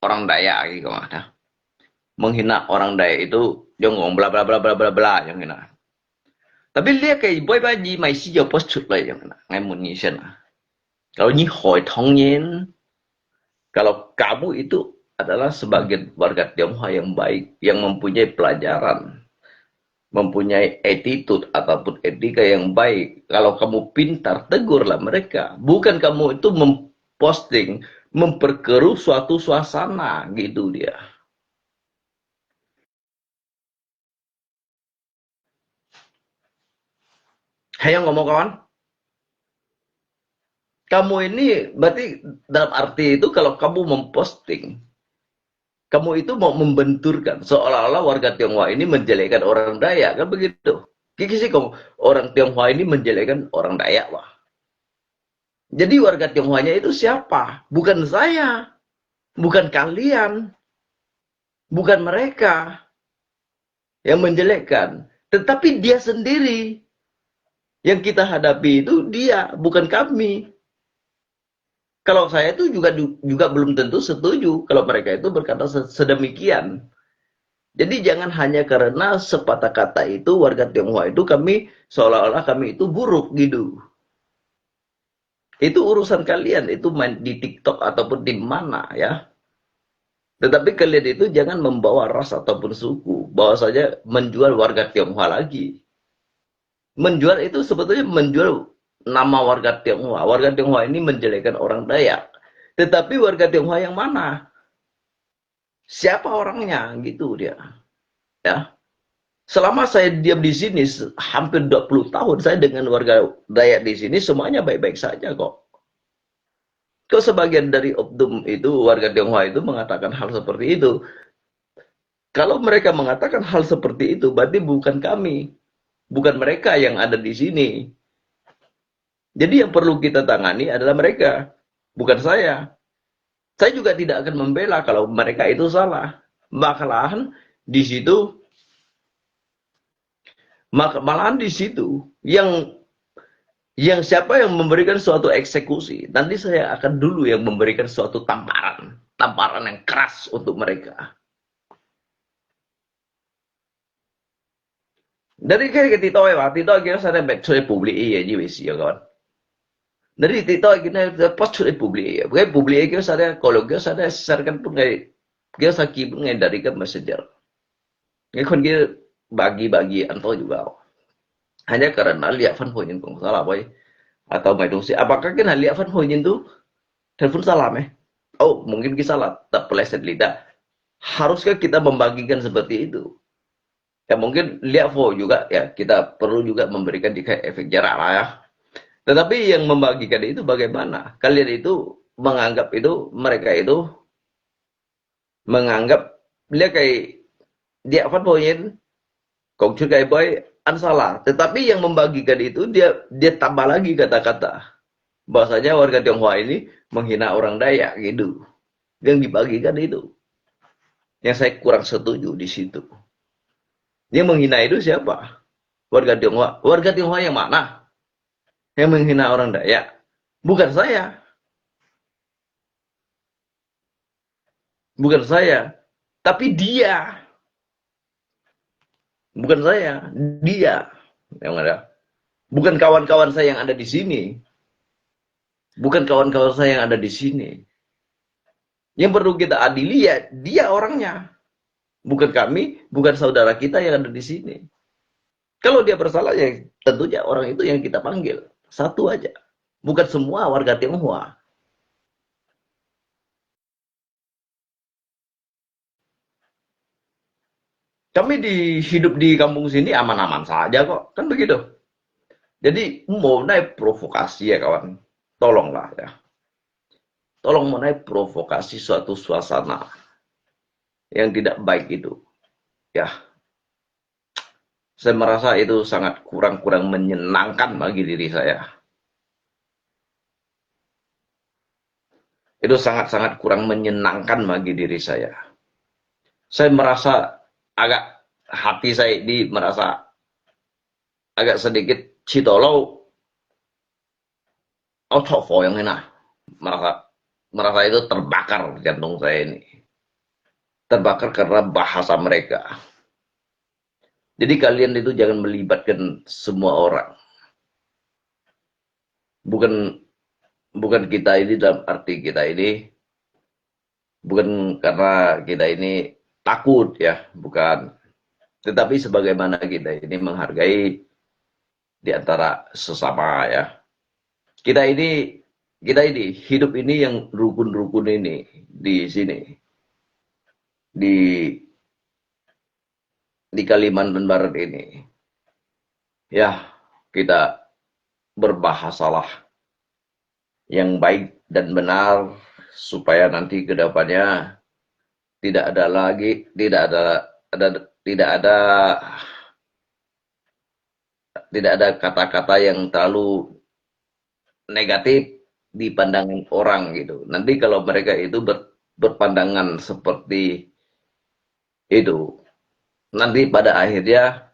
orang Dayak佢講啊，menghina orang Dayak itu yang ngomong bla bla bla bla bla bla yang ngina. Tapi lihat ke boy ba ni mai si yo post chut lai yang ngina, ngai mun ni sen ah. Kalau ni hoi thong yin, kalau kamu itu adalah sebagai warga Tionghoa yang baik, yang mempunyai pelajaran, mempunyai attitude ataupun etika yang baik. Kalau kamu pintar, tegurlah mereka. Bukan kamu itu memposting, memperkeruh suatu suasana, gitu dia. Hai yang ngomong kawan, kamu ini berarti dalam arti itu kalau kamu memposting, kamu itu mau membenturkan seolah-olah warga Tionghoa ini menjelekkan orang Dayak, kan begitu? Kiki sih kong orang Tionghoa ini menjelekkan orang Dayak, wah. Jadi warga Tionghoanya itu siapa? Bukan saya, bukan kalian, bukan mereka yang menjelekkan, tetapi dia sendiri. Yang kita hadapi itu dia, bukan kami. Kalau saya itu juga juga belum tentu setuju kalau mereka itu berkata sedemikian. Jadi jangan hanya karena sepatah kata itu warga Tionghoa itu kami seolah-olah kami itu buruk gitu. Itu urusan kalian, itu main di TikTok ataupun di mana ya. Tetapi kalian itu jangan membawa ras ataupun suku, bahwasanya menjual warga Tionghoa lagi. Menjual itu sebetulnya menjual nama warga Tionghoa. Warga Tionghoa ini menjelekkan orang Dayak. Tetapi warga Tionghoa yang mana? Siapa orangnya gitu dia. Ya. Selama saya diam di sini hampir dua puluh tahun, saya dengan warga Dayak di sini semuanya baik-baik saja kok. Kok sebagian dari oknum itu, warga Tionghoa itu mengatakan hal seperti itu. Kalau mereka mengatakan hal seperti itu, berarti bukan kami, bukan mereka yang ada di sini. Jadi yang perlu kita tangani adalah mereka, bukan saya. Saya juga tidak akan membela kalau mereka itu salah. Malahan di situ, malahan di situ yang yang siapa yang memberikan suatu eksekusi, nanti saya akan dulu yang memberikan suatu tamparan, tamparan yang keras untuk mereka. Dari ke TikTok ya, TikTok kira sana bet sudah publik iya ji besi ya kawan. Dari TikTok kira post sudah publik iya, bukan publik iya kira sana kalau kira sana share kan pun kayak kira saki pun kayak dari kan messenger. Ngai kon kira bagi-bagi anto juga. Hanya karena lihat fan hoyin kong salah boy atau mai dong si. Apakah kena lihat fan hoyin tu telepon salah meh? Oh, mungkin kita salah, tak peleset lidah. Haruskah kita membagikan seperti itu? Ya mungkin lihat fo juga ya, kita perlu juga memberikan dikit efek jarak lah ya. Tetapi yang membagikan itu bagaimana? Kalian itu menganggap itu, mereka itu menganggap lihat kayak dia fan hoyin kong chut kayak boy an salah. Tetapi yang membagikan itu dia dia tambah lagi kata-kata bahwasanya warga Tionghoa ini menghina orang Dayak gitu. Yang dibagikan itu. Yang saya kurang setuju di situ. Yang menghina itu siapa? Warga Tionghoa. Warga Tionghoa yang mana? Yang menghina orang Dayak. Bukan saya. Bukan saya. Tapi dia. Bukan saya, dia yang ada. Bukan kawan-kawan saya yang ada di sini. Bukan kawan-kawan saya yang ada di sini. Yang perlu kita adili ya dia orangnya. Bukan kami, bukan saudara kita yang ada di sini. Kalau dia bersalah, ya tentunya orang itu yang kita panggil. Satu aja. Bukan semua warga Tionghoa. Kami di, hidup di kampung sini aman-aman saja kok, kan begitu. Jadi, mau naik provokasi ya kawan, tolonglah ya. Tolong mau naik provokasi suatu suasana yang tidak baik itu. Ya, saya merasa itu sangat kurang-kurang menyenangkan bagi diri saya. Itu sangat-sangat kurang menyenangkan bagi diri saya. Saya merasa agak, hati saya ini merasa agak sedikit citolo, otot foyong ini nah. Merasa, merasa itu terbakar jantung saya ini. Terbakar karena bahasa mereka. Jadi kalian itu jangan melibatkan semua orang. Bukan, bukan kita ini dalam arti kita ini, bukan karena kita ini takut ya, bukan. Tetapi sebagaimana kita ini menghargai di antara sesama ya. Kita ini, kita ini hidup ini yang rukun-rukun ini di sini, di di Kalimantan Barat ini. Ya, kita berbahasalah yang baik dan benar supaya nanti ke depannya tidak ada lagi, tidak ada, ada tidak ada tidak ada kata-kata yang terlalu negatif di pandangan orang gitu. Nanti kalau mereka itu ber, berpandangan seperti itu, nanti pada akhirnya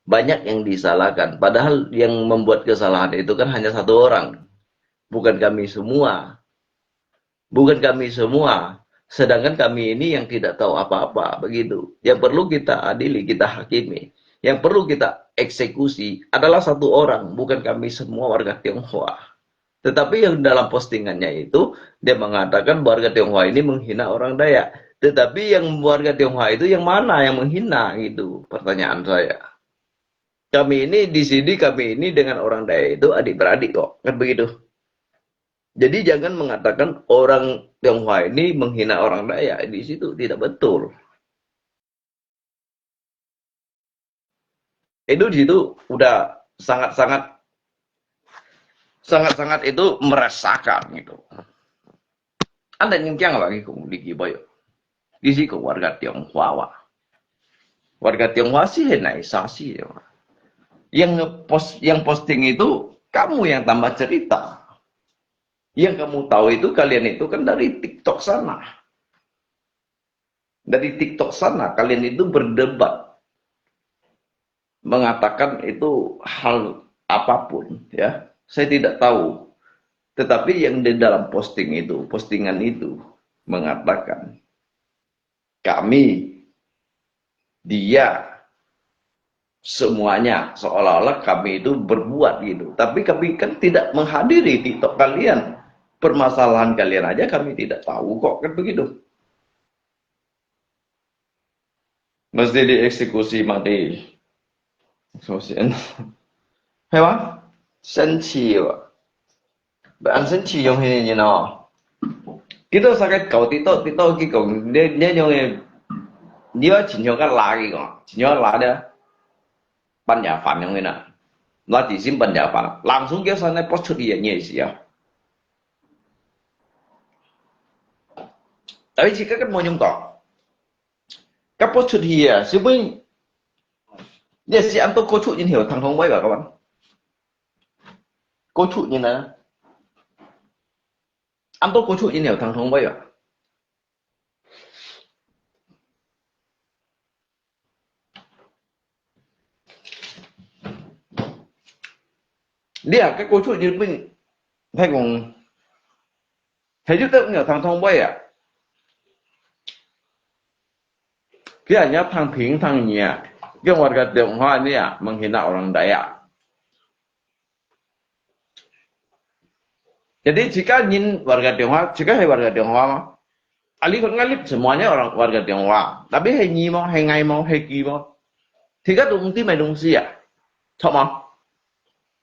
banyak yang disalahkan. Padahal yang membuat kesalahan itu kan hanya satu orang, bukan kami semua. Bukan kami semua. Sedangkan kami ini yang tidak tahu apa-apa, begitu. Yang perlu kita adili, kita hakimi. Yang perlu kita eksekusi adalah satu orang, bukan kami semua warga Tionghoa. Tetapi yang dalam postingannya itu, dia mengatakan warga Tionghoa ini menghina orang Dayak. Tetapi yang warga Tionghoa itu yang mana yang menghina gitu, pertanyaan saya. Kami ini di sini, kami ini dengan orang Dayak itu adik-beradik kok, kan begitu. Jadi jangan mengatakan orang Tionghoa ini menghina orang Dayak, di situ tidak betul. Itu di situ udah sangat-sangat sangat-sangat itu meresahkan gitu. Anda yang apa gitu di Kiboyo? Di sini warga Tionghoa, warga Tionghoa sih naisasi ya. Yang post, yang posting itu kamu yang tambah cerita. Yang kamu tahu itu, kalian itu kan dari TikTok sana. Dari TikTok sana kalian itu berdebat, mengatakan itu hal apapun, ya. Saya tidak tahu. Tetapi yang di dalam posting itu, postingan itu mengatakan, kami, dia, semuanya seolah-olah kami itu berbuat gitu. Tapi kami kan tidak menghadiri TikTok kalian. Permasalahan kalian aja kami tidak tahu kok, kan begitu. Mesti dieksekusi mati. Eksekusi. Hewa? Sensi wa. Ba an sensi yong hini ni no. Kita sakit kau tito tito ki kong dia dia yong ni. Dia cinyo kan lagi kong. Cinyo lagi dia. Pan ya fan yong ni na. Lah di sin pan ya fan. Langsung dia sana pot sut dia ni isi ya. Tapi jika kan mau nyong kau. Kau pot sut dia. Siapa ni? Dia si anto kau sut ni heo tang tong wai ba kawan. Kau sut ni na. Anto kau sut ni heo tang tong wai ba. Dia ke kau sut ni pun, hai kong, hai ju tak ni tang tong wai ya. Dia ni tang ping tang ni ya. Yang warga Tionghoa ni ya menghina orang Dayak. Jadi jika nyin warga Tionghoa, jika hai warga Tionghoa mah. Ahli kon ngalip semuanya orang warga Tionghoa. Tapi hai nyi mah, hai ngai mah, hai ki mah. Jika tu mesti mai dungsi ya. Cok mah.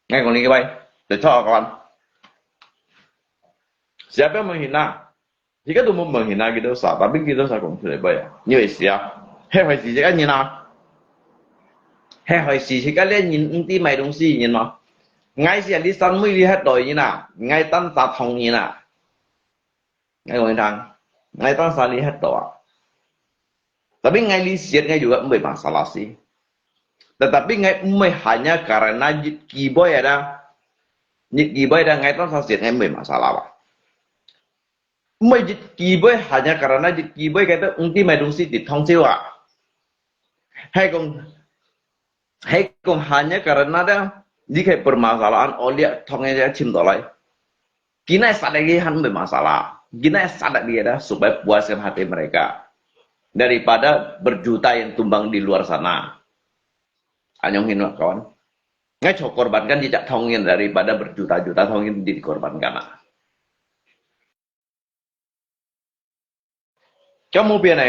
Ngai kong ni kibai. Cok kawan. Siapa yang menghina? Jika tu mau menghina kita usah, tapi kita usah kong sudah bayar. Ni wei siap. Hai hai si jika nyin ah. Hai hai si jika le nyin mesti mai dungsi nyin mah. Ngai sia lisan mui lihat doi nyin ah. Ngai tan sa thong nyin ah. Ngai kong ni tang. Ngai tan sa lihat doi ah. Tapi ngai li siat ngai juga mbai masalah sih. Tetapi ngai mbai hanya karena jit kiboi ada. Jit kiboi ada ngai tan sa siat ngai mbai masalah ba. Mbai jit kiboi hanya karena jit kiboi kata ungti mai dungsi di thong siwa. Hai kong Hai kong hanya karena ada, di kai permasalahan, oh, liak thong ya chim dolai. Kinai sadak dia han bermasalah. Kinai sadak dia ada supaya puaskan hati mereka. Daripada berjuta yang tumbang di luar sana. Anyong hin kawan. Ngai cok korbankan jijak thong yin daripada berjuta-juta thong yin dikorbankan. 佢無變呢。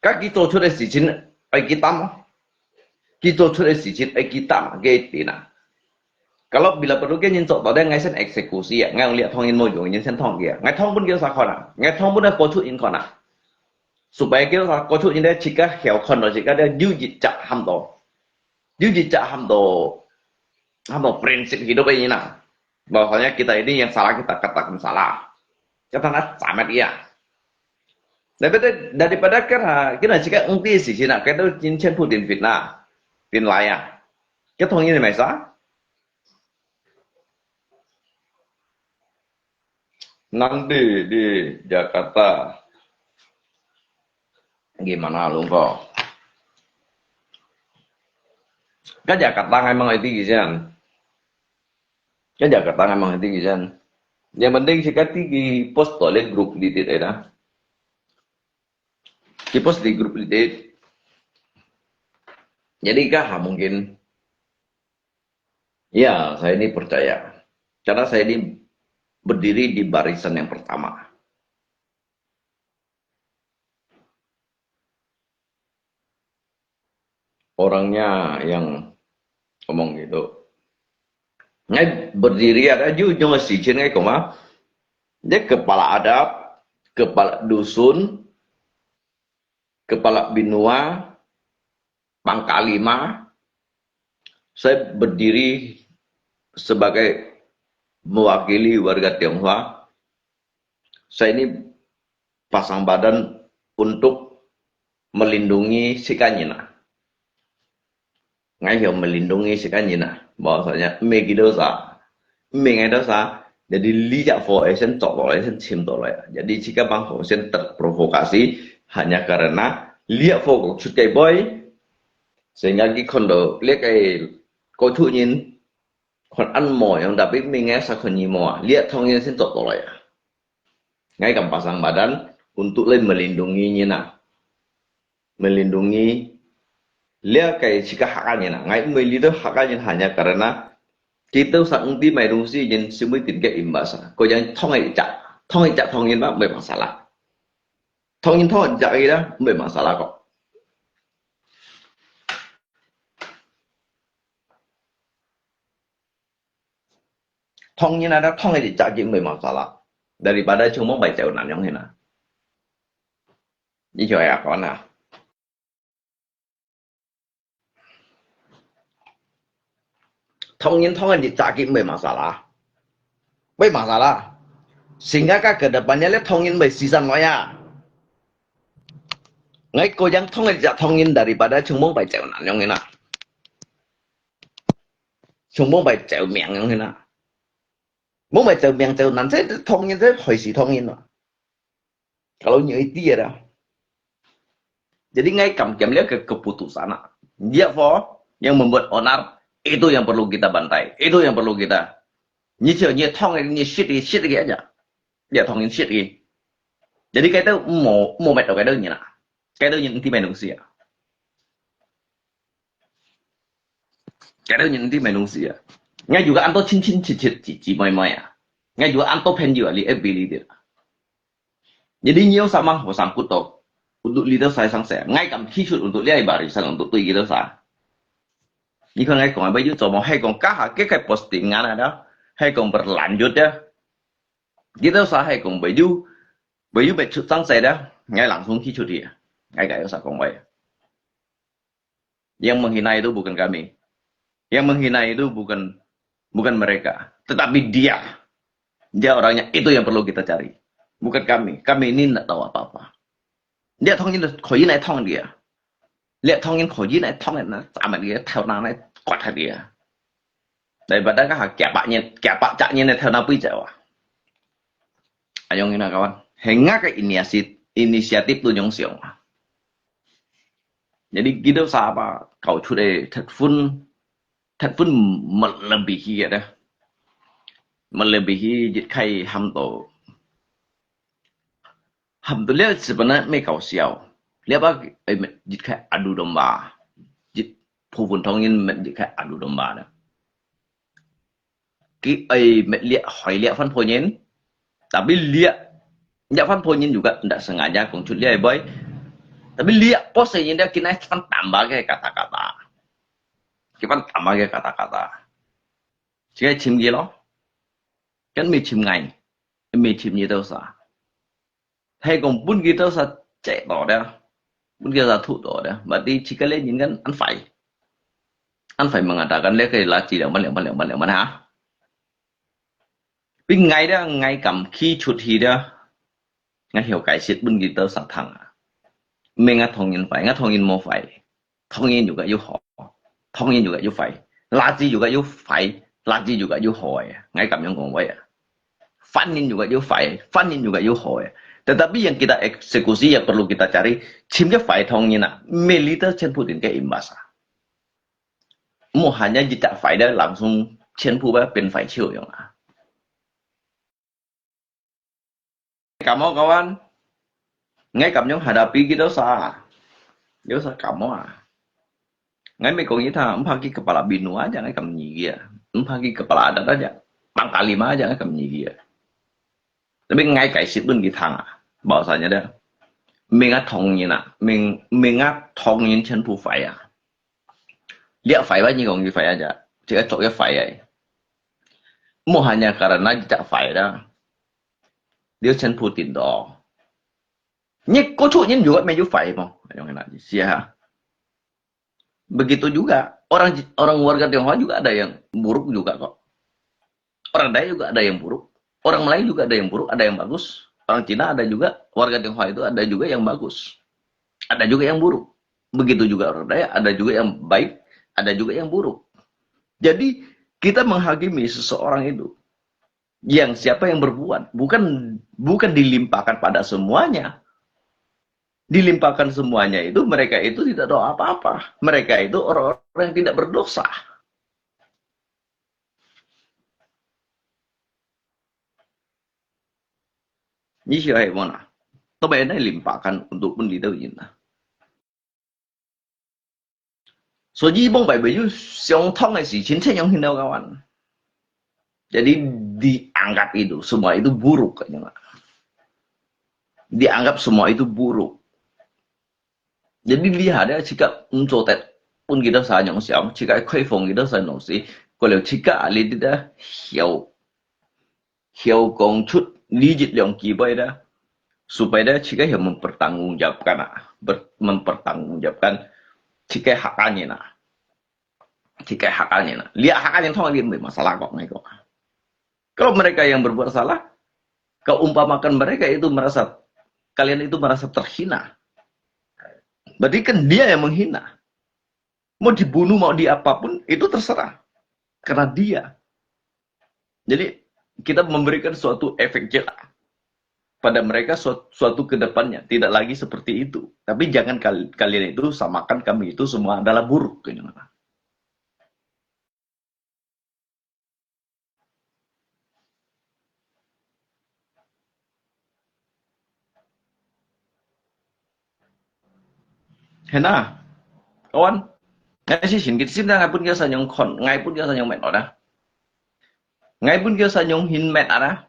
佢做出个事情愛記得嘛，佢做出个事情愛記得嘛，佢一定啊。Kalau bila perlu 佢人做到咧，𠊎先eksekusi啊，𠊎用這通人無用，人先通佢啊，𠊎通分佢啥看啊，𠊎通分佢過出人看啊，supaya佢啥過出人咧，自家曉看到自家咧有一隻喊到。 有一隻喊到，喊到 prinsip hidup ini nah. Bahwasanya kita ini yang salah kita katakan salah. Kata na camat iya. Daripada, daripada kan ha, kita jika ungti si Cina, kita jin chen pu din fitnah, din laya. Kita thong ini masa. Nanti di Jakarta gimana lungko? Ka Jakarta ngai mang iti kisan. Ka Jakarta ngai mang iti kisan. Yang penting si kati ki post toilet group di tit eda. Ki post di group di tit. Jadi ka ha mungkin Ya, saya ini percaya. Karena saya ini berdiri di barisan yang pertama. Orangnya yang ngomong gitu. Ngai berdiri ada ju jong si chen ngai koma. Dia kepala adat, kepala dusun, kepala binua, pangkalima, saya berdiri sebagai mewakili warga Tionghoa. Saya ini pasang badan untuk melindungi si kanyina. Ngai hiu melindungi si kanyina. Bahwasanya, mei kita sa, mei ngai kita sa, jadi liak fo esen cok lo esen chim to lo ya. Jadi jika bang fo esen terprovokasi, hanya karena liak fo kok chut kai boy, sehingga ki kondo liak kai kau chut nyin, kon an mo yang tapi mei ngai sa kon nyi mo, liak thong yen sen cok to lo ya. Ngai kam pasang badan untuk lai melindungi nyina. Melindungi liak kai jika hak nyina. Ngai mei liak hak nyina hanya karena kita sa ungti mai dungsi yen semua tin ke imbasa. Ko yang thong ai cak, thong ai cak thong yen ba mei masalah. Thong yen thong ai cak ida mei masalah ko. Thong yen ada thong ai cak yen mei masalah. Daripada cuma bai jauh nanyong hina. Ni jauh ya kon ah. Thong yen thong yen cak yen mei masalah. Mei masalah. Sehingga ka ke depannya le thong yen mei sisan lo ya. Ngai ko yang thong yen cak thong yen daripada cuma bai jauh nanyong hina. Cuma bai jauh miang nyong hina. Mung bai jauh miang jauh nan, saya thong yen saya hoi si thong yen lo. Kalau nyo iti ada. Jadi ngai kam kiam liak ke keputusan ah. Dia fo yang membuat onar, itu yang perlu kita bantai, itu yang perlu kita. Ni cio ni thong ni shit ni shit lagi aja. Dia thong ni shit lagi. Jadi kita mau mau mai tau kita ni lah. Kita ni nanti main dungsi ya. Kita ni nanti main dungsi ya. ，𠊎juga恁多親親戚戚姊姊妹妹啊，𠊎juga恁多朋友啊，你F B裡底。Jadi你有啥mang好上骨頭，untuk leader saya sang saya，𠊎敢提出untuk liai barisan untuk對leader saya。你看𠊎講个，baju做麼係講家下个个postingan啊，係講berlanjut啊，leader saya係講baju baju berlanjut sang saya啊，𠊎langsung提出去啊，𠊎个有啥講話。 Yang menghina itu bukan kami. Yang menghina itu bukan bukan mereka, tetapi dia. Dia orangnya itu yang perlu kita cari. Bukan kami. Kami ini tidak tahu apa-apa. Dia 當然可以來捅佢啊。你當然可以來捅佢啊，咱們个頭那來刮下佢啊。Daripada佢下幾百年、幾百隻年个頭那飛走啊。 Ayong ina kawan, hingga ke inisiatif, inisiatif tu nyong siang. Jadi kita sapa kau cude tetfun, tetfun melebihi ya dah. Melebihi jit kai ham to. Ham to lihat sebenarnya me kau siau. Lihat apa, eh, jit kai adu domba. Jit puvun tongin jit kai adu domba dah. Ki ai met liak hoi liak fan pho nyin. Tapi liak, liak fan pho nyin juga ndak sengaja kong cut liak boy. Tapi liak pos nyin dia kinai fan tambah ke kata-kata. Ki fan tambah ke kata-kata. Jika chim ki lo. Kan me chim ngai. Me chim nyi tau sa. Hay kong pun kita sa cek to dia. Pun kita sa thuk to dia. Berarti jika le nyin kan an fai. An fai mengatakan le ke laci liang ban liang ban liang ban liang ban ha. Pin ngai dia ngai kam ki cut hi dia. Ngai hiau kai sit pun kita sa thang. Menga thong nyin fai, nga thong nyin mo fai. Thong nyin juga yu ho. Thong nyin juga yu fai. Laci juga yu fai. Laci juga yu ho ya. Ngai kam yang kong wai ya. Fan nyin juga yu fai. Fan nyin juga yu ho ya. Tetapi yang kita eksekusi yang perlu kita cari, chim ke fai thong nyin na. Militer chen Putin ke imbasa. Mo hanya jita fai dia langsung chen pu ba pen fai chiu yang ah. Kamu kawan, ngai kam nyong hadapi kita sa. Yo sa kamu ah. Ngai me kong ita, empa ki kepala binu aja ngai kam nyi ya. Empa ki kepala adat aja. Pangkalima aja ngai kam nyi ya. Tapi ngai kai sit pun ki thang ah. Bahasanya dia. Menga thong nyin na, meng, menga thong nyin chen pu fai ah. Liak fai ba nyi kong ki fai aja. Jika cok ya fai ai. Mo hanya karena jita fai dah. Dia chen Putin to. Nyi ko cut nyin juga me yu fai mo. Ayong enak sia. Begitu juga orang orang warga Tionghoa juga ada yang buruk juga kok. Orang Dayak juga ada yang buruk. Orang Melayu juga ada yang buruk, ada yang bagus. Orang Cina ada juga, warga Tionghoa itu ada juga yang bagus. Ada juga yang buruk. Begitu juga orang Dayak, ada juga yang baik, ada juga yang buruk. Jadi, kita menghakimi seseorang itu, yang siapa yang berbuat, bukan bukan dilimpahkan pada semuanya. Dilimpahkan semuanya itu, mereka itu tidak tahu apa-apa. Mereka itu orang-orang yang tidak berdosa. Ni siya ay mo na. To ba na limpakan untuk pun dito yun na. So, 所以 bong bai bai yu siang thong ay si chin chen yang hindaw kawan. Jadi dianggap itu, semua itu buruk katanya. Dianggap semua itu buruk. Jadi lihat ya, jika uncotet pun kita sa nyong siang, jika koi fong kita sa nong si, kalau jika ali tidak hiau, hiau kong cut lijit liang kibai dah, supaya dah jika hiau mempertanggungjawabkan ah, ber, mempertanggungjawabkan jika hak anjing ah, jika hak anjing ah, lihat hak anjing thong lihat masalah kok ngai kok. Kalau mereka yang berbuat salah, kau umpamakan mereka itu merasa, kalian itu merasa terhina. Berarti kan dia yang menghina. Mau dibunuh, mau diapapun, itu terserah. Karena dia. Jadi, kita memberikan suatu efek jelek pada mereka suatu, suatu ke depannya. Tidak lagi seperti itu. Tapi jangan kal, kalian itu samakan kami itu semua adalah buruk. Hena, kawan, ngai si sin kit sim na ngai pun kasa nyong kon, ngai pun kasa nyong men oda. ，𠊎分佢三種形滅啊啦。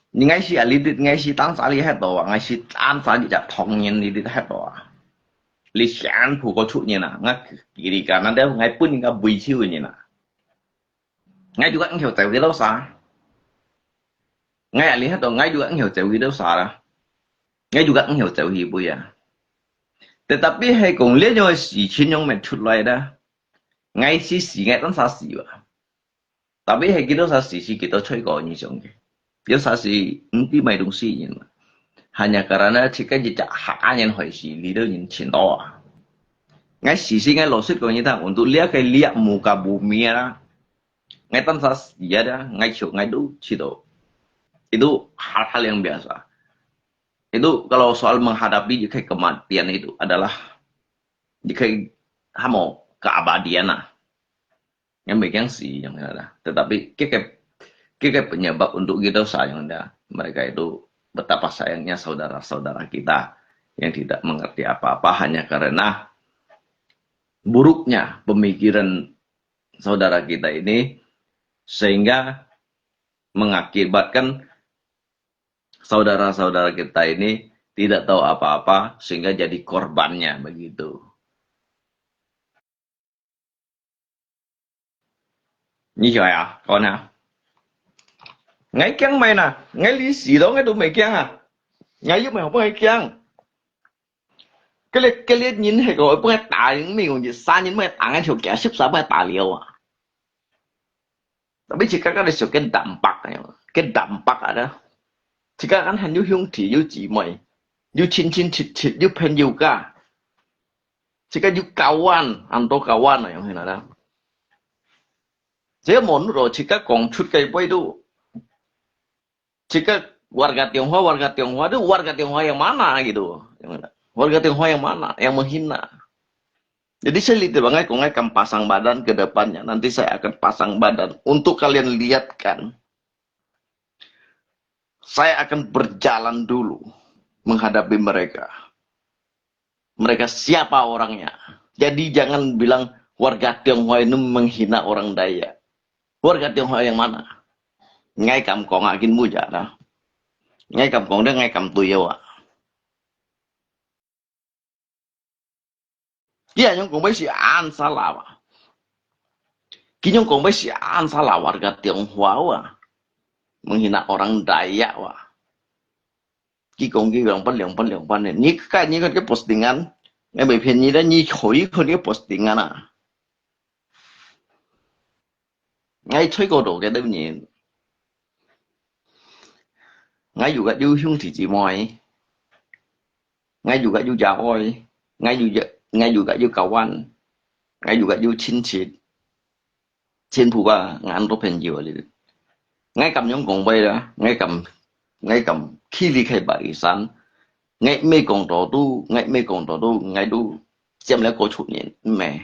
你𠊎係啊，你，你𠊎係當時你歇到啊，𠊎係當時你就當然你，你歇到啊。你全部个出現啊，𠊎佢你講，那，𠊎分人家委屈个人啊。 𠊎就講你曉走幾多儕？𠊎啊，你歇到，𠊎就講你曉走幾多儕啦？𠊎就講你曉走幾杯啊？Tetapi係講這種个事情樣會出來啦，𠊎係死，𠊎當時死啊。Tapi係幾多儕死，係幾多衰過你想个？有儕係毋知買東西人嘛。Hanya karena自家一隻客人害死，你都人尋到啊。𠊎死死，𠊎老實講你聽，untuk這个liat muka bumi啊， Ngai tansa sia dia, ngai ciu, ngai tu citu. Itu hal-hal yang biasa. Itu kalau soal menghadapi juga kematian itu adalah juga hamo keabadian lah. Yang megang si yang ada. Tetapi keke, keke penyebab untuk kita sayangnya mereka itu betapa sayangnya saudara-saudara kita yang tidak mengerti apa-apa hanya karena buruknya pemikiran saudara kita ini, sehingga mengakibatkan saudara-saudara kita ini tidak tahu apa-apa, sehingga jadi korbannya begitu. Nyi ya, kawan ya. Ngai kiang mai na, ngai li si dong ngai tu mai kiang ah. Ngai yu mai hong ngai kiang. 該个，該个人係个，分人打，毋係講一儕人分人打，𠊎就幾十儕分人打了啊。Tapi自家該个想个dampak啊，个dampak啊，自家還有兄弟，有姊妹，有親親戚戚，有朋友家，自家有kawan，恁多kawan啊，樣形啦。這無路，自家講出个話都 Jika warga Tionghoa, warga Tionghoa itu warga Tionghoa yang mana gitu? Warga Tionghoa yang mana? Yang menghina. Jadi saya lihat bang, ngai kam pasang badan ke depannya. Nanti saya akan pasang badan untuk kalian lihatkan. Saya akan berjalan dulu menghadapi mereka. Mereka siapa orangnya? Jadi jangan bilang warga Tionghoa ini menghina orang Dayak. Warga Tionghoa yang mana? Ngai kam kong akin muja na. Ngai kam kong de ngai kam tuyo a. Kia nyong kong bai si an salah wa. Ki nyong kong bai si an salah warga Tionghoa wa. Menghina orang Dayak wa. Ki kong ki yang pan yang pan yang pan. Ni ka ni kan ke postingan. Ngai bai phian ni da ni khoi khon ke postingan a. Ngai choi ko do ke deu ni. Ngai yu ka yu hiung ti ji moi. Ngai yu ka yu ja oi. Ngai yu ja, ngai yu ka yu kawan. Ngai yu ka yu chin chit. Chin pu ba ngan ro phen yu li. Ngai kam nyong kong bai da. Ngai kam, ngai kam khi li khai barisan. Ngai me kong do tu, ngai me kong do tu, ngai du. Siam le ko chu ni me.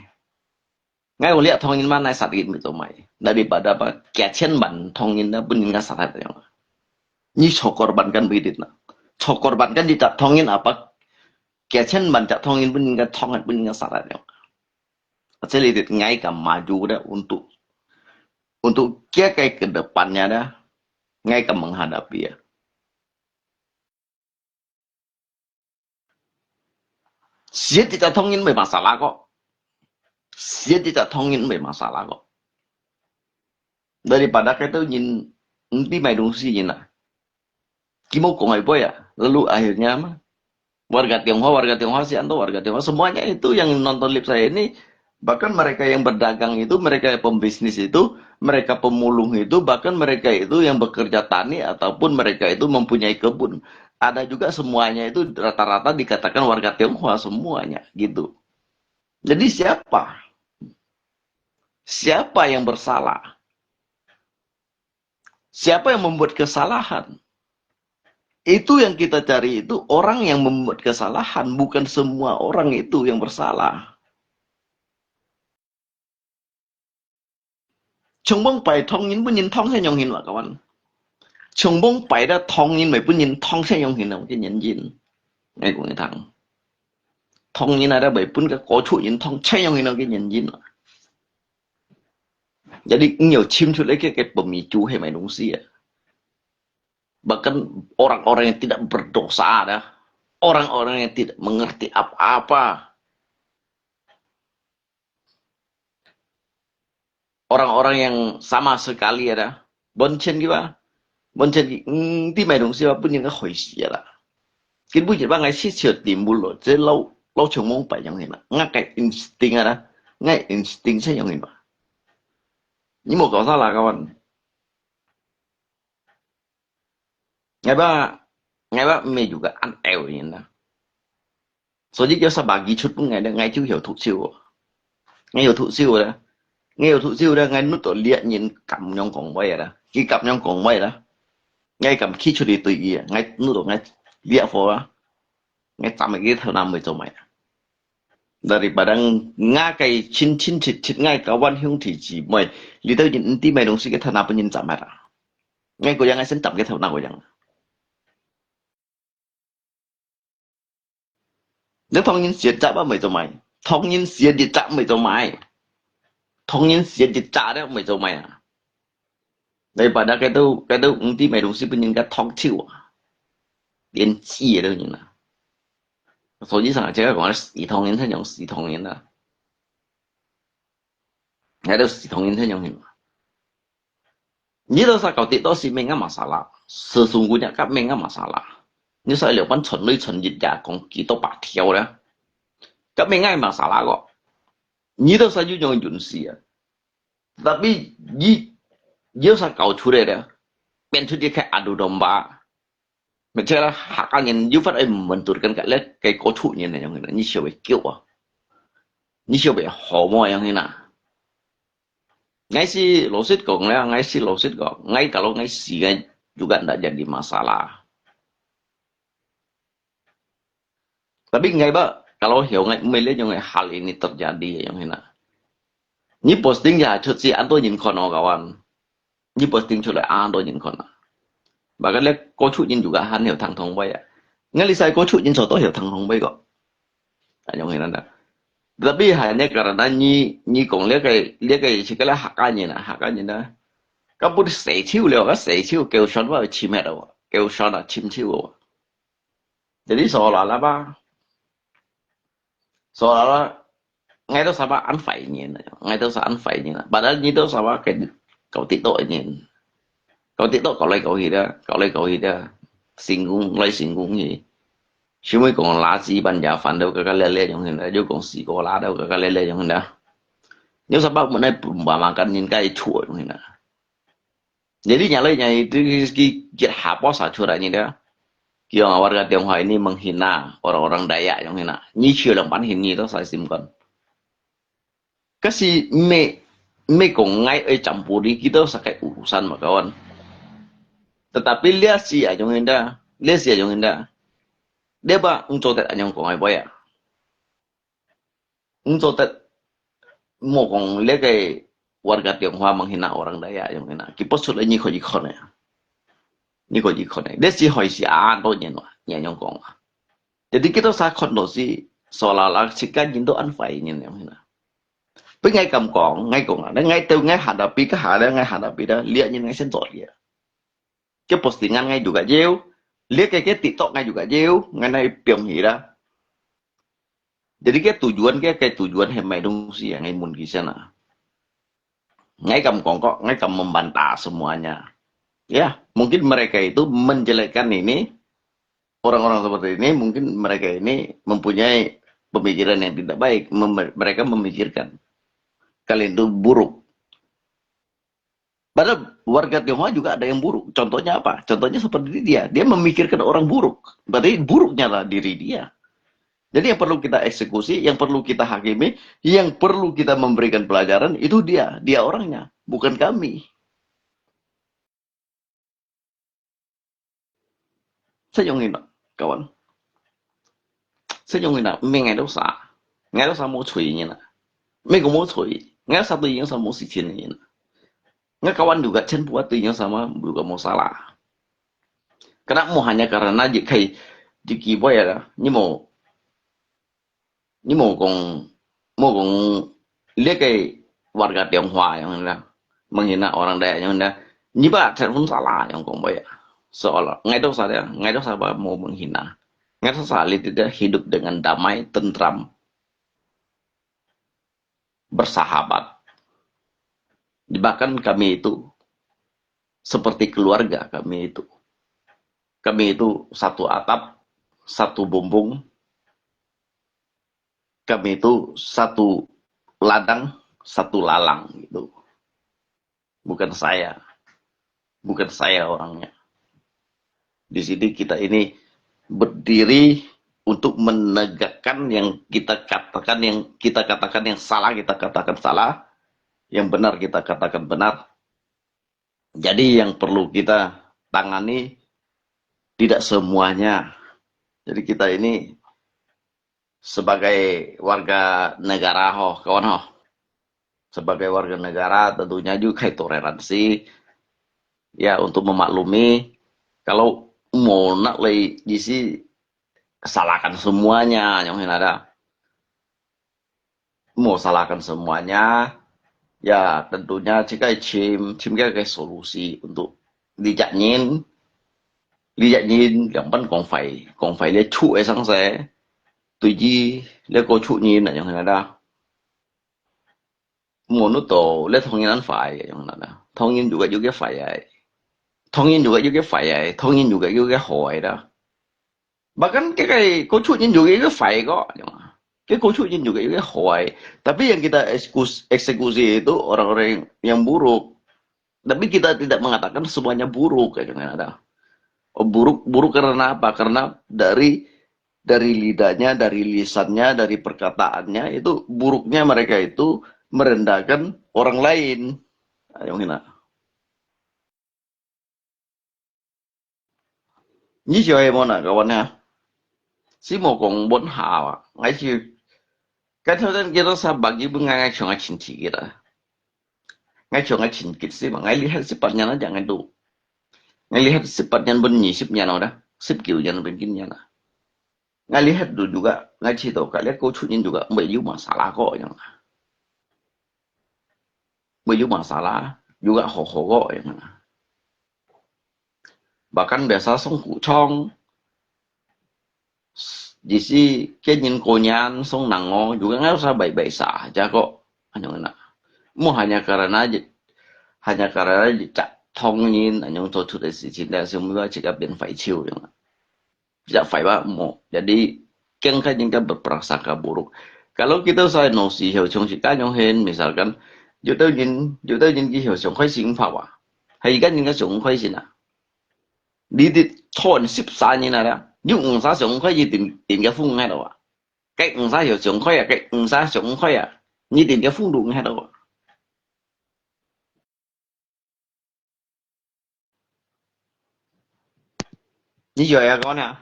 Ngai ua liak thong in ma nai sat in mi to mai. Daripada apa? Kiacian ban thong in da pun in ka sat yang. Ni cho korban kan bidit na. Cho korban kan di tak thong in apa? Kiacian ban tak thong in pun in ka thong pun in ka sat yang. Jadi dit ngai kam maju da untuk, untuk kia kai ke depannya da. Ngai kam menghadapi ya. Siat di tak thong in bai masalah ko. Siat di tak thong in bai masalah ko. Daripada kata nyin, nanti mai dong si nyin lah. Kimo kong ai boy ya. Lalu akhirnya mah. Warga Tionghoa, warga Tionghoa si anto, warga Tionghoa. Semuanya itu yang nonton live saya ini, bahkan mereka yang berdagang itu, mereka pembisnis itu, mereka pemulung itu, bahkan mereka itu yang bekerja tani ataupun mereka itu mempunyai kebun. Ada juga semuanya itu rata-rata dikatakan warga Tionghoa semuanya gitu. Jadi siapa? Siapa yang bersalah? Siapa yang membuat kesalahan? Itu yang kita cari itu orang yang membuat kesalahan, bukan semua orang itu yang bersalah. Chong bong pai thong yin pun yin thong se nyong hin wa kawan. Chong bong pai da thong yin mai pun yin thong se nyong hin wa ke nyen yin. Ngai kong thang. Thong yin ada bai pun ka ko chu yin thong se nyong hin wa ke nyen yin. Jadi 你有尋出來个，个 pemicu係麼个東西啊？Bahkan orang-orang yang tidak berdosa ada, orang-orang yang tidak mengerti apa-apa, orang-orang yang sama sekali ada, 完全个吧，完全个，嗯，知麼个東西吧，分人家害死啊啦。根本就話𠊎係笑點不落，這老，老長毛白樣个啦，𠊎个 instinct啊啦，𠊎个 instinct係樣个嘛。你無搞錯啦，kawan。 𠊎吧，𠊎吧毋係有个恁樣个人啦。所以叫啥bagi出分𠊎咧，𠊎就曉讀書哦。𠊎曉讀書咧，𠊎曉讀書咧，𠊎搦到這人敢樣講話啦，佢敢樣講話啦，𠊎敢企出去對佢啊，𠊎搦到𠊎這貨啊，𠊎斬佢頭那毋會做麼个啊。Daripada𠊎个親親戚戚，𠊎个kawan兄弟姊妹，這兜人毋知麼个東西，个頭那分人斬忒啊。 𠊎个樣，𠊎先斬个頭那个樣。你當然選擇啊，毋會做麼个？當然選擇啊，毋會做麼个？當然選擇了，毋會做麼个啊？你把那个都，个都毋知麼个東西分人家燙手啊，連雞个都有啊。所以上，這个講死唐人才用死唐人啊。 𠊎兜死唐人才樣形。你兜儕搞TikTok係麼个masalah，sesungguhnya个麼个masalah。你儕了般傳來傳去呀，講幾多百條了，个麼个masalah个。你兜儕有樣運勢啊。Tapi你，你兜儕搞出來了，變出一個adu domba。 Macam lah, Hakka人有法會membenturkan kat le，个高处人那樣，你曉得叫啊？你曉得好麼樣啊？𠊎係老實講咧，𠊎係老實講，𠊎kalau𠊎死，𠊎juga ndak jadi masalah. Tapi𠊎吧，kalau曉𠊎毋係這種个hal ini terjadi樣啊。你posting下出去，恁多人看哦，kawan。 你posting出來恁多人看啊。Bahkan咧，高处人juga還曉聽唐話啊。𠊎這儕高处人坐到曉聽唐話个。啊，樣形啦。Tapi hanya karena你，你講這個，這個係个啦客家人啊，客家人啊。該不是洗手了，該洗手，叫算話尋乜哦，叫算啊，尋手哦。 Jadi seolah-olah吧，seolah-olah𠊎兜儕恁壞人，𠊎兜儕恁壞人。Padahal你兜儕个搞TikTok个人，搞TikTok搞來搞去个，搞來搞去个，成功來成功去。後尾講垃圾般呀，煩到个个咧咧樣形个，又講死過啦，到个个咧咧樣形个。你儕本來分makan人个錯樣形个。 Jadi nyala nyai itu ki kita hapa sa chura ni dia. Kiong awar ka Tionghoa ini menghina orang-orang Dayak yang hina. Ni chiu lang pan hini to sa simkon. Kasi me, me kong ngai ai campuri kita sakai urusan makawan. Tetapi lia si ayong inda, lia si ayong inda. Dia ba ngcotet anyong kong ai boya. 毋做得，莫講這個warga Tionghoa menghina orang Dayak yang hina. Kipas sudah你可以看呀。你可以看呀。這係害死恁多人哇，你恁樣講啊。Jadi kita sa看到係，seolah-olah si kan人都恁壞人yang hina。Tapi ngai kam kong, ngai kong, ngai tu ngai hadapi ke hal, ngai hadapi dah, lihat ni ngai sensor dia. Ke postingan ngai juga jeu, lihat ke, ke TikTok ngai juga jeu, ngai nai piong hira. Jadi ke tujuan ke, ke tujuan hai mai dong si ngai mun kisan ah. Ngai kam kongkok, ngai kam membantah semuanya. Ya, mungkin mereka itu menjelekkan ini, orang-orang seperti ini, mungkin mereka ini mempunyai pemikiran yang tidak baik. Mem- mereka memikirkan kalian itu buruk. Padahal warga Tionghoa juga ada yang buruk. Contohnya apa? Contohnya seperti dia. Dia memikirkan orang buruk. Berarti buruknya lah diri dia. Jadi yang perlu kita eksekusi, yang perlu kita hakimi, yang perlu kita memberikan pelajaran, itu dia. Dia orangnya, bukan kami. Sa yung ina, kawan. Sa yung ina, mingay daw sa. Ngay daw sa mo chui ina. Mingay ko mo chui. Ngay sa tu yung sa mo si chin ina. Ngay kawan juga chen buat tu yung sa ma juga mo salah. Karena mo hanya karena je kai je ki boy ya, ni mo 你莫講，莫講這個warga Tionghoa樣啦。menghina orang Dayak yang dah, "Nyi ba telepon salah," yang kong boy. Seolah ngai dok sa dia, ngai dok sa ba mau menghina. Ngai dok sa li dia hidup dengan damai, tentram, bersahabat. Bahkan kami itu seperti keluarga kami itu. Kami itu satu atap, satu bumbung, kami itu satu ladang, satu lalang gitu. Bukan saya. Bukan saya orangnya. Di sini kita ini berdiri untuk menegakkan yang kita katakan, yang kita katakan yang salah, kita katakan salah, yang benar kita katakan benar. Jadi yang perlu kita tangani tidak semuanya. Jadi kita ini sebagai warga negara ho, kawan ho. Sebagai warga negara tentunya juga toleransi ya untuk memaklumi kalau mau nak lagi di si salahkan semuanya yang ada. Mau salahkan semuanya, ya tentunya 自家尋，尋个个 solusi untuk 理解人，理解人兩半講壞，講壞了出个上勢，對於了個出人那樣个啦。Mau nak tahu了同人壞个樣啦，同人有个有个壞个，同人有个有个壞个，同人有个有个好个啦。 Bahkan cái cái cấu trúc nhân dụ cái cái phải có, cái cấu trúc nhân dụ cái cái hoài. Tapi yang kita eksekusi, eksekusi itu orang-orang yang buruk. Tapi kita tidak mengatakan semuanya buruk, ya, jangan ada. Oh, buruk, buruk karena apa? Karena dari dari lidahnya, dari lisannya, dari perkataannya itu buruknya mereka itu merendahkan orang lain. Ayo ngena. 你就係無哪个問啊？是無講問下啊？𠊎就，該頭先幾多三百幾分，𠊎，𠊎像𠊎親戚个啦。𠊎像𠊎親戚是嘛？𠊎離開十八年了，講个都。𠊎離開十八年，分二十年了啦，十九年，分今年了。 Ngalih hat tu juga, ngai cito kak lihat ko chut nyin juga, mei yu masalah ko yang. Mei yu masalah, juga ho ho ko yang. Bahkan biasa song ku chong, di si ke nyin ko nyan song nang ngo, juga ngai sa bai bai sa, ja ko, anyong na. Mo hanya karena je, hanya karena je cak thong nyin, anyong to chut de si chin de, semua cik a bien fai chiu yang. Tidak fai ba mo. Jadi, kiang ka jing ka berprasangka buruk. Kalau kita sa no si hiau chong si ka nyong hen, misalkan, yu tau jin, yu tau jin ki hiau chong khai sing pha wa. Hai ka jing ka chong khai sin a. Di di chon sip sa ni na da. Yu ng sa chong khai yi tin, tin ka phung hai da wa. Kai ng sa hiau chong khai a, kai ng sa chong khai a. Ni tin ka phung du hai da wa. 你以為啊，講啊，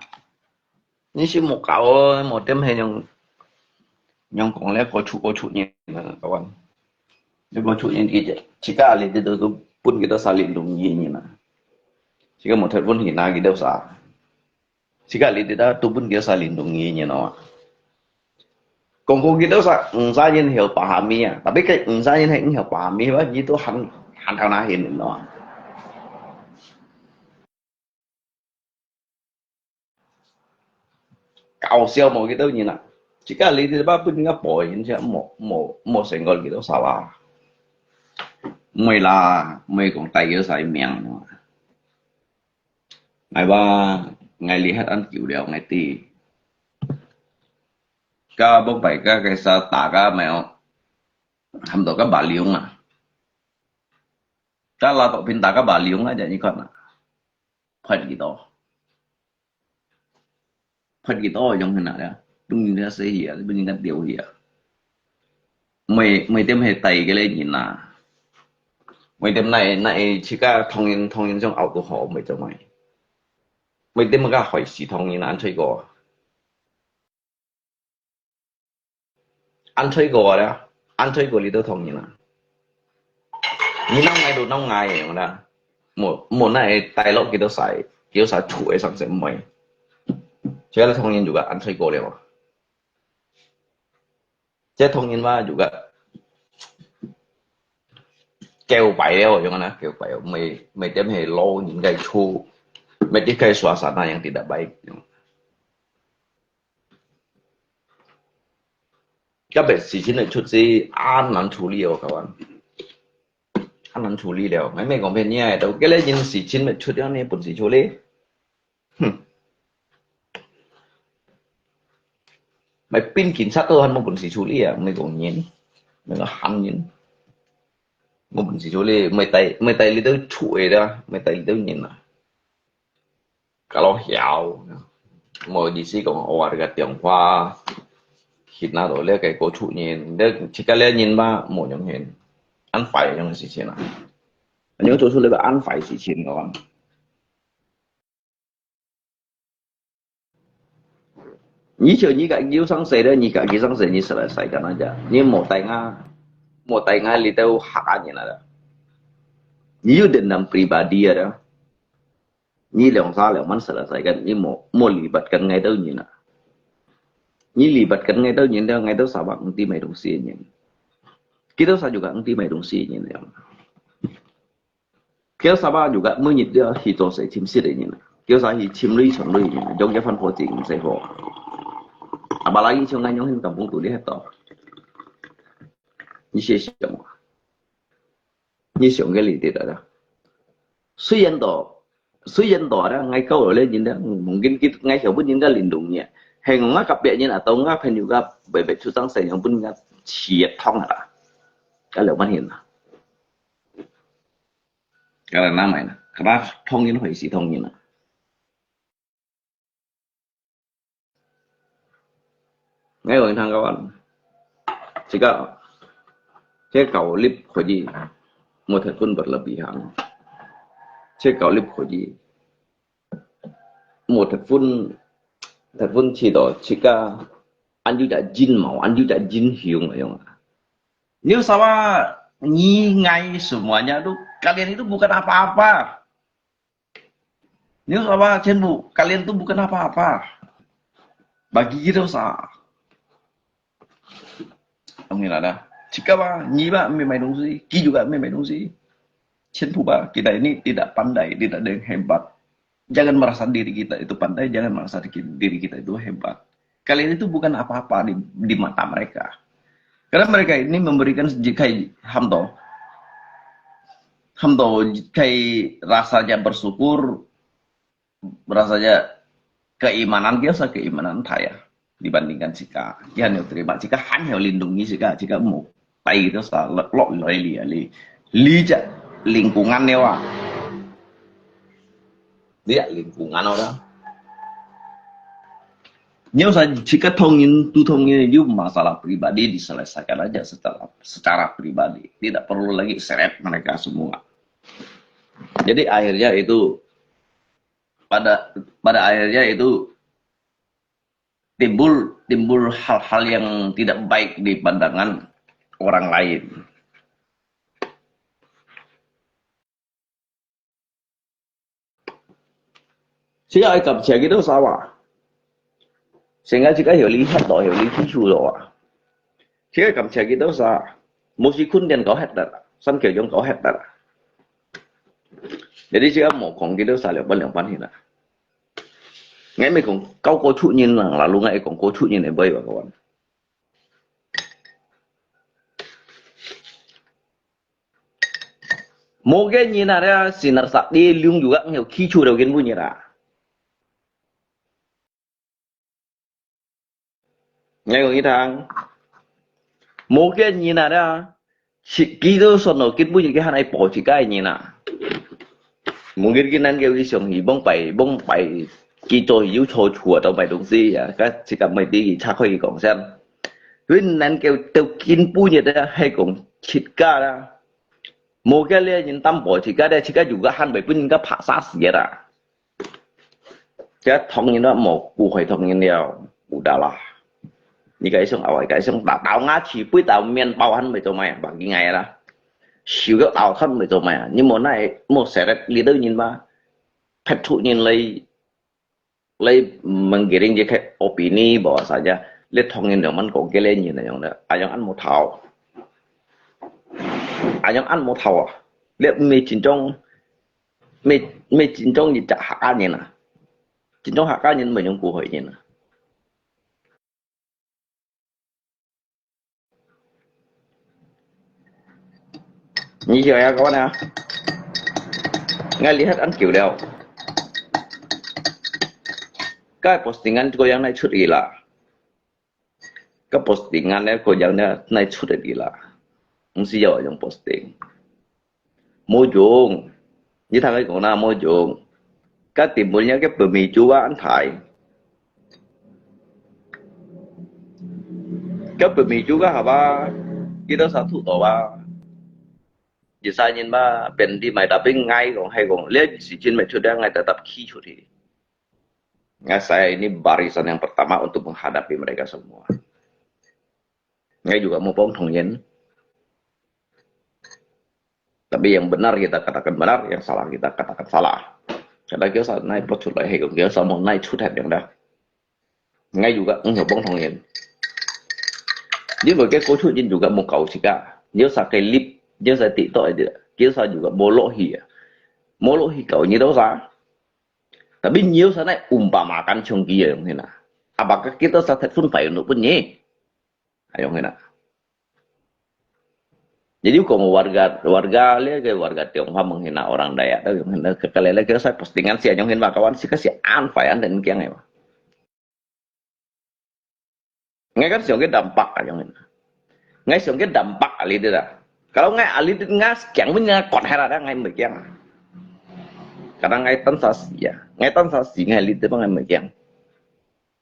你是無搞哦，無點係用，用講咧，過出過出人啊，講。你過出人佢就，自家裡底都，都分佢兜啥零零二二啊，自家無忒分佢拿佢兜啥。 Sika li tita tu pun kia sa lindungi nyen awa. Kong kong kita sa, mm, sa nyen hiu pahami ya. Tapi kai, mm, sa nyen hiu pahami ba, gitu han, han thau na hin no. Kau siau mo kita nyen na. Sika li tita ba pun nga poi nyen sia mo, mo, mo senggol kita salah. Mui la, mui kong tai kita sa meng no. Ngai ba, ngai li hat an kiu liao ngai ti. Ka bông pai ka kai sa ta ka mèo. Hâm to ka ba liu ma. Ka la to pin ta ka ba liu ngai ja ni kon na. Phan ki to. Phan ki to yong hena ya. Tung ni na se hia, tung ni na liu hia. Mui, mui tem he tai ke le ni na. Mui tem nai, nai chika thong yin, thong yin jong au tu ho, mui jong mui. Mui tem ka hoi si thong yin an choi ko. An choi ko da, an choi ko li to thong yin na. Ni nang ngai du nang ngai yong da. Mo, mo nai tai lo ki to sai, ki to sai chu e sang se mui. Choi la thong yin juga an choi ko le ma. Che thong yin ma juga. 狗牌了，樣啊，狗牌了，每，每點係老人个厝，每點个suasana yang tidak baik。特別事情个出事，恁難處理哦，kawan。恁難處理了，𠊎毋係講騙你啊，到該個人事情个出了，你本事處理。哼。買兵警察都還無本事處理啊，毋係講人，毋係講喊人，無本事處理，毋係帶，毋係帶你兜出去啦，毋係帶你兜人啊。Kalau曉，無意思講，哦，這個電話，去拿到這個過出人，這自家這人嘛，無用人，恁壞樣个事情啊。你做出這個恁壞事情个話。 你就你家己上世了，你家己上世，你selesaikan aja。你莫帶𠊎，莫帶𠊎這兜客家人啊。你有dendam pribadi啊。你兩儕兩萬selesaikan，你莫，莫libatkan𠊎兜人啊。你libatkan𠊎兜人了，𠊎兜Sabah毋知買東西个人。佢兜儕juga毋知買東西个人了。 佢兜Sabah juga每日都愛去做事尋食个人啊。佢兜儕去尋鐳尋鐳个人啊，用一番火箭毋使火。Apalagi像𠊎樣形kampung都你係到。你試想啊，你想个你知道啦。雖然到，雖然到啦，𠊎教了人啦，mungkin佢，𠊎曉分人家lindungi啊，係𠊎隔壁人啊，到𠊎朋友个伯伯出生細樣分人家試一趟啊啦，該兩萬元啊。 Karena namanya, karena同人會死同人啊。𠊎講你聽，kawan，這個，這個立可以，無忒分berlebihan。這個立可以，無忒分，忒分試到這個，恁有隻陰謀，恁有隻陰謀个樣啊。 New Sabah，你，𠊎，semuanya tu, kalian itu bukan apa-apa. New Sabah全部，kalian itu bukan apa-apa bagi kita sa. Ang ina na, chika ba, ni ba, may may dungsi, ki juga may may dungsi. 全部 ba, kita ini tidak pandai, tidak ada yang hebat. Jangan merasa diri kita itu pandai, jangan merasa diri kita itu hebat. Kalian itu bukan apa-apa di, di mata mereka. Karena mereka ini memberikan kai hamto. Hamto kai rasanya bersyukur, rasanya keimanan, biasa keimanan saya dibandingkan chika. Dia hanya terima chika, hanya lindungi chika, chika mau. Pai itu sa, lo, lo, lo, li, li. Li ja, lingkungan ni wa. Dia lingkungan orang. Nyo sa, chika thongin, tu thongin, you masalah pribadi diselesaikan aja secara, secara pribadi. Tidak perlu lagi seret mereka semua. Jadi akhirnya itu, pada, pada akhirnya itu timbul, timbul hal-hal yang tidak baik di pandangan orang lain. Siya ay kapsiya kita sa wa. Sehingga chika hiyo lihat do, hiyo li kisu do wa. Chika kapsiya kita sa, musikun diyan kau het da, san kyo yung kau het da. Jadi chika mo kong kita sa liang pan liang pan hina. Ngai me kong kau ko chu nyin lang, lalu ngai kong ko chu nyin e boy wa kawan. Mo ke nyin na ria sinar sa di liung juga ngiu ki chu do kin bu nyi ra. Ngai kong itang. Mo ke nyin na ria. Ki tu son no kin bu nyi ke han ai po chika nyin na. Mungkin kinan ke wi siang hi bong pai, bong pai, ki cho yu cho chua tau pai dong si ya, ka chika mai ti cha khoi ki kong san. Wi nan ke teu kin bu nyi da hai kong chit ka da. Mo ke le nyin tam po chika da, chika juga han bai bu nyi ka pha sa si da. Chika thong nyin da mo ku khoi thong nyin liao, u da la. Ni ka isong awai ka isong ta tao nga chi pui tao mian pao han mai cho mai, ba ki ngai la. Siu yo tao khan mai cho mai, ni mo nai mo seret li deu nyin ba. Phet thu nyin lei, lei menggiring je khe opini bahwasanya le thong nyin yang man kong ke le nyin yang da. Ayang an mo thao. 恁樣恁無頭啊！你毋係真正，毋係，毋係真正一隻客家人啊！真正客家人毋係恁樣過海人啊！你曉得講啊？𠊎離開恁久了，該postingan過樣來出去啦。 該postingan呢，過樣呢，哪出得去啦？毋係有用posting，無用。你聽佢講啦，無用。該根本呢，該pemicu啊，恁大。該pemicu啊，好吧，佢都上土豆啊。一儕人嘛，遍地賣，tapi𠊎講，係講，這時間賣出來，𠊎tetap企出去。 Nah, saya ini barisan yang pertama untuk menghadapi mereka semua. Saya juga mau bohong dong, Yin. Tapi yang benar kita katakan benar, yang salah kita katakan salah. Kada kiyo sa nai pot chut lai hei, kiyo sa mo nai chut hat yang dah. Ngai juga nggak bohong dong, Yin. Jadi mereka kau chut Yin juga mau kau sika. Dia sa kai lip, dia sa TikTok aja. Dia sa juga mau loh hi ya. Mau loh hi kau ni tau sa. Tapi nhiều sana umpamakan chung kia yung hina. Apakah kita sa thai phun pai untuk pun nyi? Ayong hina. Jadi kung warga, warga le ke warga Tionghoa menghina orang Dayak tu yung hina, kekale le ke sa postingan si ayong hina kawan si kasi an fai an den kiang ya. Ngai kan siang ke dampak ayong hina. Ngai siang ke dampak ali dia dah. Kalau ngai ali dia ngas kiang pun ngai kon hera dah ngai mekiang. Kadang ngai tan sasi ya. Ngai tan sasi ngai ali dia ngai mekiang.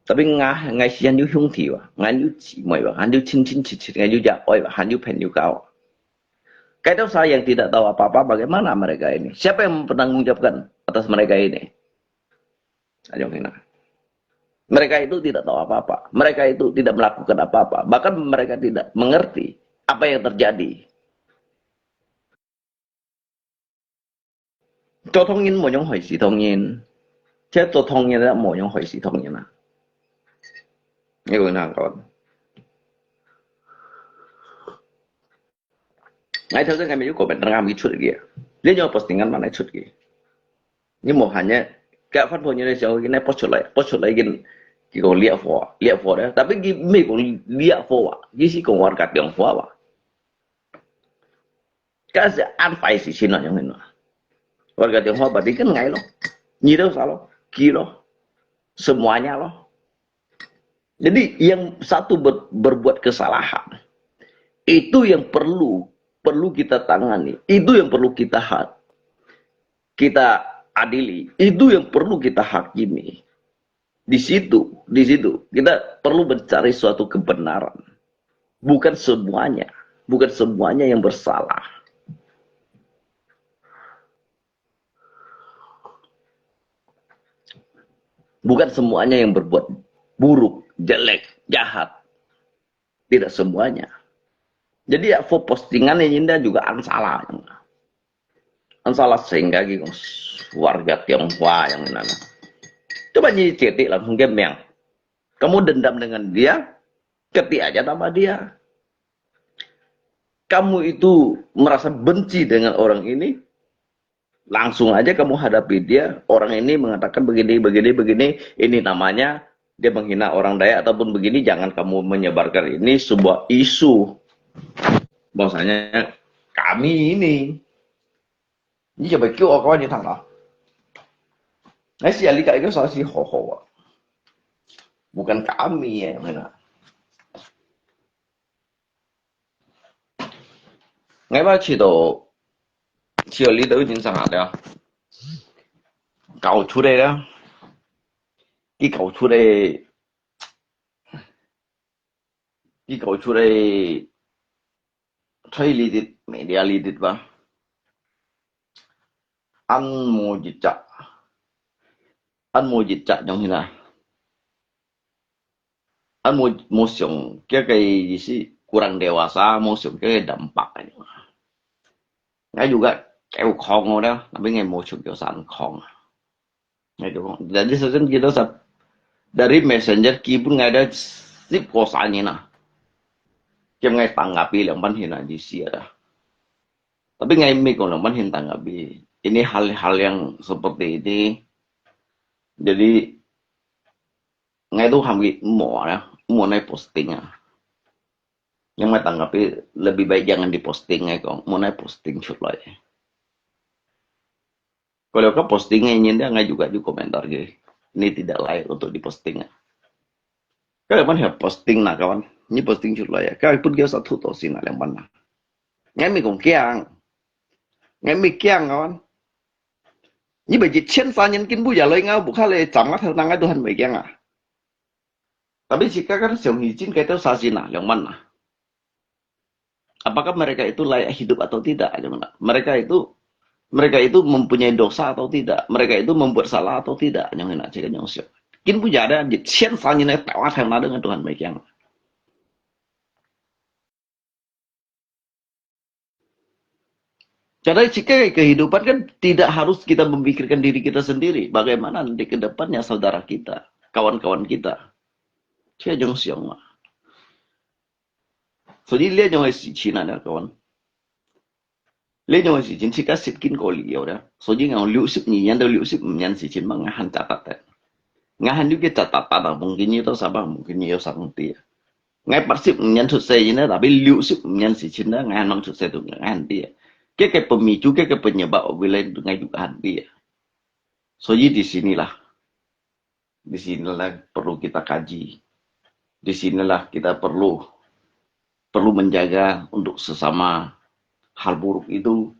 Tapi ngai, ngai sian yu hiung ti wa, ngai yu ci mai wa, han yu cin cin cit cit, ngai yu ja oi wa, han yu pen yu kau. Kayak saya yang tidak tahu apa-apa, bagaimana mereka ini? Siapa yang mempertanggungjawabkan atas mereka ini? Ayong hina. Mereka itu tidak tahu apa-apa. Mereka itu tidak melakukan apa-apa. Bahkan mereka tidak mengerti apa yang terjadi. Cho thông nhân mô nhông hỏi sĩ thông nhân. Chứ cho thông nhân là mô nhông hỏi sĩ thông nhân à. Nghe quên hàng con. Ngay theo cái ngày mình có bệnh đang làm cái chuột kia. Lý do postingan mà nói chuột kia. Nhưng mà hanya các phát ngôn như này sao cái này post chuột lại, post chuột lại cái cái còn liệt phò, liệt phò đó. Tapi cái mình còn liệt phò à. Cái gì còn warga Tionghoa à. Kasi an fai si sino yung hino. Warga Tionghoa berarti kan ngai lo. Nyi lo sa lo. Ki lo. Semuanya lo. Jadi yang satu ber- berbuat kesalahan, itu yang perlu perlu kita tangani, itu yang perlu kita ha- kita adili, itu yang perlu kita hakimi. Di situ, di situ kita perlu mencari suatu kebenaran. Bukan semuanya, bukan semuanya yang bersalah. Bukan semuanya yang berbuat buruk, jelek, jahat. Tidak semuanya. Jadi ya, for postingan ini dia juga an salah. An salah sehingga gitu, warga Tionghoa yang mana. Coba jadi cetik langsung ke Miang. Kamu dendam dengan dia, ketik aja nama dia. Kamu itu merasa benci dengan orang ini, langsung aja kamu hadapi dia. Orang ini mengatakan begini, begini, begini. Ini namanya dia menghina orang Dayak ataupun begini. Jangan kamu menyebarkan ini sebuah isu. Bahwasanya kami ini. Ini coba kêu orang ni tang lah. Ngai si ali ka iko sa si ho ho wa. Bukan kami ya, mana. Ngai ba ci to, ci li to jin sang ada. Kau chu de da. Ki kau chu de. Ki kau chu de. Thai li dit, media li dit ba. An mo jit cha. An mo jit cha jong hina. An mo, mo siung kia kai isi kurang dewasa, mo siung kia kai dampak aja. Ngai juga kêu khong ngo da, tapi ngai mo siung kêu san khong. Ngai kêu khong. Jadi sesen kita sa dari messenger kibun ngai da sip ko sanya na. Kiam ngai tanggapi liang pan hina di sia da. Tapi ngai mi kong lang man hin tanggapi. Ini hal-hal yang seperti ini. Jadi ngai tu hamgi mo ya, mo nai posting ah. Yang ngai tanggapi lebih baik jangan diposting ngai kong, mo nai posting 出來. 佢有个 posting 个人咧，𠊎juga有 komentar 个，你 tidak layak untuk diposting啊。佢有問題 posting 啦，kawan，你 posting 出來啊，佢分佢 satu 多先啊，兩萬啊。𠊎咪講驚，𠊎咪驚，kawan。你咪一千三年跟不下來，𠊎屋下咧，斬啊頭，𠊎都還未驚啊。 Tapi 自家kan想以前佢兜啥先啊，兩萬啊。Apakah mereka itu layak hidup atau tidak? Mereka itu mereka itu mempunyai dosa atau tidak? Mereka itu membuat salah atau tidak? Yang nak cakap yang siap. Kin punya ada di 千三年来打完才拿 dengan Tuhan mereka. Jadi, jika kehidupan kan tidak harus kita memikirkan diri kita sendiri. Bagaimana nanti ke depannya saudara kita, kawan-kawan kita? Saya jong siang lah. Jadi, 這種个事情啊，你講，這種个事情，自家識經過了的。所以講，六十二年到六十五年事情嘛，𠊎還假得的。 𠊎還有个假打打啊，mungkin你到Sabah，mungkin你有上帝啊。𠊎八十五年出世呢，tapi六十五年事情呢，𠊎還吂出世都𠊎還知啊。這个pemicu，這个penyebab，bila𠊎juga還知啊。所以 di sinilah，di sinilah perlu kita kaji。Di sinilah kita perlu perlu menjaga untuk sesama hal buruk itu.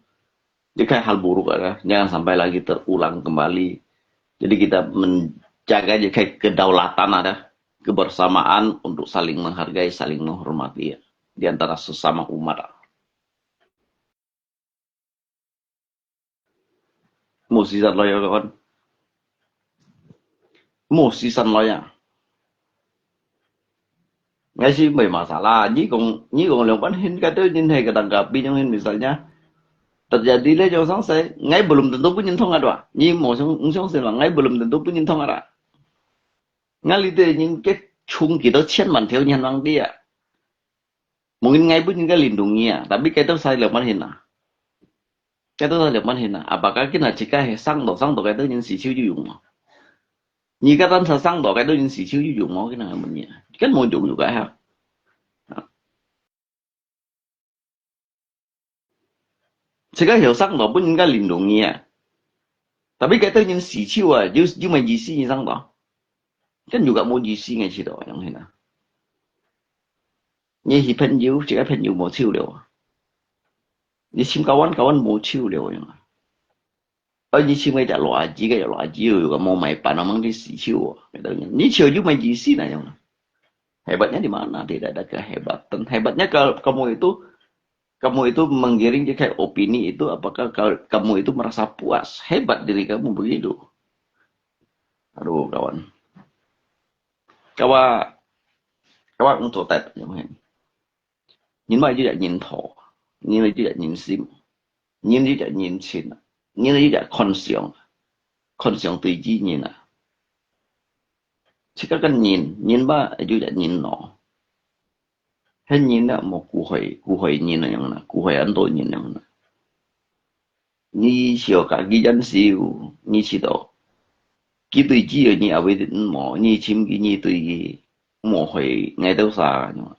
Jika hal buruk ada, jangan sampai lagi terulang kembali. Jadi kita menjaga jika kedaulatan ada, kebersamaan untuk saling menghargai, saling menghormati ya, di antara sesama umat. Mesti sat loya kawan. Mesti sat loya. Ngai si mei masalah. Ni kong, ni kong leong pan hin kata nin hai kadang kapi nyong hin misalnya terjadi le jong sang sai. Ngai belum tentu pun nyin thong adwa. Ni mo sung sung sin lah. Ngai belum tentu pun nyin thong adwa. Ngai li te nyin ke chung kita 千万 theo nyan wang dia. Mungkin ngai pun ngai lindungi ya, tapi kaito sai leman hin na. Kaito sai leman hin na. Apakah kina jika he sang do sang do kaito nyin si chiu yu yung mo? Ni katan sa sang do kaito nyin si chiu yu yung mo kina ngai mun ya. Kan mo yung juga ha. Jika he sang do pun ngai lindungi ya. Tapi kaito nyin si chiu ah, yu yu mai ji si nyin sang do. Kan juga mo ji si ngai si do yang hin na. Ni hi 朋友，自家朋友無手了啊。你尋kawan，kawan無手了樣啊。而你尋个隻老阿姊，个老阿姊又个無買辦啊，mang你死手啊。你手又買意思那樣啊。Hebatnya di mana? Tidak ada kehebatan. Hebatnya kalau kamu itu, kamu itu menggiring ke opini itu, apakah kamu itu merasa puas, hebat diri kamu begitu? Aduh, kawan. Kawa, kawa ngô tô tet, 人嘛有一隻人頭，人有一隻人心，人有一隻人情，人有一隻看相，看相對之人啊。自家个人，人嘛有一隻人咯。迄人啊，無辜害，辜害人啊樣啦，辜害恁多人樣啦。 你笑家己忍受，你知道，佢對只有你阿會無，你尋佢，你對佢無害，𠊎兜儕，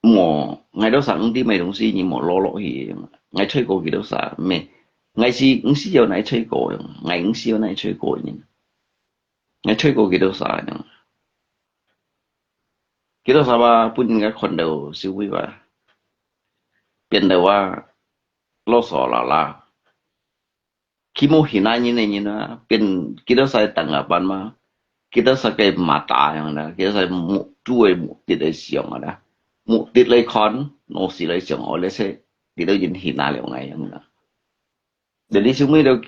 無，𠊎兜儕毋知買東西，你無落落去，𠊎吹過佢兜儕，咩？𠊎是毋需要你吹過，𠊎毋需要你吹過，𠊎吹過佢兜儕。佢兜儕話，本人个看到社會話，變到話，囉嗦啦啦。 佢無hina人个人啊，變佢兜儕tanggapan嘛，佢兜儕个mata樣啦，佢兜儕目，主个目的來想啊啦，目的來看，腦屎來想，哦，這些佢兜人hina了𠊎樣啦。Jadi semua都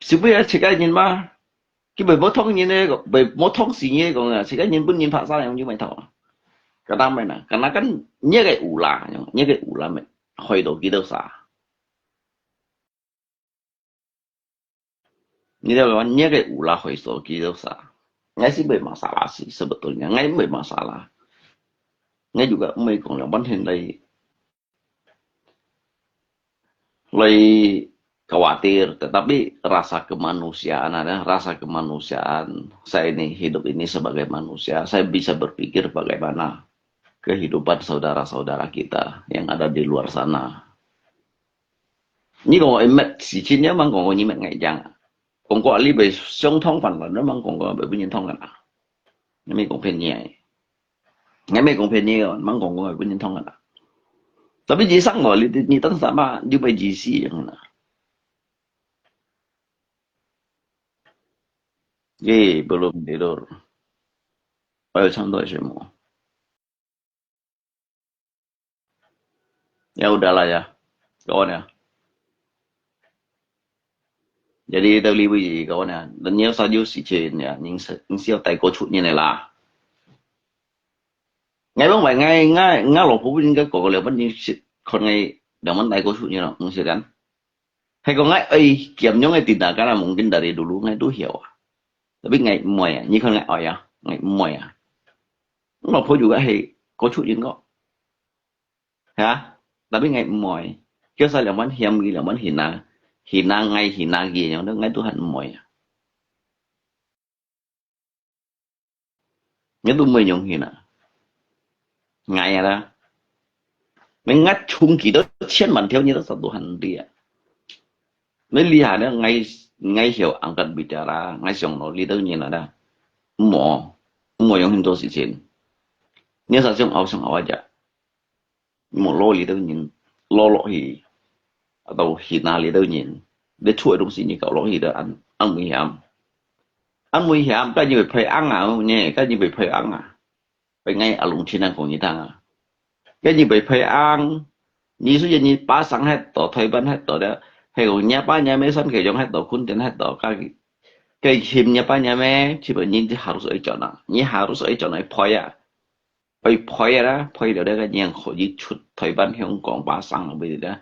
，semua啊，自家人嘛，佢袂無通人个，袂無通死人个講啊，自家人本人拍生樣就袂透啊。Kadang mana，kadang kan你个有啦，你个有啦，害到佢兜儕。 你了講，你个有啦，害到佢兜儕。𠊎是無masalah sih，sebetulnya，𠊎無masalah。𠊎juga無講了，完全來，来 khawatir, tetapi rasa kemanusiaan ada, rasa kemanusiaan. Saya ini hidup ini sebagai manusia, saya bisa berpikir bagaimana kehidupan saudara-saudara kita yang ada di luar sana. 你講我一物事情，你吂講過你物𠊎樣啊？講過你會相同款款，你吂講過會分人同款啊？你毋好講騙人啊！你毋好講騙人哦，吂講過會分人同款啊？Tapi 醫生哦，你你等下嘛，你會醫生樣啊？ Ye, belum tidur. Ayo, santai semua. Ya udahlah ya, kawan ya. Jadi 到這位，kawan ya，你有啥有事情呀，你是你是要帶過出去的啦。 𠊎講話，𠊎𠊎𠊎老婆應該過了，反正是看𠊎兩萬帶過出去了，毋係kan？係講𠊎愛兼樣个dinner，kan mungkin dari dulu𠊎都曉啊。Tapi𠊎毋愛啊，你看𠊎愛啊，𠊎毋愛啊。老婆就係過出去个，係啊，tapi𠊎毋愛。叫啥兩萬嫌佢，兩萬嫌啊，嫌啊𠊎，嫌啊佢，樣，𠊎都還毋愛啊。 你都毋會用心啊。𠊎啊啦，你𠊎充幾多千萬條，你都殺到很低啊。你厲害呢，𠊎𠊎曉angkat bicara，𠊎想到你都人啊啦，無無用心做事情。你啥想拗想拗啊只。 無落這兜人，落落去，atau hina這兜人，你出个東西你搞落去的，恁恁危險。恁危險，該你會賠ang啊，你該你會賠ang啊。Pengay alung Cina講你聽啊。該你會賠ang，你雖然你巴生喺度，台灣喺度的，係講若爸若姆身體用喺度，困等喺度，該該欠若爸若姆，基本你harus愛轉啊，你harus愛轉來賠啊。 愛賠啦，賠了該人可以出台灣、香港、巴生个位啦。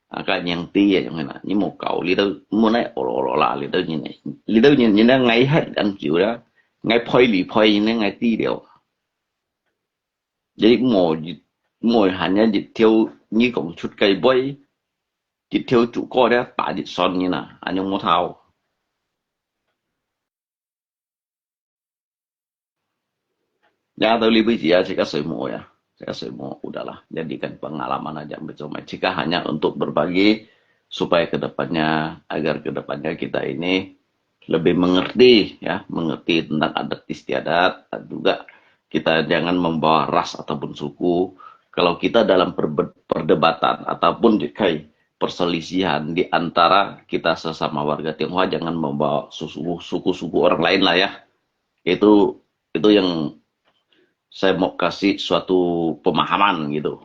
啊，該人知个樣个啦，你莫搞，你都莫來哦咯咯啦，你都人，你都人，人家挨黑恁久啦，挨賠你賠，人家挨知了。你莫莫喊人一條，你講出个話，一條竹篙咧打一船人啊，恁樣無透。 Ya, tahu lebih dia cakap semua ya. Cakap semua, udahlah. Jadikan pengalaman aja, betul. Cakap hanya untuk berbagi supaya ke depannya, agar ke depannya kita ini lebih mengerti ya, mengerti tentang adat istiadat, dan juga kita jangan membawa ras ataupun suku. Kalau kita dalam perbe- perdebatan ataupun kai perselisihan di antara kita sesama warga Tionghoa, jangan membawa suku- suku-suku orang lain lah ya. Itu itu yang saya mau kasih suatu pemahaman gitu.